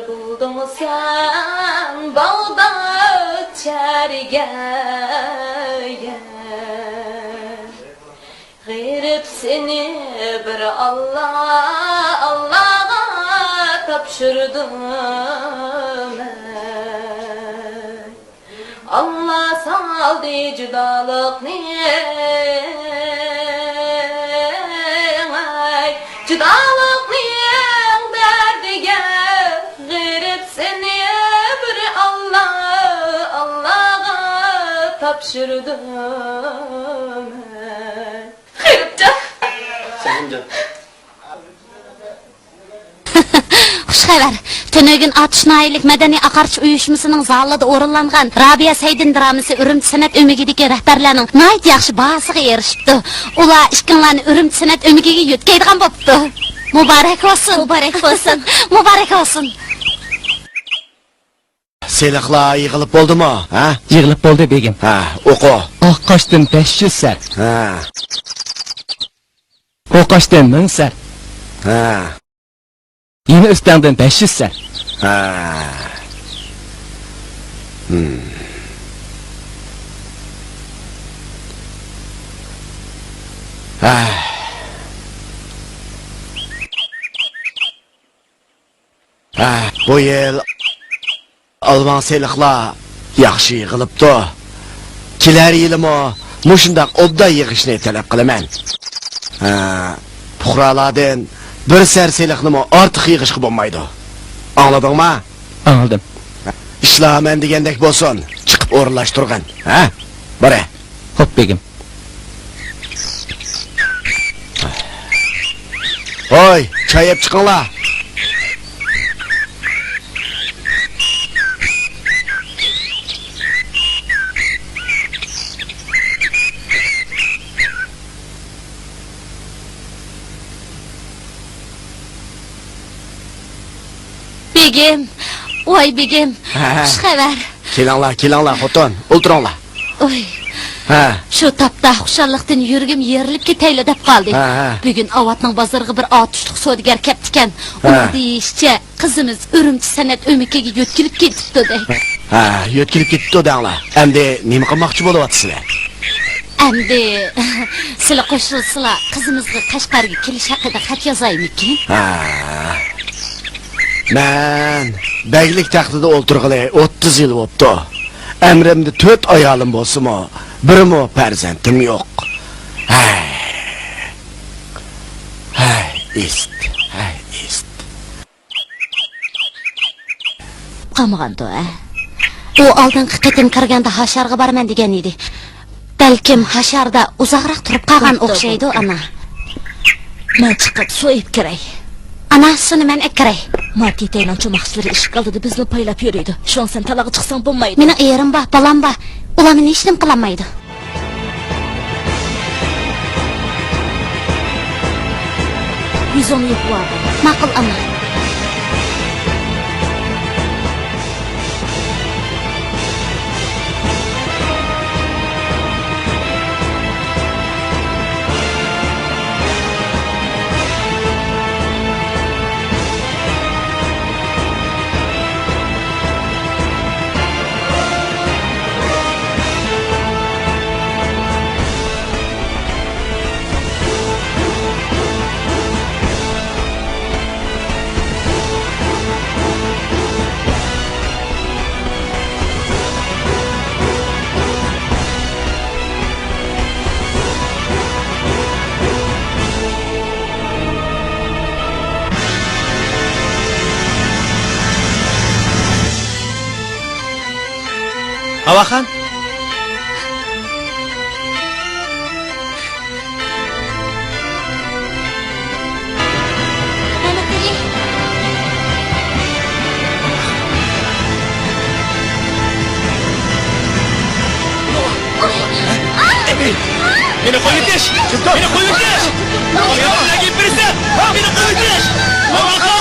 بولدۇڭ سەن باغداد شەھىرىگە. غېرىب سېنى بىر ئاللا، ئاللاغا تاپشۇردۇم مەن. ئاللا سالدى جۇدالىقنى، ئەي، جۇدالىقنىڭ دەردىگە. غېرىب سېنى بىر ئاللا، ئاللاغا تاپشۇردۇم مەن. غېرىبجان. سەھىمجان. خۇش خەۋەر! تۈنۈگۈن ئاتۇش ناھىيەلىك مەدەنىي ئاقارتىش ئۇيۇشمىسىنىڭ زالىدا ئورۇنلانغان رابىيە سەيدىن درامىسى ئۈرۈمچى سەنئەت ئۆمىكىدىكى رەھبەرلەرنىڭ ناھايىتى ياخشى باھاسىغا ئېرىشىپتۇ. ئۇلار ئىككىڭلارنى ئۈرۈمچى سەنئەت ئۆمىكىگە يۆتكەيدىغان بوپتۇ. مۇبارەك بولسۇن! مۇبارەك بولسۇن! مۇبارەك بولسۇن! سېلىقلار يىغىلىپ بولدىمۇ، ھە؟ يىغىلىپ بولدى، بېگىم. ھە، ئوقۇ. ئاق قاشتىن بەش يۈز سەر. ھە. قوقاشتىن مىڭ سەر. ھە. يېڭى ئۆستەڭدىن بەش يۈز سەر. ھە. ھىم. ھە. ھە، بۇ يىل ئالۋاڭ سېلىقلار ياخشى يىغىلىپتۇ. كېلەر يىلىمۇ مۇشۇنداق ئوبدان يىغىشنى تەلەپ قىلىمەن. ھە، پۇقرالاردىن بىر سەر سېلىقنىمۇ ئارتۇق يىغىشقا بولمايدۇ. ئاڭلىدىڭما؟ ئاڭلىدىم. ئىشلار مەن دېگەندەك بولسۇن، چىقىپ ئورۇنلاشتۇرغىن. ھە؟ بارە. خوپ، بېگىم. ھوي، چاي ئەپ چىقىڭلار. بېگىم، ۋاي بېگىم، ھە. خۇش خەۋەر. كېلىڭلار، كېلىڭلار، خوتۇن، ئولتۇرۇڭلار. ئوي. ھە. شۇ تاپتا خۇشاللىقتىن يۈرىكىم يېرىلىپ كېتەيلا دەپ قالدى. ھە، ھە. بۈگۈن ئاۋاتنىڭ بازىرىغا بىر ئاتۇشلۇق سودىگەر كەپتىكەن. ھە. ئۇنىڭ دېيىشىچە، قىزىمىز ئۈرۈمچى سەنئەت ئۆمىكىگە يۆتكىلىپ كېتىپتۇ دەي. ھە، يۆتكىلىپ كېتىپتۇ دەڭلار. ئەمدى نېمە قىلماقچى بولۇۋاتىسىلەر؟ ئەمدى سىلە قوشۇلسىلا، قىزىمىزغا قەشقەرگە كېلىش ھەققىدە خەت يازايمىكىن؟ ھە. مەن بەگلىك تەختىدە ئولتۇرغىلى ئوتتۇز يىل بوپتۇ. ئەمرىمدە تۆت ئايالىم بولسىمۇ، بىرمۇ پەرزەنتىم يوق. ھەي. ھەي، ئىست. ھەي، ئىست. قالمىغاندۇ، ھە؟ ئۇ ئالدىنقى قېتىم كىرگەندە ھاشارغا بارىمەن دېگەن ئىدى. بەلكىم ھاشاردا ئۇزاقراق تۇرۇپ قالغان ئوخشايدۇ، ئانا. مەن چىقىپ سۇ ئېلىپ كىرەي. ئانا، سۇنى مەن ئەكىرەي. ماتىتەينىڭ چوماقچىلىرى ئىشىك ئالدىدا بىزنى پايلاپ يۈرىدۇ. شۇڭا سەن تالاغا چىقساڭ بولمايدۇ. مېنىڭ ئېرىم بار، بالام بار. ئۇلار مېنى ھېچنېمە قىلالمايدۇ. يۈزۈڭنى يۇيۇپ بار. ماقۇل، ئانا. ھاۋاخان. مانا قېنى. مېنى قويۇۋېتىش! مېنى قويۇۋېتىش! ئاياللارغا گەپ بېرىسەن! مېنى قويۇۋېتىش! ئاۋۇ قىل!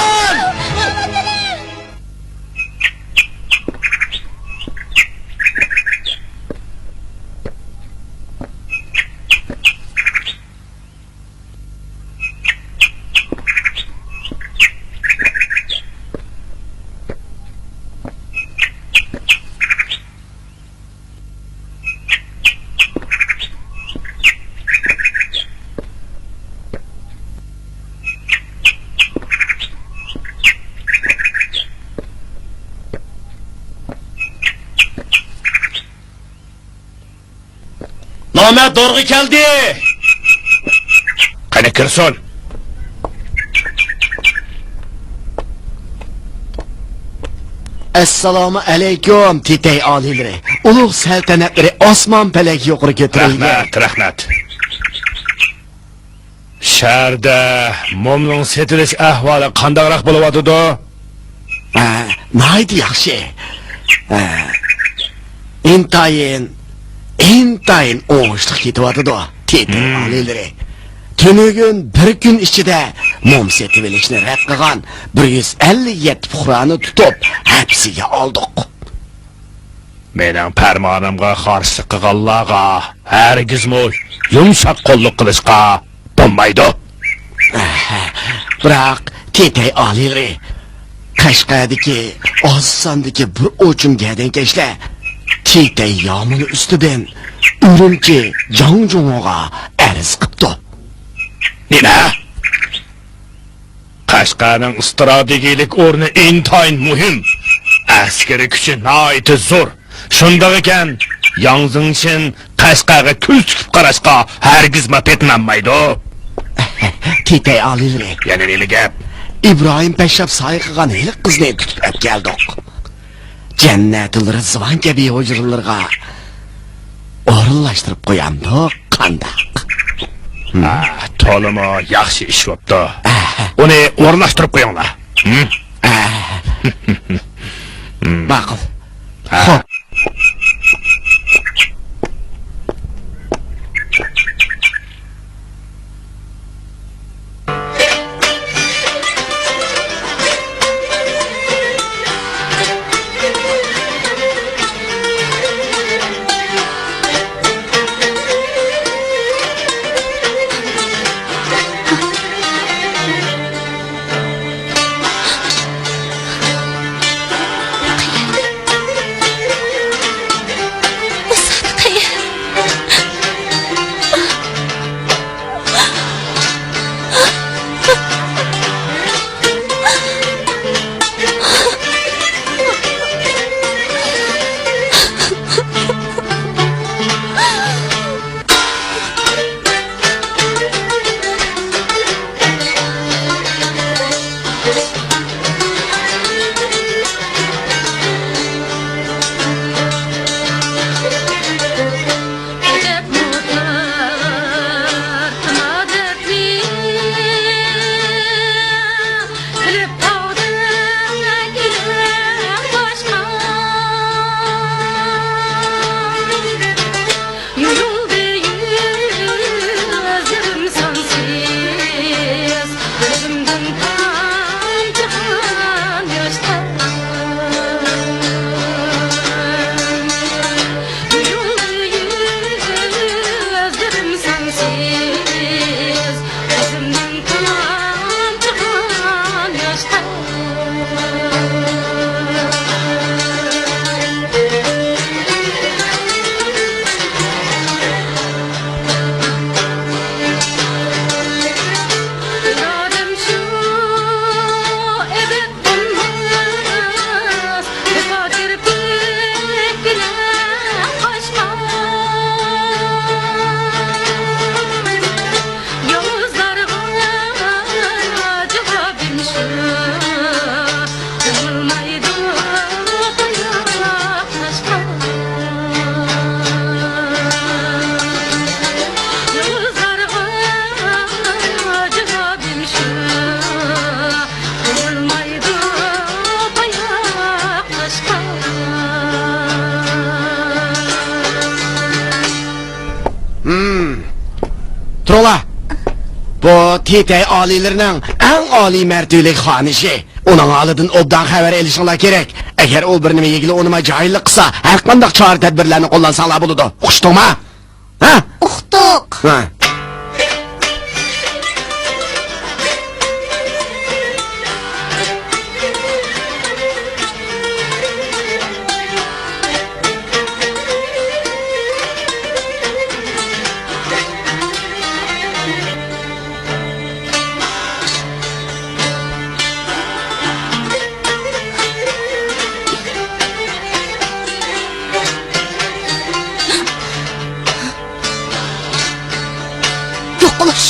نامەرد دورىغا كەلدى! قېنى كىرسۇن! ئەسسالامۇ ئەلەيكۇم، تېتەي ئالىيلىرى! ئۇلۇغ سەلتەنەتلىرى ئاسمان پەلەك يۇقىرى كۆتۈرۈلگەن! رەھمەت، رەھمەت! شەھەردە مومنىڭ سېتىلىش ئەھۋالى قانداقراق بولۇۋاتىدۇ؟ ھە، ناھايىتى ياخشى. ھە، ئىنتايىن، ئىنتايىن ئوڭۇشلۇق كېتىۋاتىدۇ، تېتەي ئالىيلىرى. تۈنۈگۈن بىر كۈن ئىچىدە موم سېتىۋېلىشنى رەت قىلغان بىر يۈز ئەللىك يەتتە پۇقرانى تۇتۇپ، ھەپسىگە ئالدۇق. مېنىڭ پەرمانىمغا قارشىلىق قىلغانلارغا ھەرگىزمۇ يۇمشاق قوللۇق قىلىشقا بولمايدۇ. بىراق، تېتەي ئالىيلىرى، قەشقەردىكى ئاز ساندىكى بىر ئوچۇم گەدەنكەشلەر تېتەي يامىنى ئۈستىدىن ئۈرۈمچى جاڭجۇڭغا ئەرز قىپتۇ. نېمە؟ قەشقەرنىڭ ئىستراتېگىيەلىك ئورنى ئىنتايىن مۇھىم. ئەسكىرىي كۈچى ناھايىتى زور. شۇنداق ئىكەن، ياڭ زېڭچىن قەشقەرگە كۆز تىكىپ قاراشقا ھەرگىزمۇ پېتىنالمايدۇ. تېتەي ئالىيلىرى. يەنە نېمە گەپ؟ ئىبراھىم پەششاپ سايە قىلغان ھېلىقى قىزنى تۇتۇپ ئەپ كەلدۇق. جەننەتۇل رىزۋان كەبى ھۇجرىلىرىغا ئورۇنلاشتۇرۇپ قويامدۇق، قانداق؟ ھە، تولىمۇ ياخشى ئىش بوپتۇ. ئۇنى ئورۇنلاشتۇرۇپ قويۇڭلار. ھە. ماقۇل. ھە. خوپ. ئۇ تېتەي ئالىيلىرىنىڭ ئەڭ ئالىي مەرتىۋىلىك خانىشى. ئۇنىڭ ھالىدىن ئوبدان خەۋەر ئېلىشىڭلار كېرەك. ئەگەر ئۇ بىر نېمە يېگىلى ئۇنىماي جاھىللىق قىلسا، ھەرقانداق چارە-تەدبىرلەرنى قوللانساڭلار بولىدۇ. ئۇقۇشتۇڭما؟ ھە؟ ئۇقتۇق. ھە. يوقىلىش!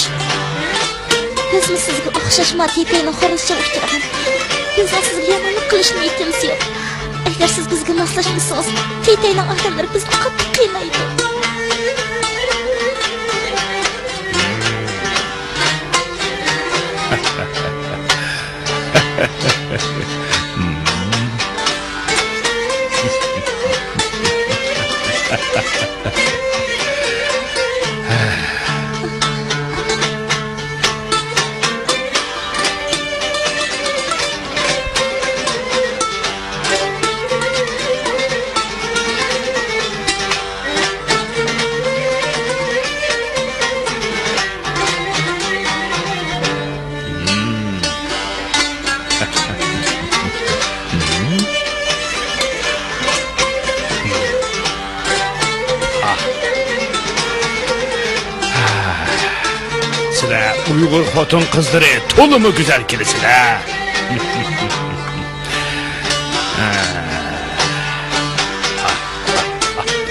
بىزمۇ سىزگە ئوخشاشما تېتەينىڭ خورلىشىغا ئۇچرىغان. بىزنىڭ سىزگە يامانلىق قىلىش نىيىتىمىز يوق. ئەگەر سىز بىزگە ماسلاشمىسىڭىز، تېتەينىڭ ئادەملىرى بىزنى قاتتىق قىينايدۇ. سىلەر ئۇيغۇر خوتۇن قىزلىرى تولىمۇ گۈزەل كېلىسىلەر.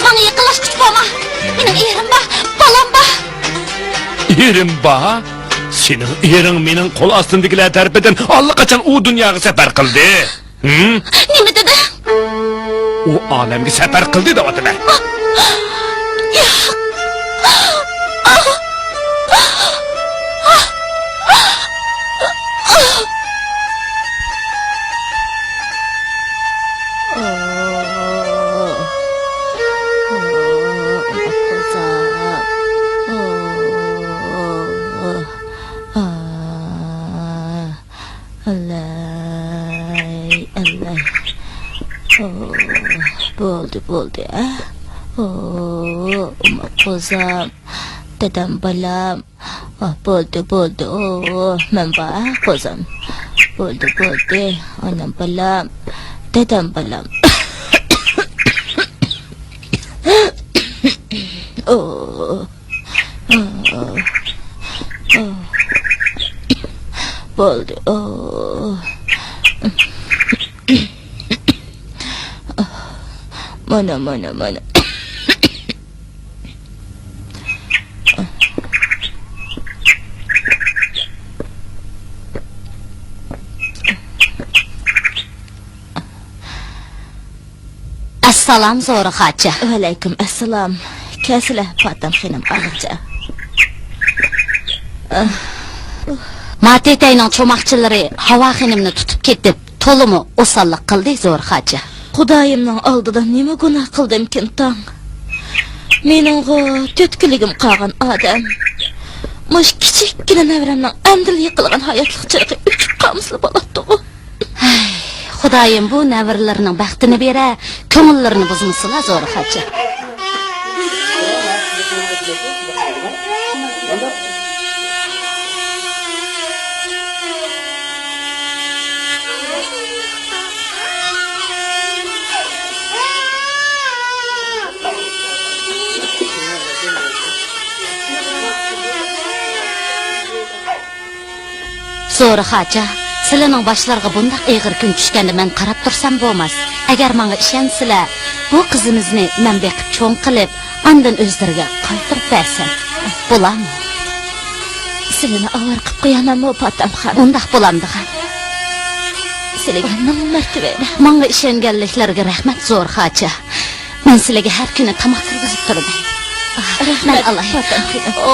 ماڭا يېقىنلاشقۇچە بولما. مېنىڭ ئېرىم بار، بالام بار. ئېرىم بار؟ سېنىڭ ئېرىڭ مېنىڭ قول ئاستىمدىكىلەر تەرىپىدىن ئاللىقاچان ئۇ دۇنياغا سەپەر قىلدى. ھىم؟ نېمە دېدىڭ؟ ئۇ ئالەمگە سەپەر قىلدى دەۋاتىمەن. ياق. ئەلەي، ئەلەي. ئو، بولدى، بولدى، ئە. ئو، ئوماق قوزام، دادام بالام. ئو، بولدى، بولدى، ئو، مەن بار، ئە، قوزام. بولدى، بولدى، ئانام بالام، دادام بالام. ئو. بولدى. مانا، مانا، مانا. ئەسسالام، زورا خاچا. ۋەئەلەيكۇم ئەسسالام. كەلسىلە، پاتەم خېنىم، ئاغىچە. ما تېتەينىڭ چوماقچىلىرى ھاۋا خېنىمنى تۇتۇپ كېتىپ، تولىمۇ ئوساللىق قىلدى، زورا خاچا. خۇدايىمنىڭ ئالدىدا نېمە گۇناھ قىلدىمكىن تاڭ؟ مېنىڭغۇ تۆت كۈنلۈكۈم قالغان ئادەم. مۇشۇ كىچىككىنە نەۋرەمنىڭ ئەمدىلا يېقىلغان ھاياتلىق چىرىغى ئۆچۈپ قالمىسىلا بولاتتىغۇ. ھەي، خۇدايىم بۇ نەۋرىلىرىنىڭ بەختىنى بېرە، كۆڭۈللىرىنى بۇزمىسىلا، زورا خاچا. زورا خاچا، سىلىنىڭ باشلىرىغا بۇنداق ئېغىر كۈن چۈشكەندە مەن قاراپ تۇرسام بولماس. ئەگەر ماڭا ئىشەنسىلە، بۇ قىزىمىزنى مەن بېقىپ چوڭ قىلىپ، ئاندىن ئۆزلىرىگە قايتۇرۇپ بەرسەم بولامۇ؟ سىلىنى ئاۋارە قىلىپ قويامەنمۇ، پاتەمخان؟ ئۇنداق بولامدىغان. سىلىگە مىڭ مەرتىۋە. ماڭا ئىشەنگەنلىكلىرىگە رەھمەت، زورا خاچا. مەن سىلىگە ھەر كۈنى تاماق كىرگۈزۈپ تۇرىمەن. رەھمەت، مەن ئالاي. پاتەمخېنىم. ئو،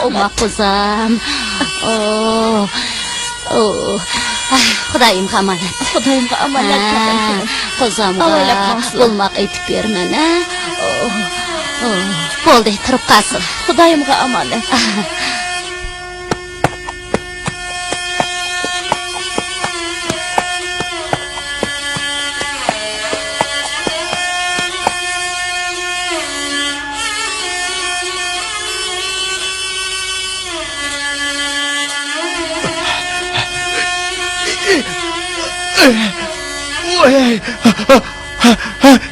ئوماق قوزام. ئو، ئو. ئاھ، خۇدايىمغا ئامانەت. خۇدايىمغا ئامانەت، ھە، پاتەمخېنىم. قوزامغا ئاۋايلاپ ماڭسىلا. بولماق ئېتىپ بېرىمەن، ھە؟ ئو، ئو. بولدى، تۇرۇپ قالسۇن. خۇدايىمغا ئامانەت. ئاھ.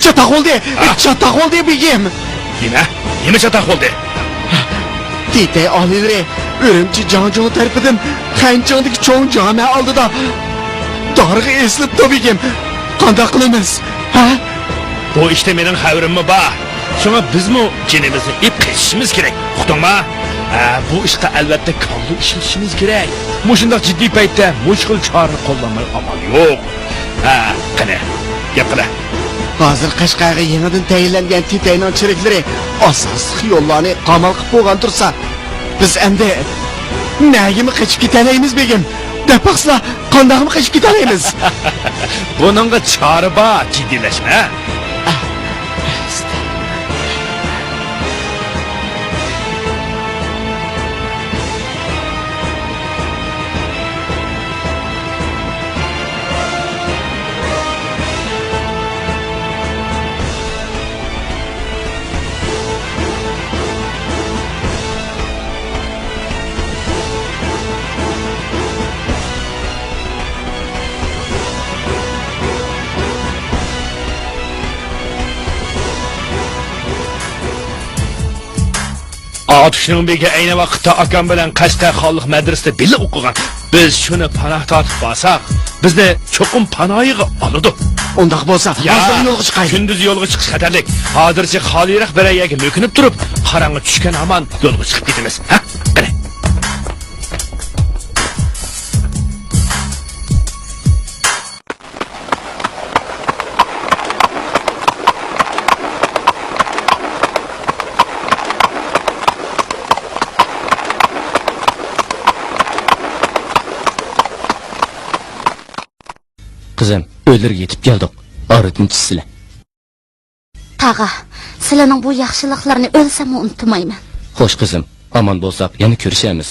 چاتاق بولدى! ھە؟ چاتاق بولدى، بېگىم! نېمە؟ نېمە چاتاق بولدى؟ تېتەي ئالىيلىرى ئۈرۈمچى جاڭجۇڭ تەرىپىدىن خەنچىڭدىكى چوڭ جامە ئالدىدا دارغا ئېسىلىپتۇ، بېگىم. قانداق قىلىمىز؟ ھە؟ بۇ ئىشتا مېنىڭ خەۋىرىممۇ بار. شۇڭا بىزمۇ جېنىمىزنى ئېلىپ قېچىشىمىز كېرەك. ئۇقتۇڭما؟ ھە، بۇ ئىشقا ئەلۋەتتە كاللا ئىشلىتىشىمىز كېرەك. مۇشۇنداق جىددىي پەيتتە مۇشۇ خىل چارىنى قوللانماي ئامال يوق. ھە، قېنى، گەپ قىلە. ھازىر قەشقەرگە يېڭىدىن تەيىنلەنگەن تېتەينىڭ چېرىكلىرى ئاساسلىق يوللارنى قامال قىلىپ بولغان تۇرسا، بىز ئەمدى نەگىمۇ قېچىپ كېتەلەيمىز، بېگىم؟ دەپ باقسىلا، قانداقمۇ قېچىپ كېتەلەيمىز؟ بۇنىڭغا چارە بار، جىددىيلەشمە. ئاتۇشنىڭ بېگى ئەينى ۋاقىتتا ئاكام بىلەن قەشقەر خانلىق مەدرىسىدە بىللە ئوقۇغان. بىز شۇنى پاناھ تارتىپ بارساق، بىزنى چوقۇم پاناھىغا ئالىدۇ. ئۇنداق بولسا، يا، ھازىر يولغا چىقايلى. كۈندۈز يولغا چىقىش خەتەرلىك. ھازىرچە خالىيراق بىرەر يەرگە مۆكۈنۈپ تۇرۇپ، قاراڭغۇ چۈشكەن ھامان يولغا چىقىپ كېتىمىز. ھە؟ قېنى. قىزىم، ئۆيلىرىگە يېتىپ كەلدۇق. ئارىدىن چۈشسىلە. تاغا، سىلەرنىڭ بۇ ياخشىلىقلارنى ئۆلسەممۇ ئۇنتۇمايمەن. خوش قىزىم، ئامان بولساق يەنە كۆرۈشەرمىز.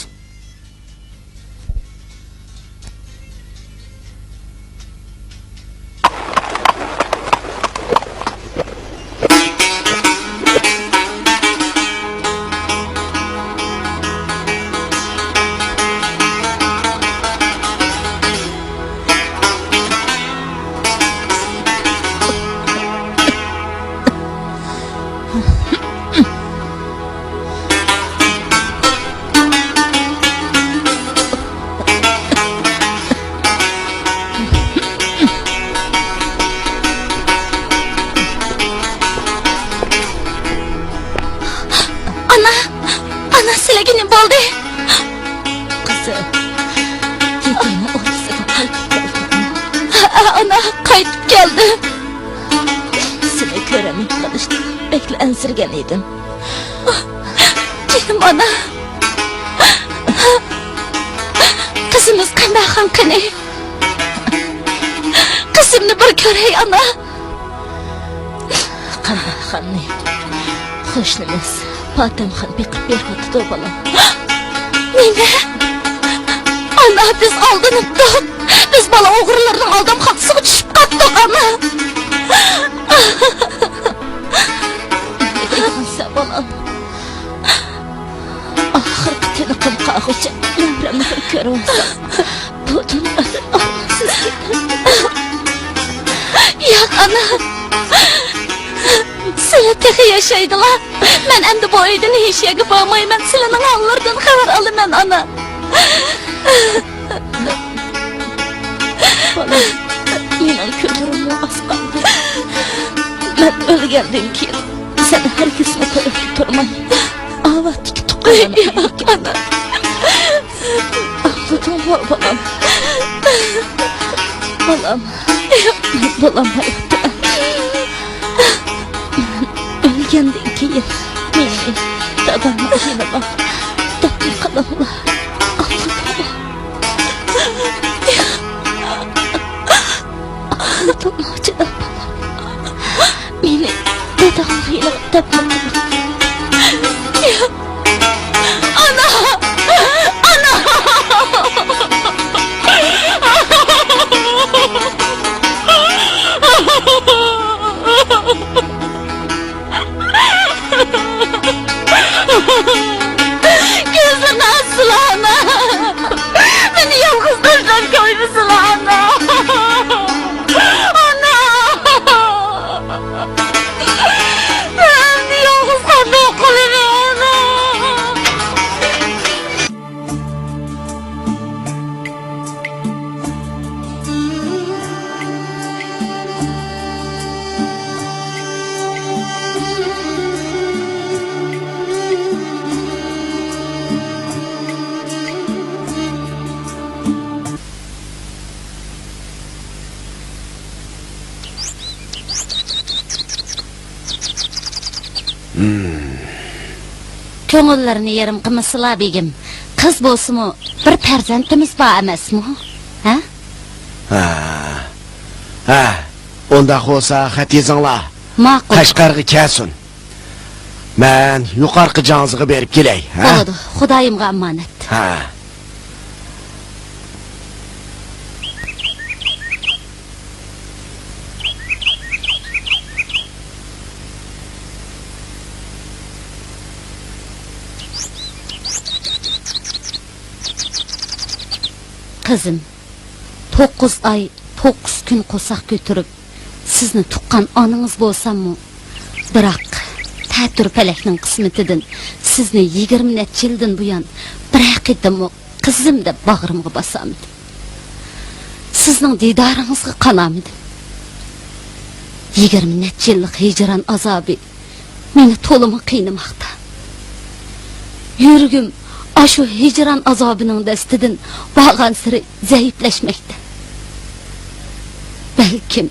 ئانا! ئانا، سىلەرگە نېمە بولدى؟ قىزىم، تېتەينىڭ ئوردىسىغا قايتىپ كەلدىم. ھە، ئانا، قايتىپ كەلدىم. سېنى كۆرەلمەي قېلىشتىن بەكلا ئەنسىرىگەن ئىدىم. جېنىم ئانا. قىزىمىز قەمبەرخان قېنى؟ قىزىمنى بىر كۆرەي، ئانا. قەمبەرخاننى قوشنىمىز پاتەمخان بېقىپ بېرىۋاتىدۇ، بالام. نېمە؟ ئانا، بىز ئالدىنىپتۇق. بىز بالا ئوغرىلىرىنىڭ ئالدامخانىسىغا چۈشۈپ قاپتۇق، ئانا. نېمە دەيدىغانسەن، بالام؟ ئاخىرقى تىنىقىم قالغۇچە نەۋرەمنى بىر كۆرۈۋالسام، بۇ دۇنيادىن ئارمانسىز كېتەمدىم. ياق، ئانا. سىلەر تېخى ياشايدىلا. مەن ئەمدى بۇ ئۆيدىن ھېچ يەرگە بارمايمەن. سىلەرنىڭ ھاللىرىدىن خەۋەر ئالىمەن، ئانا. بالام، مېنىڭ كۈنلىرىممۇ ئاز قالدى. مەن ئۆلگەندىن كېيىن سەن ھەرگىزمۇ تەرەتكە تۇرماي، ئاۋاتتىكى تۇغقانلارنى قايرىپ كەل. ئاڭلىدىڭمۇ، بالام؟ بالام، مەن بولالمايۋاتىمەن. ئۆلگەندىن كېيىن مېنى دادامنىڭ يېنىغا دەپنە قىلىڭلار. ئاڭلىدىڭمۇ؟ ئاڭلىدىڭمۇ، جېنىم بالام؟ مېنى داداڭنىڭ يېنىغا دەپنە قىلىڭ. ئانا! ئانا! كۆزلىرىنى ئاچسىلا، ئانا! مېنى يالغۇز تاشلاپ قويمىسىلا، ئانا! كۆڭۈللىرىنى يېرىم قىلمىسىلا، بېگىم. قىز بولسىمۇ، بىر پەرزەنتىمىز بار ئەمەسمۇ؟ ھە؟ ھە. ھە. ئۇنداق بولسا، خەت يېزىڭلار. ماقۇل. قەشقەرگە كەلسۇن. مەن يۇقارقى جاڭزىغا بېرىپ كېلەي، ھە؟ بولىدۇ. خۇدايىمغا ئامانەت. ھە. قىزىم، توققۇز ئاي، توققۇز كۈن قورساق كۆتۈرۈپ، سىزنى تۇغقان ئانىڭىز بولساممۇ، بىراق، تەتۈر پەلەكنىڭ قىسمىتىدىن سىزنى يىگىرمە نەچچە يىلدىن بۇيان بىرەر قېتىممۇ قىزىم دەپ باغرىمغا باسالمىدىم. سىزنىڭ دىدارىڭىزغا قانالمىدىم. يىگىرمە نەچچە يىللىق ھىجران ئازابى مېنى تولىمۇ قىينىماقتا. يۈرىكىم ئاشۇ ھىجران ئازابىنىڭ دەستىدىن بارغانسېرى زەئىپلەشمەكتە. بەلكىم،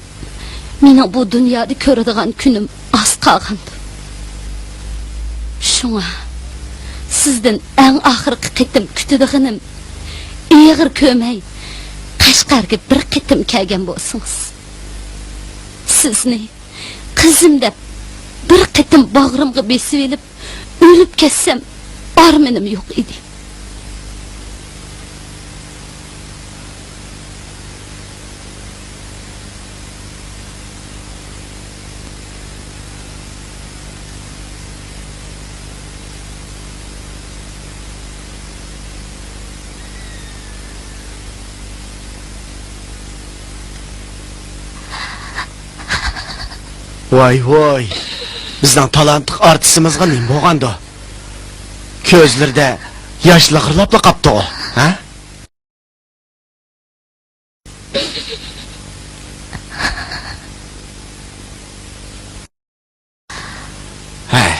مېنىڭ بۇ دۇنيادا كۆرىدىغان كۈنۈم ئاز قالغاندۇ. شۇڭا، سىزدىن ئەڭ ئاخىرقى قېتىم كۈتىدىغىنىم، ئېغىر كۆرمەي، قەشقەرگە بىر قېتىم كەلگەن بولسىڭىز. سىزنى قىزىم دەپ بىر قېتىم باغرىمغا بېسىۋېلىپ، ئۆلۈپ كەتسەم، ئارمىنىم يوق ئىدى. ۋاي ۋاي، بىزنىڭ تالانتلىق ئارتىسىمىزغا نېمە بولغاندۇ؟ كۆزلىرىدە ياش لىغىرلاپلا قاپتىغۇ، ھە؟ ھەي،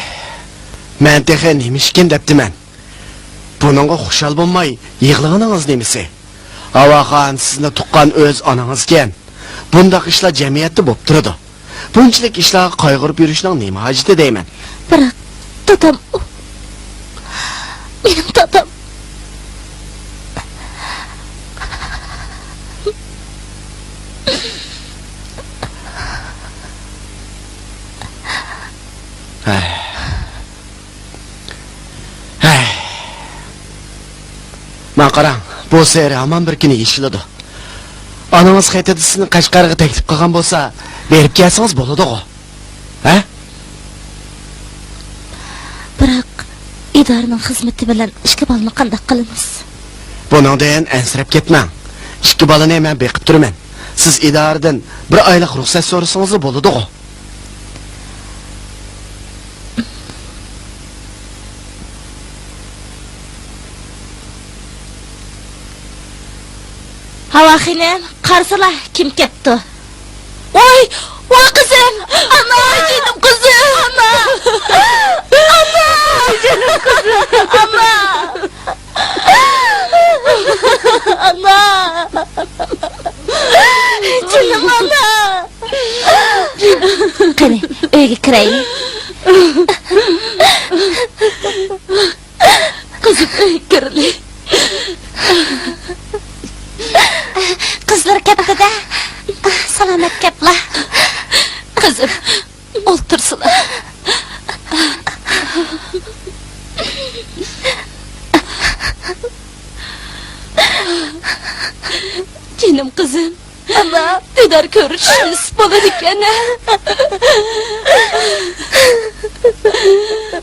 مەن تېخى نېمە ئىشكىن دەپتىمەن. بۇنىڭغا خۇشال بولماي يىغلىغىنىڭىز نېمىسى؟ ھاۋاخان، سىزنى تۇغقان ئۆز ئانىڭىزكەن. بۇنداق ئىشلار جەمئىيەتتە بولۇپ تۇرىدۇ. بۇنچىلىك ئىشلارغا قايغۇرۇپ يۈرۈشنىڭ نېمە ھاجىتى دەيمەن. بىراق، دادام ئۇ. مېنىڭ دادام. ھەي. ھەي. ماڭا قاراڭ، بۇ سېرى ھامان بىر كۈنى يېشىلىدۇ. ئانىڭىز خېتىدە سىزنى قەشقەرگە تەكلىپ قىلغان بولسا، بېرىپ كەلسىڭىز بولىدىغۇ. ھە؟ بىراق، ئىدارىنىڭ خىزمىتى بىلەن ئىككى بالىنى قانداق قىلىمىز؟ بۇنىڭدىن ئەنسىرەپ كەتمەڭ. ئىككى بالىنى مەن بېقىپ تۇرىمەن. سىز ئىدارىدىن بىر ئايلىق رۇخسەت سورىسىڭىزلا بولىدىغۇ. ھاۋا خېنىم، قارىسىلا، كىم كەپتۇ؟ ۋاي، ۋاي قىزىم! ئانا! ۋاي جېنىم قىزىم! ئانا! ئانا! ۋاي جېنىم قىزىم! ئانا! ئانا! جېنىم ئانا! قېنى، ئۆيگە كىرەيلى. قىزىم، ئۆيگە كىرىلى. قىزلار كەپتۇ-دە. سالامەت كەپلا. قىزىم، ئولتۇرسىلا. جېنىم قىزىم. ئانا. دىدار كۆرۈشۈش نېسىپ بولىدىكەن.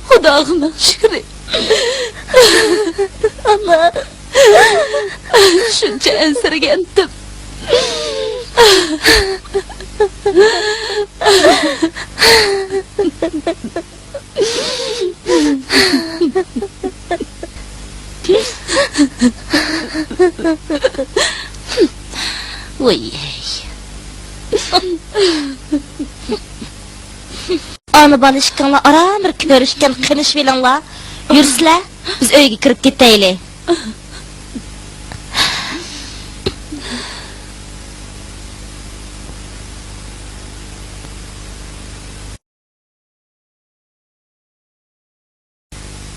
خۇداغا مىڭ شۈكرى. ئانا. شۇنچە ئەنسىرىگەنتىم. ۋوي. ئانا بالا ئىككىڭلار ئاران بىر كۆرۈشكەن قېنىشىۋېلىڭلار. يۈرسىلە، بىز ئۆيگە كىرىپ كېتەيلى.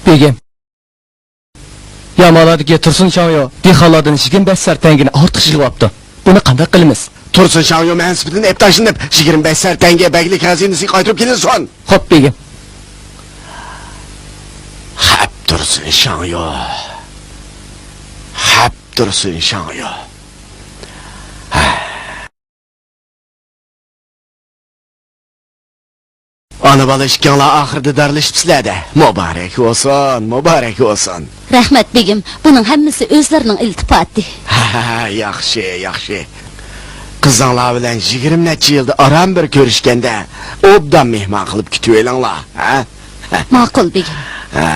بېگىم، يامالادىكى تۇرسۇن شاڭيو دېھقانلاردىن يىگىرمە بەش سەر تەڭگىنى ئارتۇق يىغىۋاپتۇ. بۇنى قانداق قىلىمىز؟ تۇرسۇن شاڭيو مەنسىپىدىن ئەپ تاشلىنىپ، يىگىرمە بەش سەر تەڭگە بەگلىك خەزىنىسىگە قايتۇرۇپ كېلىنسۇن. خوپ، بېگىم. خەپ تۇرسۇن شاڭيو. خەپ تۇرسۇن شاڭيو. ئانا-بالا ئىككىڭلار ئاخىرىدا دارلىشىپسىلەر-دە. مۇبارەك بولسۇن، مۇبارەك بولسۇن. رەھمەت، بېگىم. بۇنىڭ ھەممىسى ئۆزلىرىنىڭ ئىلتىپاتى. ھە، ھە، ھە، ياخشى، ياخشى. قىزىڭلار بىلەن يىگىرمە نەچچە يىلدا ئاران بىر كۆرۈشكەندە، ئوبدان مېھمان قىلىپ كۈتۈۋېلىڭلار، ھە؟ ماقۇل، بېگىم. ھە.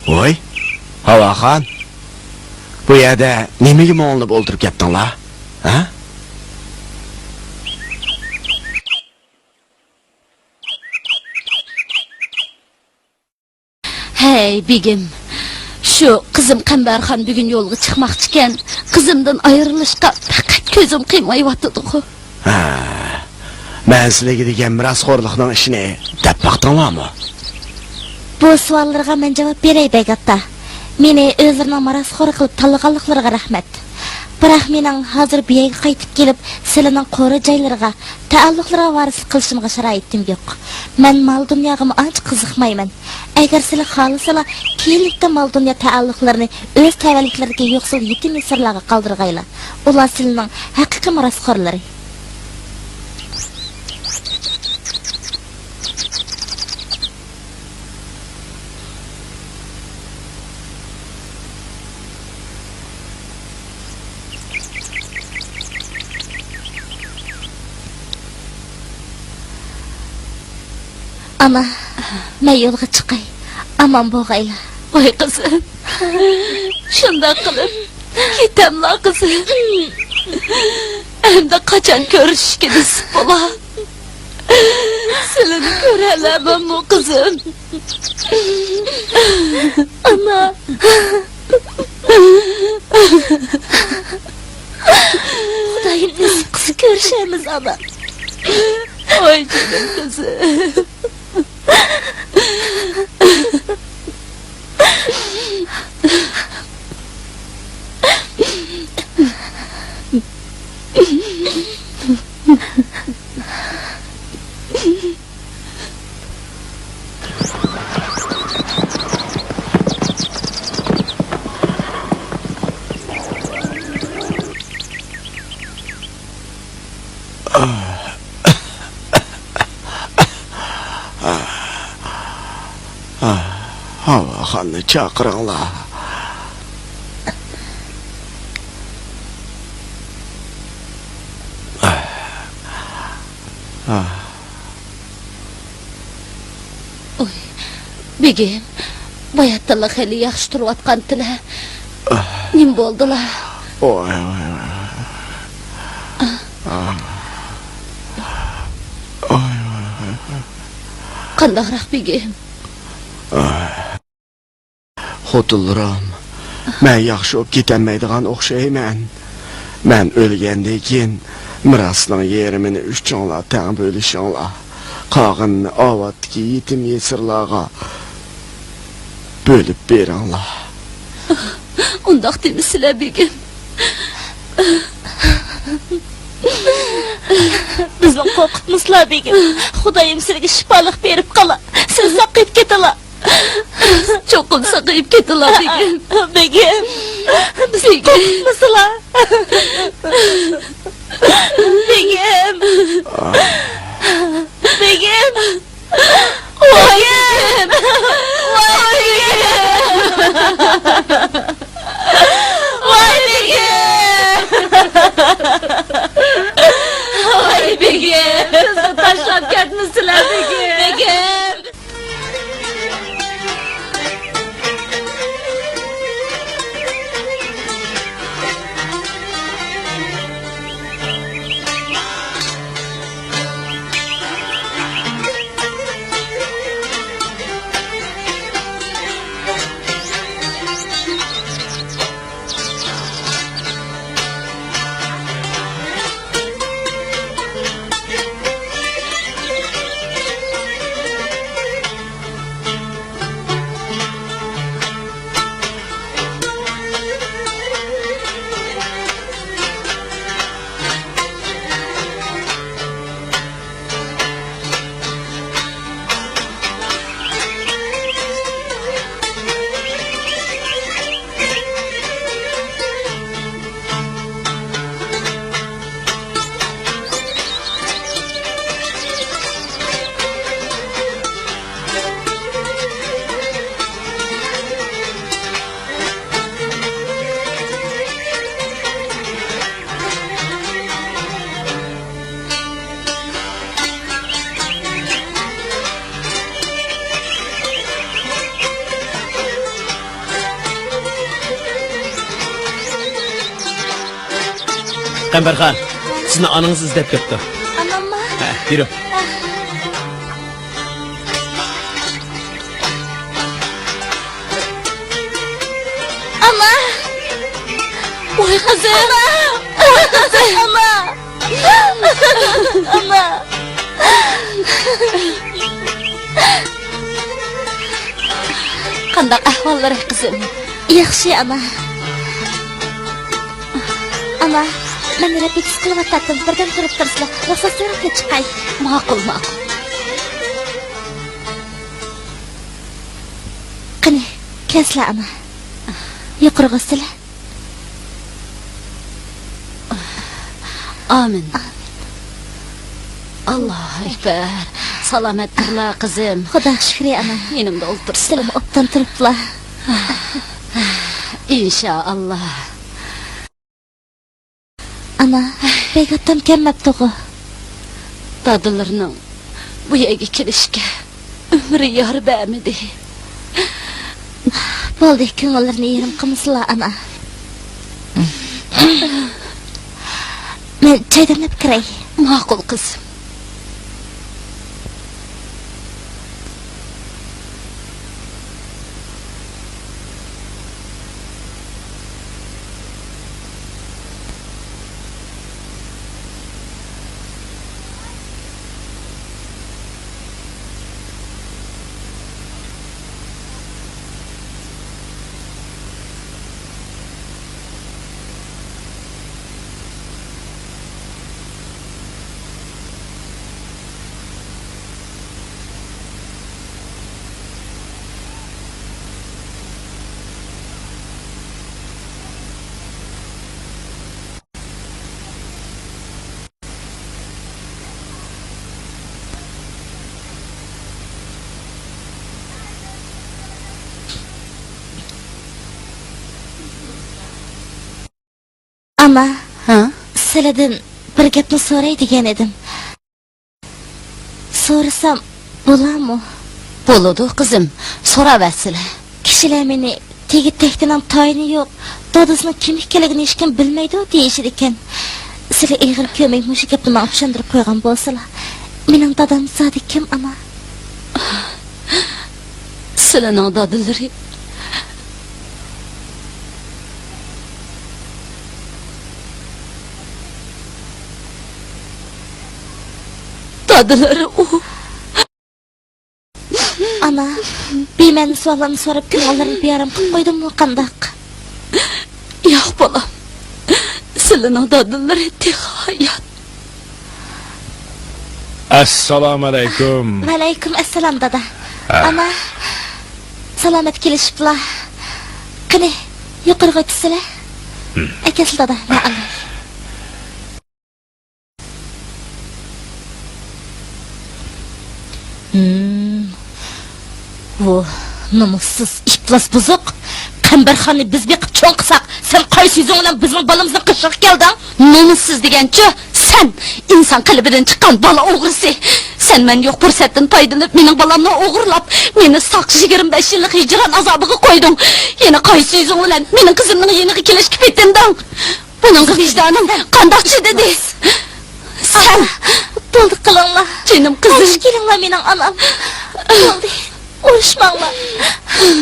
ۋوي، ھاۋاخان، بۇ يەردە نېمىگە مۇڭلىنىپ ئولتۇرۇپ كەتتىڭلار؟ ھە؟ ھەي، بېگىم، شۇ قىزىم قەمبەرخان بۈگۈن يولغا چىقماقچىكەن. قىزىمدىن ئايرىلىشقا پەقەت كۆزۈم قىيمايۋاتىدىغۇ. ھە، مەن سىلىگە دېگەن مىراسخورلۇقنىڭ ئىشىنى دەپ باقتىڭلارمۇ؟ بۇ سوئاللىرىغا مەن جاۋاب بېرەي، بەگ ئاتا. مېنى ئۆزلىرىنىڭ مىراسخورى قىلىپ تاللىغانلىقلىرىغا رەھمەت. بىراق مېنىڭ ھازىر بۇ يەرگە قايتىپ كېلىپ، سىلىنىڭ قورۇ جايلىرىغا، تەئەللۇقلىرىغا ۋارىسلىق قىلىشىمغا شارائىتىم يوق. مەن مال-دۇنياغىمۇ ئانچە قىزىقمايمەن. ئەگەر سىلەر خالىسىلا، كېيىنلىكتە مال-دۇنيا تەئەللۇقلىرىنى ئۆز تەۋەلىكلىرىدىكى يوقسۇل يېتىم-يېسىرلارغا قالدۇرغايلا. ئۇلار سىلىنىڭ ھەقىقىي مىراسخورلىرى. ئانا، مەن يولغا چىقاي. ئامان بولغايلا. ۋاي قىزىم، شۇنداق قىلىپ كېتەملا قىزىم. ئەمدى قاچان كۆرۈشۈشكە نېسىپ بولا؟ سىلىنى كۆرەلەرمەنمۇ قىزىم؟ ئانا. خۇدايىم نېسىپ قىلسا كۆرۈشەرمىز ئانا. ۋاي جېنىم قىزىم. ھاۋاخاننى چاقىرىڭلار. ۋوي، بېگىم، باياتىنلا خېلى ياخشى تۇرۇۋاتقانتىلە. نېمە بولدىلا؟ ۋوي، ۋوي، ۋوي. ۋوي، ۋوي، ۋوي. قانداقراق، بېگىم؟ خوتۇنلىرىم، مەن ياخشى بولۇپ كېتەلمەيدىغان ئوخشايمەن. مەن ئۆلگەندىن كېيىن مىراسنىڭ يېرىمىنى ئۈچۈڭلار تەڭ بۆلۈشۈڭلار. قالغىنىنى ئاۋاتتىكى يېتىم يېسىرلارغا بۆلۈپ بېرىڭلار. ئۇنداق دېمىسىلە، بېگىم. بىزنى قورقۇتمىسىلا، بېگىم. خۇدايىم سىلىگە شىپالىق بېرىپ قالا. سىز ساقىيىپ كېتىلا. چوقۇم ساقىيىپ كېتىلا، بېگىم. بېگىم. بىزنى قورقۇتمىسىلا. بېگىم. بېگىم. ۋاي بېگىم! ۋاي بېگىم! ۋاي بېگىم! ۋاي بېگىم! بىزنى تاشلاپ كەتمىسىلە، بېگىم! بېگىم! قەمبەرخان، سىزنى ئانىڭىز ئىزدەپ كەپتۇ. ئاناممۇ؟ ھە، يۈرۈڭ. ئانا! ۋاي قىزىم! ئانا! ۋاي قىزىم! ئانا! ئانا! قانداق ئەھۋاللىرى، قىزىم؟ ياخشى، ئانا. ئانا، مەن رېپېتىتسىيە قىلىۋاتاتتىم، بىردەم تۇرۇپ تۇرسىلا، رۇخسەت سوراپ چىقاي. ماقۇل، ماقۇل. قېنى، كەلسىلە، ئانا. يۇقىرىغا ئۆتسىلە. ئامىن. ئاللاھۇ ئەكبەر. سالامەت تۇرلا، قىزىم. خۇدا شۈكرى، ئانا. يېنىمدا ئولتۇرسىلا. سىلىمۇ ئوبدان تۇرۇپلا. ئىنشائاللا. ئانا، بەگ ئاتام كەلمەپتىغۇ؟ دادىلىرىنىڭ بۇ يەرگە كېلىشكە ئۆمرى يار بەرمىدى. بولدى، كۆڭۈللىرىنى يېرىم قىلمىسىلا، ئانا. مەن چاي دەملەپ كىرەي. ماقۇل، قىزىم. ئانا، ھە؟ سىلىدىن بىر گەپنى سوراي دېگەن ئىدىم. سورىسام بولامۇ؟ بولىدۇ، قىزىم، سوراۋەرسىلە. كىشىلەر مېنى تېگى تەكتىنىڭ تايىنى يوق، دادىسىنىڭ كىم ئىكەنلىكىنى ھېچكىم بىلمەيدۇ دېيىشىدىكەن. سىلى ئېغىر كۆرمەي مۇشۇ گەپنى ماڭا چۈشەندۈرۈپ قويغان بولسىلا. مېنىڭ دادام زادى كىم، ئانا؟ سىلىنىڭ دادىلىرى دادىلىرى ئۇ. ئانا، بىمەنە سوئاللارنى سوراپ، كۆڭۈللىرىنى بىئارام قىلىپ قويدۇممۇ قانداق؟ ياق، بالام. سىلىنىڭ دادىلىرى تېخى ھايات. ئەسسالامۇئەلەيكۇم. ۋەئەلەيكۇم ئەسسالام، دادا. ھە. ئانا، سالامەت كېلىشىپلا. قېنى، يۇقىرىغا ئۆتسىلە. ھىم. ئەكەلسىلە، دادا. مەئەلەيكۇم. ھىم. ۋۇ، نومۇسسىز ئىپلاس بۇزۇق. قەمبەرخاننى بىز بېقىپ چوڭ قىلساق، سەن قايسى يۈزۈڭ بىلەن بىزنىڭ بالىمىزنىڭ قېشىغا كەلدىڭ؟ نومۇسسىز دېگەنچۇ، سەن ئىنسان قەلبىدىن چىققان بالا ئوغرىسى. سەن مەن يوق پۇرسەتتىن پايدىلىنىپ، مېنىڭ بالامنى ئوغرىلاپ، مېنى ساقچى يىگىرمە بەش يىللىق ھىجران ئازابىغا قويدۇڭ. يەنە قايسى يۈزۈڭ بىلەن مېنىڭ قىزىمنىڭ يېنىغا كېلىشكە پېتىندىڭ؟ بۇنىڭغا ۋىجدانىڭ قانداق چىدىدى؟ سەن. بولدى، قىلىڭلار. جېنىم قىزىم. ئۇرۇشقا كېلىڭلار، مېنىڭ ئانام. بولدى، ئۇرۇشماڭلار.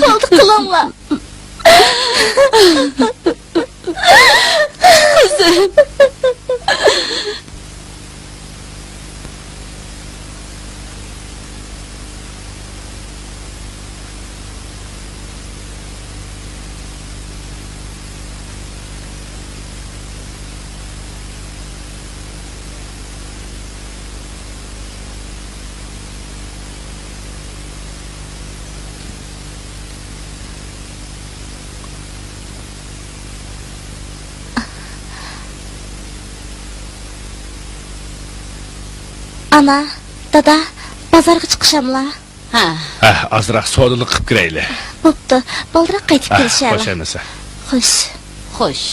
بولدى، قىلىڭلار. قىزىم. ئانا، دادا، بازارغا چىقىشاملا؟ ھە. ھە، ئازراق سودىلىق قىپ كىرەيلى. بوپتۇ، بالدۇراق قايتىپ ھە، كېلىشەلا. خوش ئەمىسە. خوش. خوش.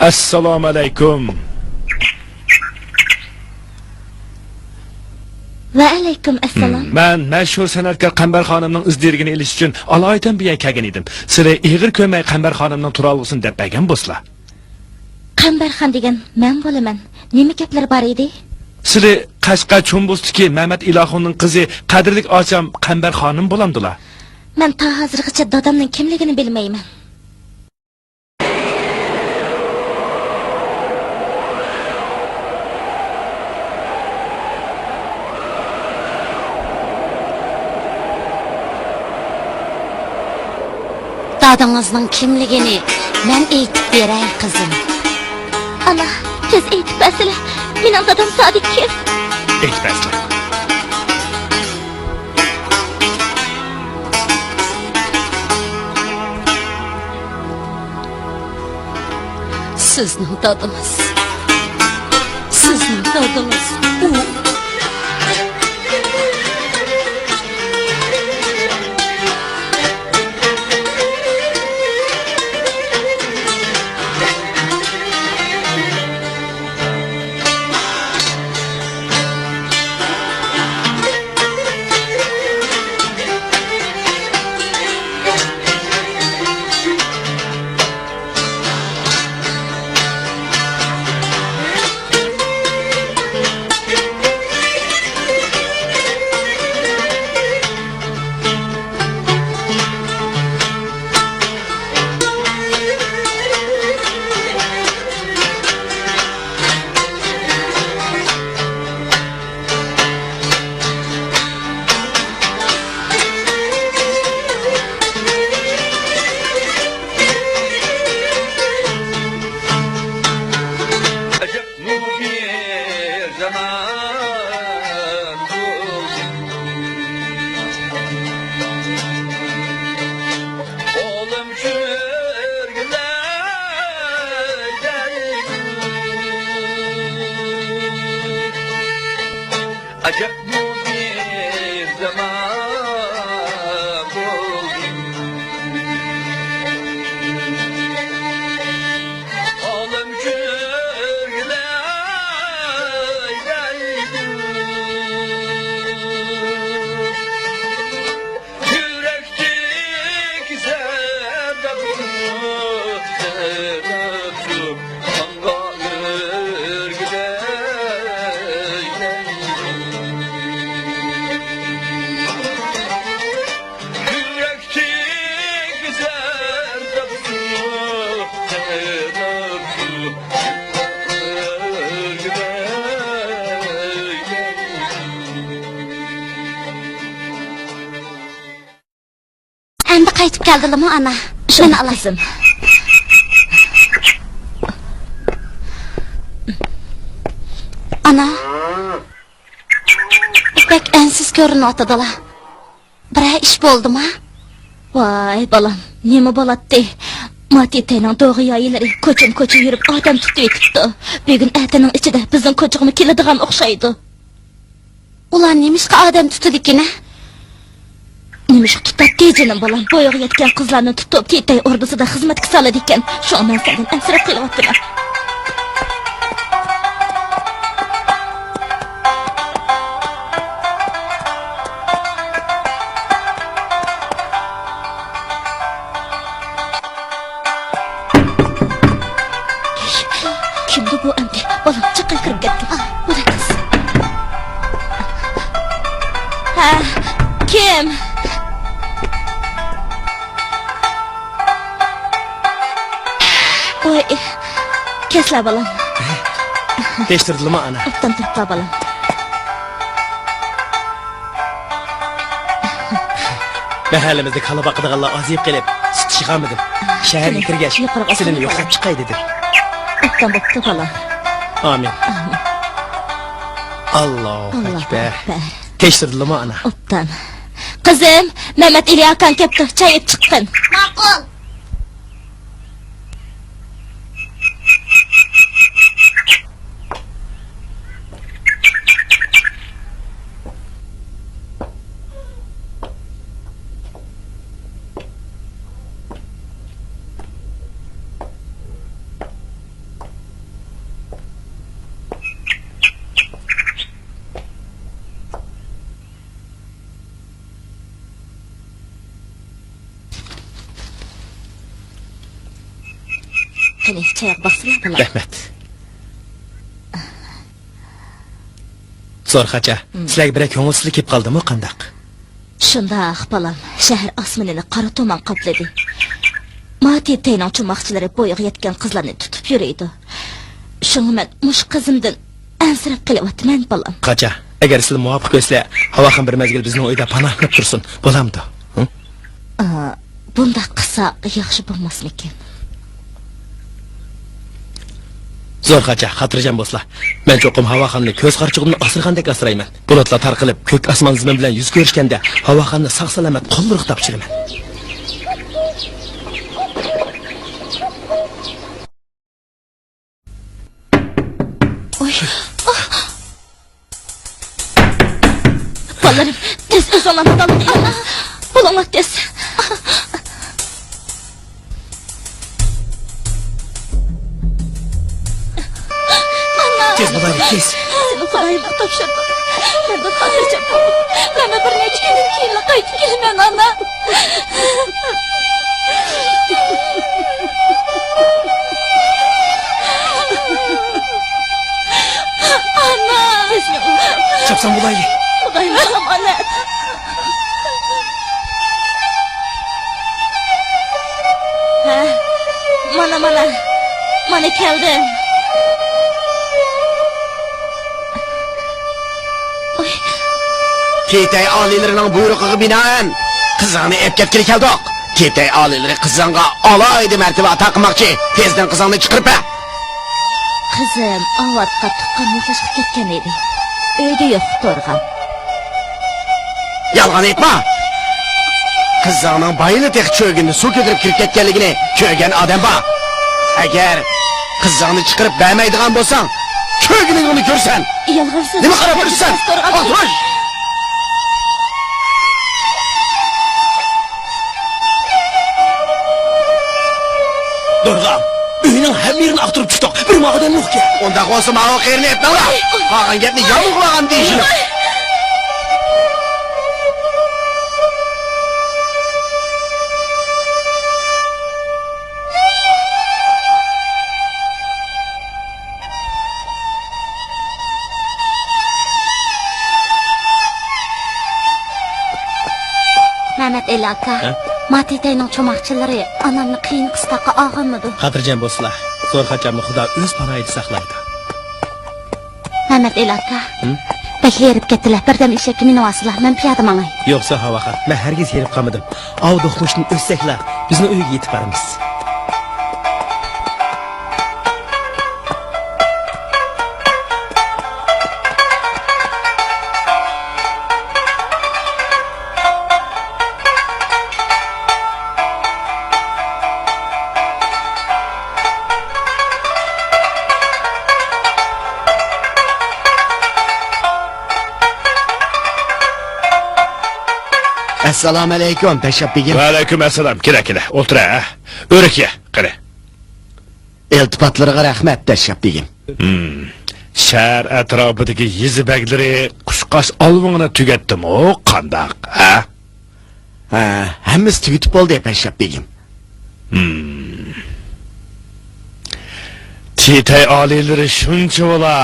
ئەسسالامۇئەلەيكۇم. ۋەئەلەيكۇم ئەسسالام. مەن مەشھۇر سەنئەتكار قەمبەر خانىمنىڭ ئىز دېرىكىنى ئېلىش ئۈچۈن ئالايىتەن بۇ يەرگە كەلگەن ئىدىم. سىلى ئېغىر كۆرمەي قەمبەر خانىمنىڭ تۇرالغۇسىنى دەپ بەرگەن بولسىلا. قەمبەرخان دېگەن مەن بولىمەن. نېمە گەپلەر بار ئىدى؟ سىلى قەشقەر چومبۇزدىكى مەمەت ئىلاخۇننىڭ قىزى، قەدىرلىك ئاچام قەمبەرخانىم بولامدىلا؟ مەن تا ھازىرغىچە دادامنىڭ كىملىكىنى بىلمەيمەن. دادىڭىزنىڭ كىملىكىنى مەن ئېيتىپ بېرەي، قىزىم. ئانا، تېز ئېيتىپ بەرسىلە، مېنىڭ دادام سادىق كىم؟ ئېيتىپ بەرسىلە. سىزنىڭ دادىڭىز. سىزنىڭ دادىڭىز. ئۇ. ئەجەبمۇ بىر زامان بۇ. ئوغلۇم كۆرگۈلەي دەيدۇ. ئەجەبمۇ بىر زامان بولدى. ئالەم كۆرگۈلەي دەيدۇ. يۈرەكتىكى سەدەپنى، سەدەپنى قانغا ئۆرگۈلەي. يۈرەكتىكى سەدەپنى، سەدەپنى قانغا ئۆرگۈلەي. ئەمدى قايتىپ كەلدىلىمۇ، ئانا؟ مېنى ئالاي. قىزىم. ئانا، بەك ئەنسىز كۆرۈنۈۋاتىدىلا. بىرەر ئىش بولدىما؟ ۋاي بالام، نېمە بولاتتى؟ ماتىتەينىڭ دوغىيايىلىرى كوچىمۇ كوچا يۈرۈپ ئادەم تۇتۇۋېتىپتۇ. بۈگۈن ئەتىنىڭ ئىچىدە بىزنىڭ كوچىغىمۇ كېلىدىغان ئوخشايدۇ. ئۇلار نېمىشقا ئادەم تۇتىدىكىنە؟ نېمىشقا تۇتاتتى جېنىم بالام؟ بويىغا يەتكەن قىزلارنى تۇتۇپ، تېتەي ئوردىسىدا خىزمەتكە سالىدىكەن. شۇڭا مەن سەندىن ئەنسىرەپ قېلىۋاتىمەن. كىمدۇ بۇ ئەمدى؟ بالام، چىققىن، كىرىپ كەتتى. بولدى قىز. ھە، كىم؟ ۋاي، كەچلە بالام. تىرىشتۇردىلىما ئانا؟ ئوبدان تۇرۇپلا بالام. مەھەللىمىزدە كالا باقىدىغانلار ئازىيىپ قېلىپ، سۈت ئىشىغانمىدىم. شەھەرگە كىرگەچ، سىلىنى يوقلاپ چىقاي دېدىم. ئوبدان بوپتۇ بالام. ئامىن. ئامىن. ئاللاھۇ ئەكبەر. تىرىشتۇردىلىما ئانا؟ ئوبدان. قىزىم، مەمەت ئېلى ئاكاڭ كەپتۇ، چاي ئېلىپ چىققىن. ماقۇل. قېنى، چايغا باقسىلا، بالام. رەھمەت. زورخاچا، سىلەرگە بىرەر كۆڭۈلسىزلىك كېلىپ قالدىمۇ قانداق؟ شۇنداق، بالام. شەھەر ئاسمىنىنى قارا تۇمان قاپلىدى. ماتىتەينىڭ چوماقچىلىرى بويىغا يەتكەن قىزلارنى تۇتۇپ يۈرىدۇ. شۇڭا مەن مۇشۇ قىزىمدىن ئەنسىرەپ قېلىۋاتىمەن، بالام. قاچا، ئەگەر سىلى مۇۋاپىق كۆرسىلە، ھاۋاخان بىر مەزگىل بىزنىڭ ئۆيدە پاناھلىنىپ تۇرسۇن. بولامدۇ؟ ھە؟ ئا، بۇنداق قىلساق ياخشى بولماسمىكىن؟ زورخاچا، خاتىرجەم بولسىلا. مەن چوقۇم ھاۋاخاننى كۆز قارىچۇقۇمنى ئاسرىغاندەك ئاسرايمەن. بۇلۇتلار تارقىلىپ، كۆك ئاسمان زېمىن بىلەن يۈز كۆرۈشكەندە، ھاۋاخاننى ساق-سالامەت قوللىرىغا تاپشۇرىمەن. ئوي. بالىلىرىم، تېز ئۆزۈڭلارنى دالغا قىلىڭلار. بولۇڭلار تېز. ئانا! تېز بولايلى، تېز. سېنى خۇدايىمغا تاپشۇردۇم. مەندىن خاتىرجەم بول. مەنمۇ بىر نەچچە كۈندىن كېيىنلا قايتىپ كېلىمەن، ئانا. ئانا! چاپسان بولايلى. خۇدايىم ئامانەت. ھە، مانا، مانا. مانا كەلدىم. تېتەي ئالىيلىرىنىڭ بۇيرۇقىغا بىنائەن، قىزىڭنى ئېلىپ كەتكىلى كەلدۇق. تېتەي ئالىيلىرى قىزىڭغا ئالاھىدە مەرتىۋە ئاتا قىلماقچى. تېزدىن قىزىڭنى چىقىرىپ بەر. قىزىم ئاۋاتقا تۇغقان يوقلاشقا كەتكەن ئىدى. ئۆيدە يوق، تۇرغان. يالغان ئېيتما! قىزىڭنىڭ بايىلا تېخى چۆگۈندە سۇ كۆتۈرۈپ كىرىپ كەتكەنلىكىنى كۆرگەن ئادەم بار. ئەگەر قىزىڭنى چىقىرىپ بەرمەيدىغان بولساڭ، كۆرگىنىڭنى كۆرىسەن. يالغان سۆز. نېمە قاراپ تۇرىسەن؟ تۇرغان. ئالتۇن! دورغام، ئۆينىڭ ھەممە يېرىنى ئاختۇرۇپ چىقتۇق. بىرمۇ ئادەم يوقكەن. ئۇنداق بولسا ماۋۇ قېرىنى ئېلىپ ماڭلا. قالغان گەپنى يامغۇرلىغان دېيىشىم. مەمەت ئېلى ئاكا، ھە؟ ما تېتەينىڭ چوماقچىلىرى ئانامنى قىيىن قىستاققا ئالغانمىدۇ؟ خاتىرجەم بولسىلا، زورخاچامنى خۇدا ئۆز پاناھىدا ساقلايدۇ. مەمەت ئېلى ئاكا، ھە؟ بەك ھېرىپ كەتتىلە، بىردەم ئېشەككە مىنىۋالسىلا، مەن پىيادە ماڭاي. يوقسا ھاۋاخان، مەن ھەرگىز ھېرىپ قالمىدىم. ئاۋۇ دوقمۇشتىن ئۆتسەكلا، بىزنىڭ ئۆيگە يېتىپ بارىمىز. ئەسسالامۇئەلەيكۇم، پەششاپ بېگىم. ۋەئەلەيكۇم ئەسسالام. كېلە، كېلە، ئولتۇر ھە. ئۆرۈك يە، قېنى. ئىلتىپاتلىرىغا رەھمەت، پەششاپ بېگىم. ھىم. شەھەر ئەتراپىدىكى يېزا بەگلىرى قۇشقاچ ئالۋىڭىنى تۈگەتتىمۇ، قانداق، ھە؟ ھە، ھەممىسى تۈگىتىپ بولدى، پەششاپ بېگىم. ھىم. تېتەي ئالىيلىرى شۇنچىۋالا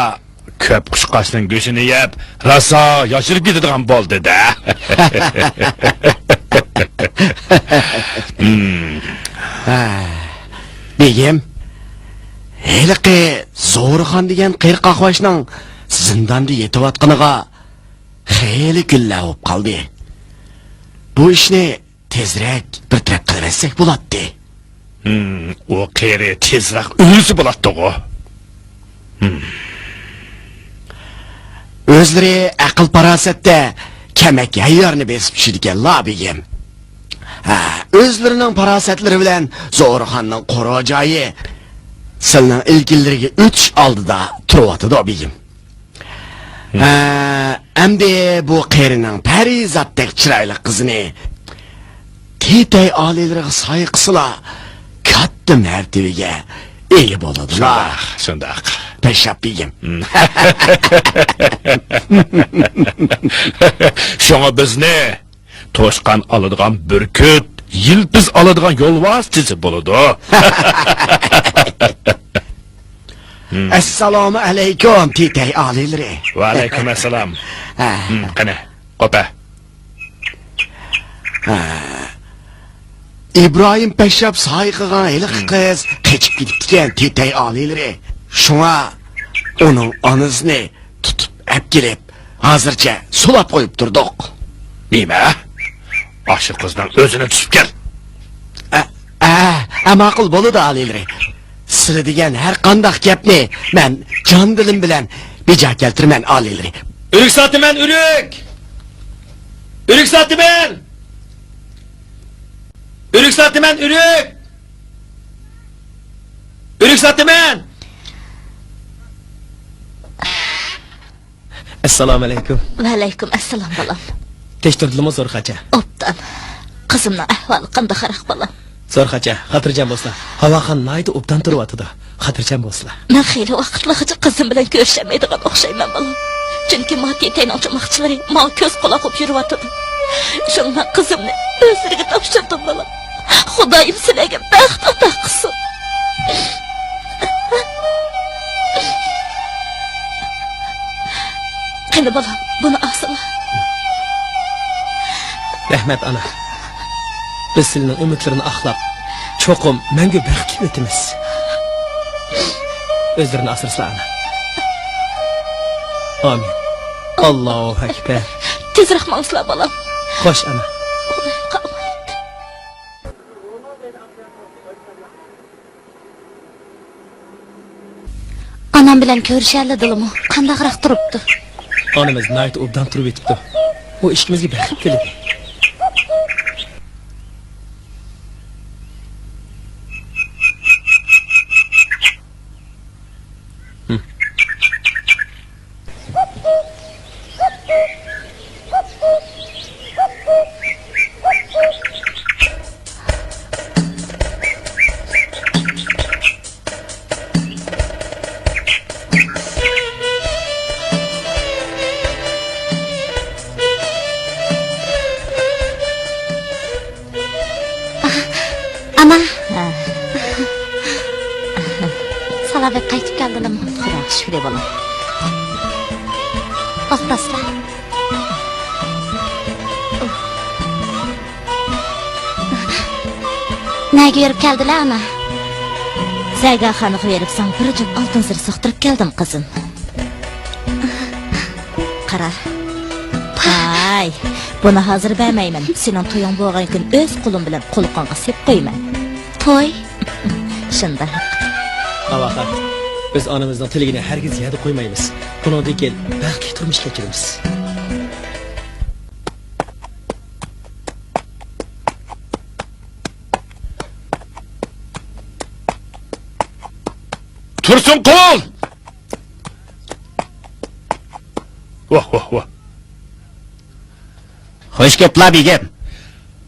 كۆپ قۇشقاچنىڭ گۆشىنى يەپ، راسا ياشىرىپ كېتىدىغان بولدى-دە. ھىم. ھە، بېگىم، ھېلىقى زورىخان دېگەن قېرى قاقباشنىڭ زىنداندا يېتىۋاتقىنىغا خېلى كۈنلەر بولۇپ قالدى. بۇ ئىشنى تېزرەك بىر تەرەپ قىلىۋەتسەك بولاتتى. ھىم، ئۇ قېرى تېزرەك ئۆلسە بولاتتىغۇ. ھىم. ئۆزلىرى ئەقىل-پاراسەتتە كەمەك ھەييارنى بېسىپ چۈشىدىكەنلا، بېگىم. ھە، ئۆزلىرىنىڭ پاراسەتلىرى بىلەن زورىخاننىڭ قورۇ جايى سىلىنىڭ ئىلكىلىرىگە ئۆتۈش ئالدىدا تۇرۇۋاتىدۇ، بېگىم. ھە، ئەمدى بۇ قېرىنىڭ پەرىزاتتەك چىرايلىق قىزىنى تېتەي ئالىيلىرىغا سايە قىلسىلا، كاتتا مەرتىۋىگە ئىگە بولىدۇ. شۇنداق، شۇنداق. پەششاپ بېگىم. شۇڭا بىزنى توشقان ئالىدىغان بۈركۈت، يىلپىز ئالىدىغان يولۋاس دېسە بولىدۇ. ئەسسالامۇ ئەلەيكۇم، تېتەي ئالىيلىرى. ۋەئەلەيكۇم ئەسسالام. ھە. ھىم، قېنى، قوپە. ھە. ئىبراھىم پەششاپ سايە قىلغان ھېلىقى قىز قېچىپ كېتىپتىكەن، تېتەي ئالىيلىرى. شۇڭا ئۇنىڭ ئانىسىنى تۇتۇپ ئەپ كېلىپ، ھازىرچە سولاپ قويۇپ تۇردۇق. نېمە؟ ئاشۇ قىزنىڭ ئۆزىنى تۇتۇپ كەل. ھە، ماقۇل، بولىدۇ، ئالىيلىرى. سىلە دېگەن ھەر قانداق گەپنى مەن جان دىلىم بىلەن بىجا كەلتۈرىمەن، ئالىيلىرى. ئۆرۈك ساتىمەن، ئۆرۈك! ئۆرۈك ساتىمەن! ئۆرۈك ساتىمەن، ئۆرۈك! ئۆرۈك ساتىمەن! ئەسسالامۇئەلەيكۇم. ۋەئەلەيكۇم ئەسسالام، بالام. تىنچ تۇردىلىمۇ زورخاچا؟ ئوبدان. قىزىمنىڭ ئەھۋالى قانداقراق، بالام؟ زورخاچا، خاتىرجەم بولسىلا. ھاۋاخان ناھايىتى ئوبدان تۇرۇۋاتىدۇ. خاتىرجەم بولسىلا. مەن خېلى ۋاقىتلىقىچە قىزىم بىلەن كۆرۈشەلمەيدىغان ئوخشايمەن، بالام. چۈنكى ما تېتەينىڭ چوماقچىلىرى ماڭا كۆز قۇلاق بولۇپ يۈرۈۋاتىدۇ. شۇڭا مەن قىزىمنى ئۆزلىرىگە تاپشۇردۇم، بالام. خۇدايىم سىلەرگە بەخت ئاتا قىلسۇن. قېنى، بالام، بۇنى ئالسىلا. رەھمەت، ئانا. بىز سىلىنىڭ ئۈمىدلىرىنى ئاقلاپ، چوقۇم مەڭگۈ بەختلىك ئۆتىمىز. ئۆزلىرىنى ئاسرىسىلا، ئانا. ئامىن. ئاللاھۇ ئەكبەر. تېزرەك ماڭسىلا، بالام. خوش، ئانا. خۇدايغا ئامانەت. ئانام بىلەن كۆرۈشەلىدىلىمۇ؟ قانداقراق تۇرۇپتۇ؟ ئانىمىز ناھايىتى ئوبدان تۇرۇۋېتىپتۇ. ئۇ ئىككىمىزگە بەخت تىلىدى. ئانا. ھە. سالاۋەت قايتىپ كەلدىلىمۇ؟ خۇداغا شۈكرى، بالام. ئولتۇرسىلا. نەگە بېرىپ كەلدىلە، ئانا؟ زەرگەرخانىغا بېرىپ ساڭا بىر جۈپ ئالتۇن زىر سوقتۇرۇپ كەلدىم، قىزىم. قارا. ۋاي، بۇنى ھازىر بەرمەيمەن. سېنىڭ تويۇڭ بولغان كۈنى ئۆز قولۇم بىلەن قۇلىقىڭغا سېلىپ قويىمەن. توي؟ شۇنداق. ئاۋاخان، بىز ئانىمىزنىڭ تىلىكىنى ھەرگىز يەردە قويمايمىز. بۇنىڭدىن كېيىن بەختلىك تۇرمۇش كەچۈرىمىز. تۇرسۇنقۇل! ۋاھ، ۋاھ، ۋاھ. خوش كەپلا، بېگىم.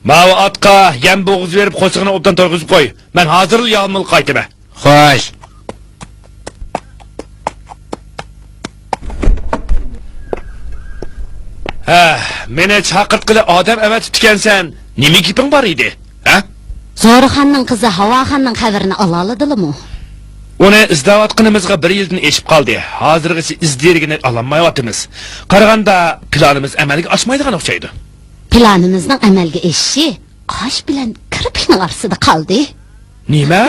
ماۋۇ ئاتقا يەم بوغۇزى بېرىپ، قورسىقىنى ئوبدان تويغۇزۇپ قوي. مەن ھازىرلا يالمىلىغا قايتىمەن. خوش. ھە، مېنى چاقىرتقىلى ئادەم ئەۋەتىپتىكەنسەن. نېمە گېپىڭ بار ئىدى؟ ھە؟ زورىخاننىڭ قىزى ھاۋاخاننىڭ خەۋىرىنى ئالالىدىلىمۇ؟ ئۇنى ئىزدەۋاتقىنىمىزغا بىر يىلدىن ئېشىپ قالدى. ھازىرغىچە ئىز دېرىكىنى ئالالمايۋاتىمىز. قارىغاندا، پىلانىمىز ئەمەلگە ئاشمايدىغان ئوخشايدۇ. پىلانىمىزنىڭ ئەمەلگە ئېشىشى قاش بىلەن كىرپىكنىڭ ئارىسىدا قالدى. نېمە؟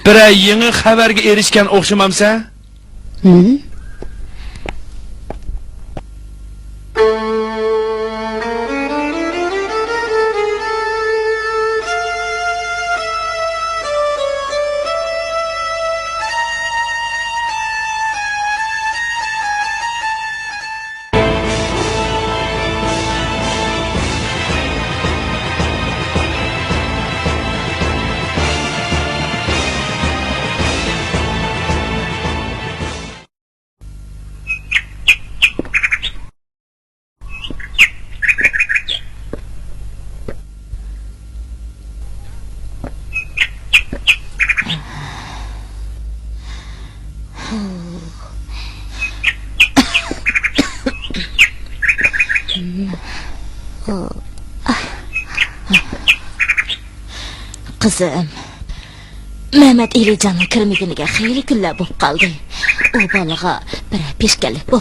بىرەر يېڭى خەۋەرگە ئېرىشكەن ئوخشىمامسەن؟ ھىم؟ قىزىم، مەمەت ئېلىجاننىڭ كىرمىگىنىگە خېلى كۈنلەر بولۇپ قالدى. ئۇ بالىغا بىرەر پېشكەللىك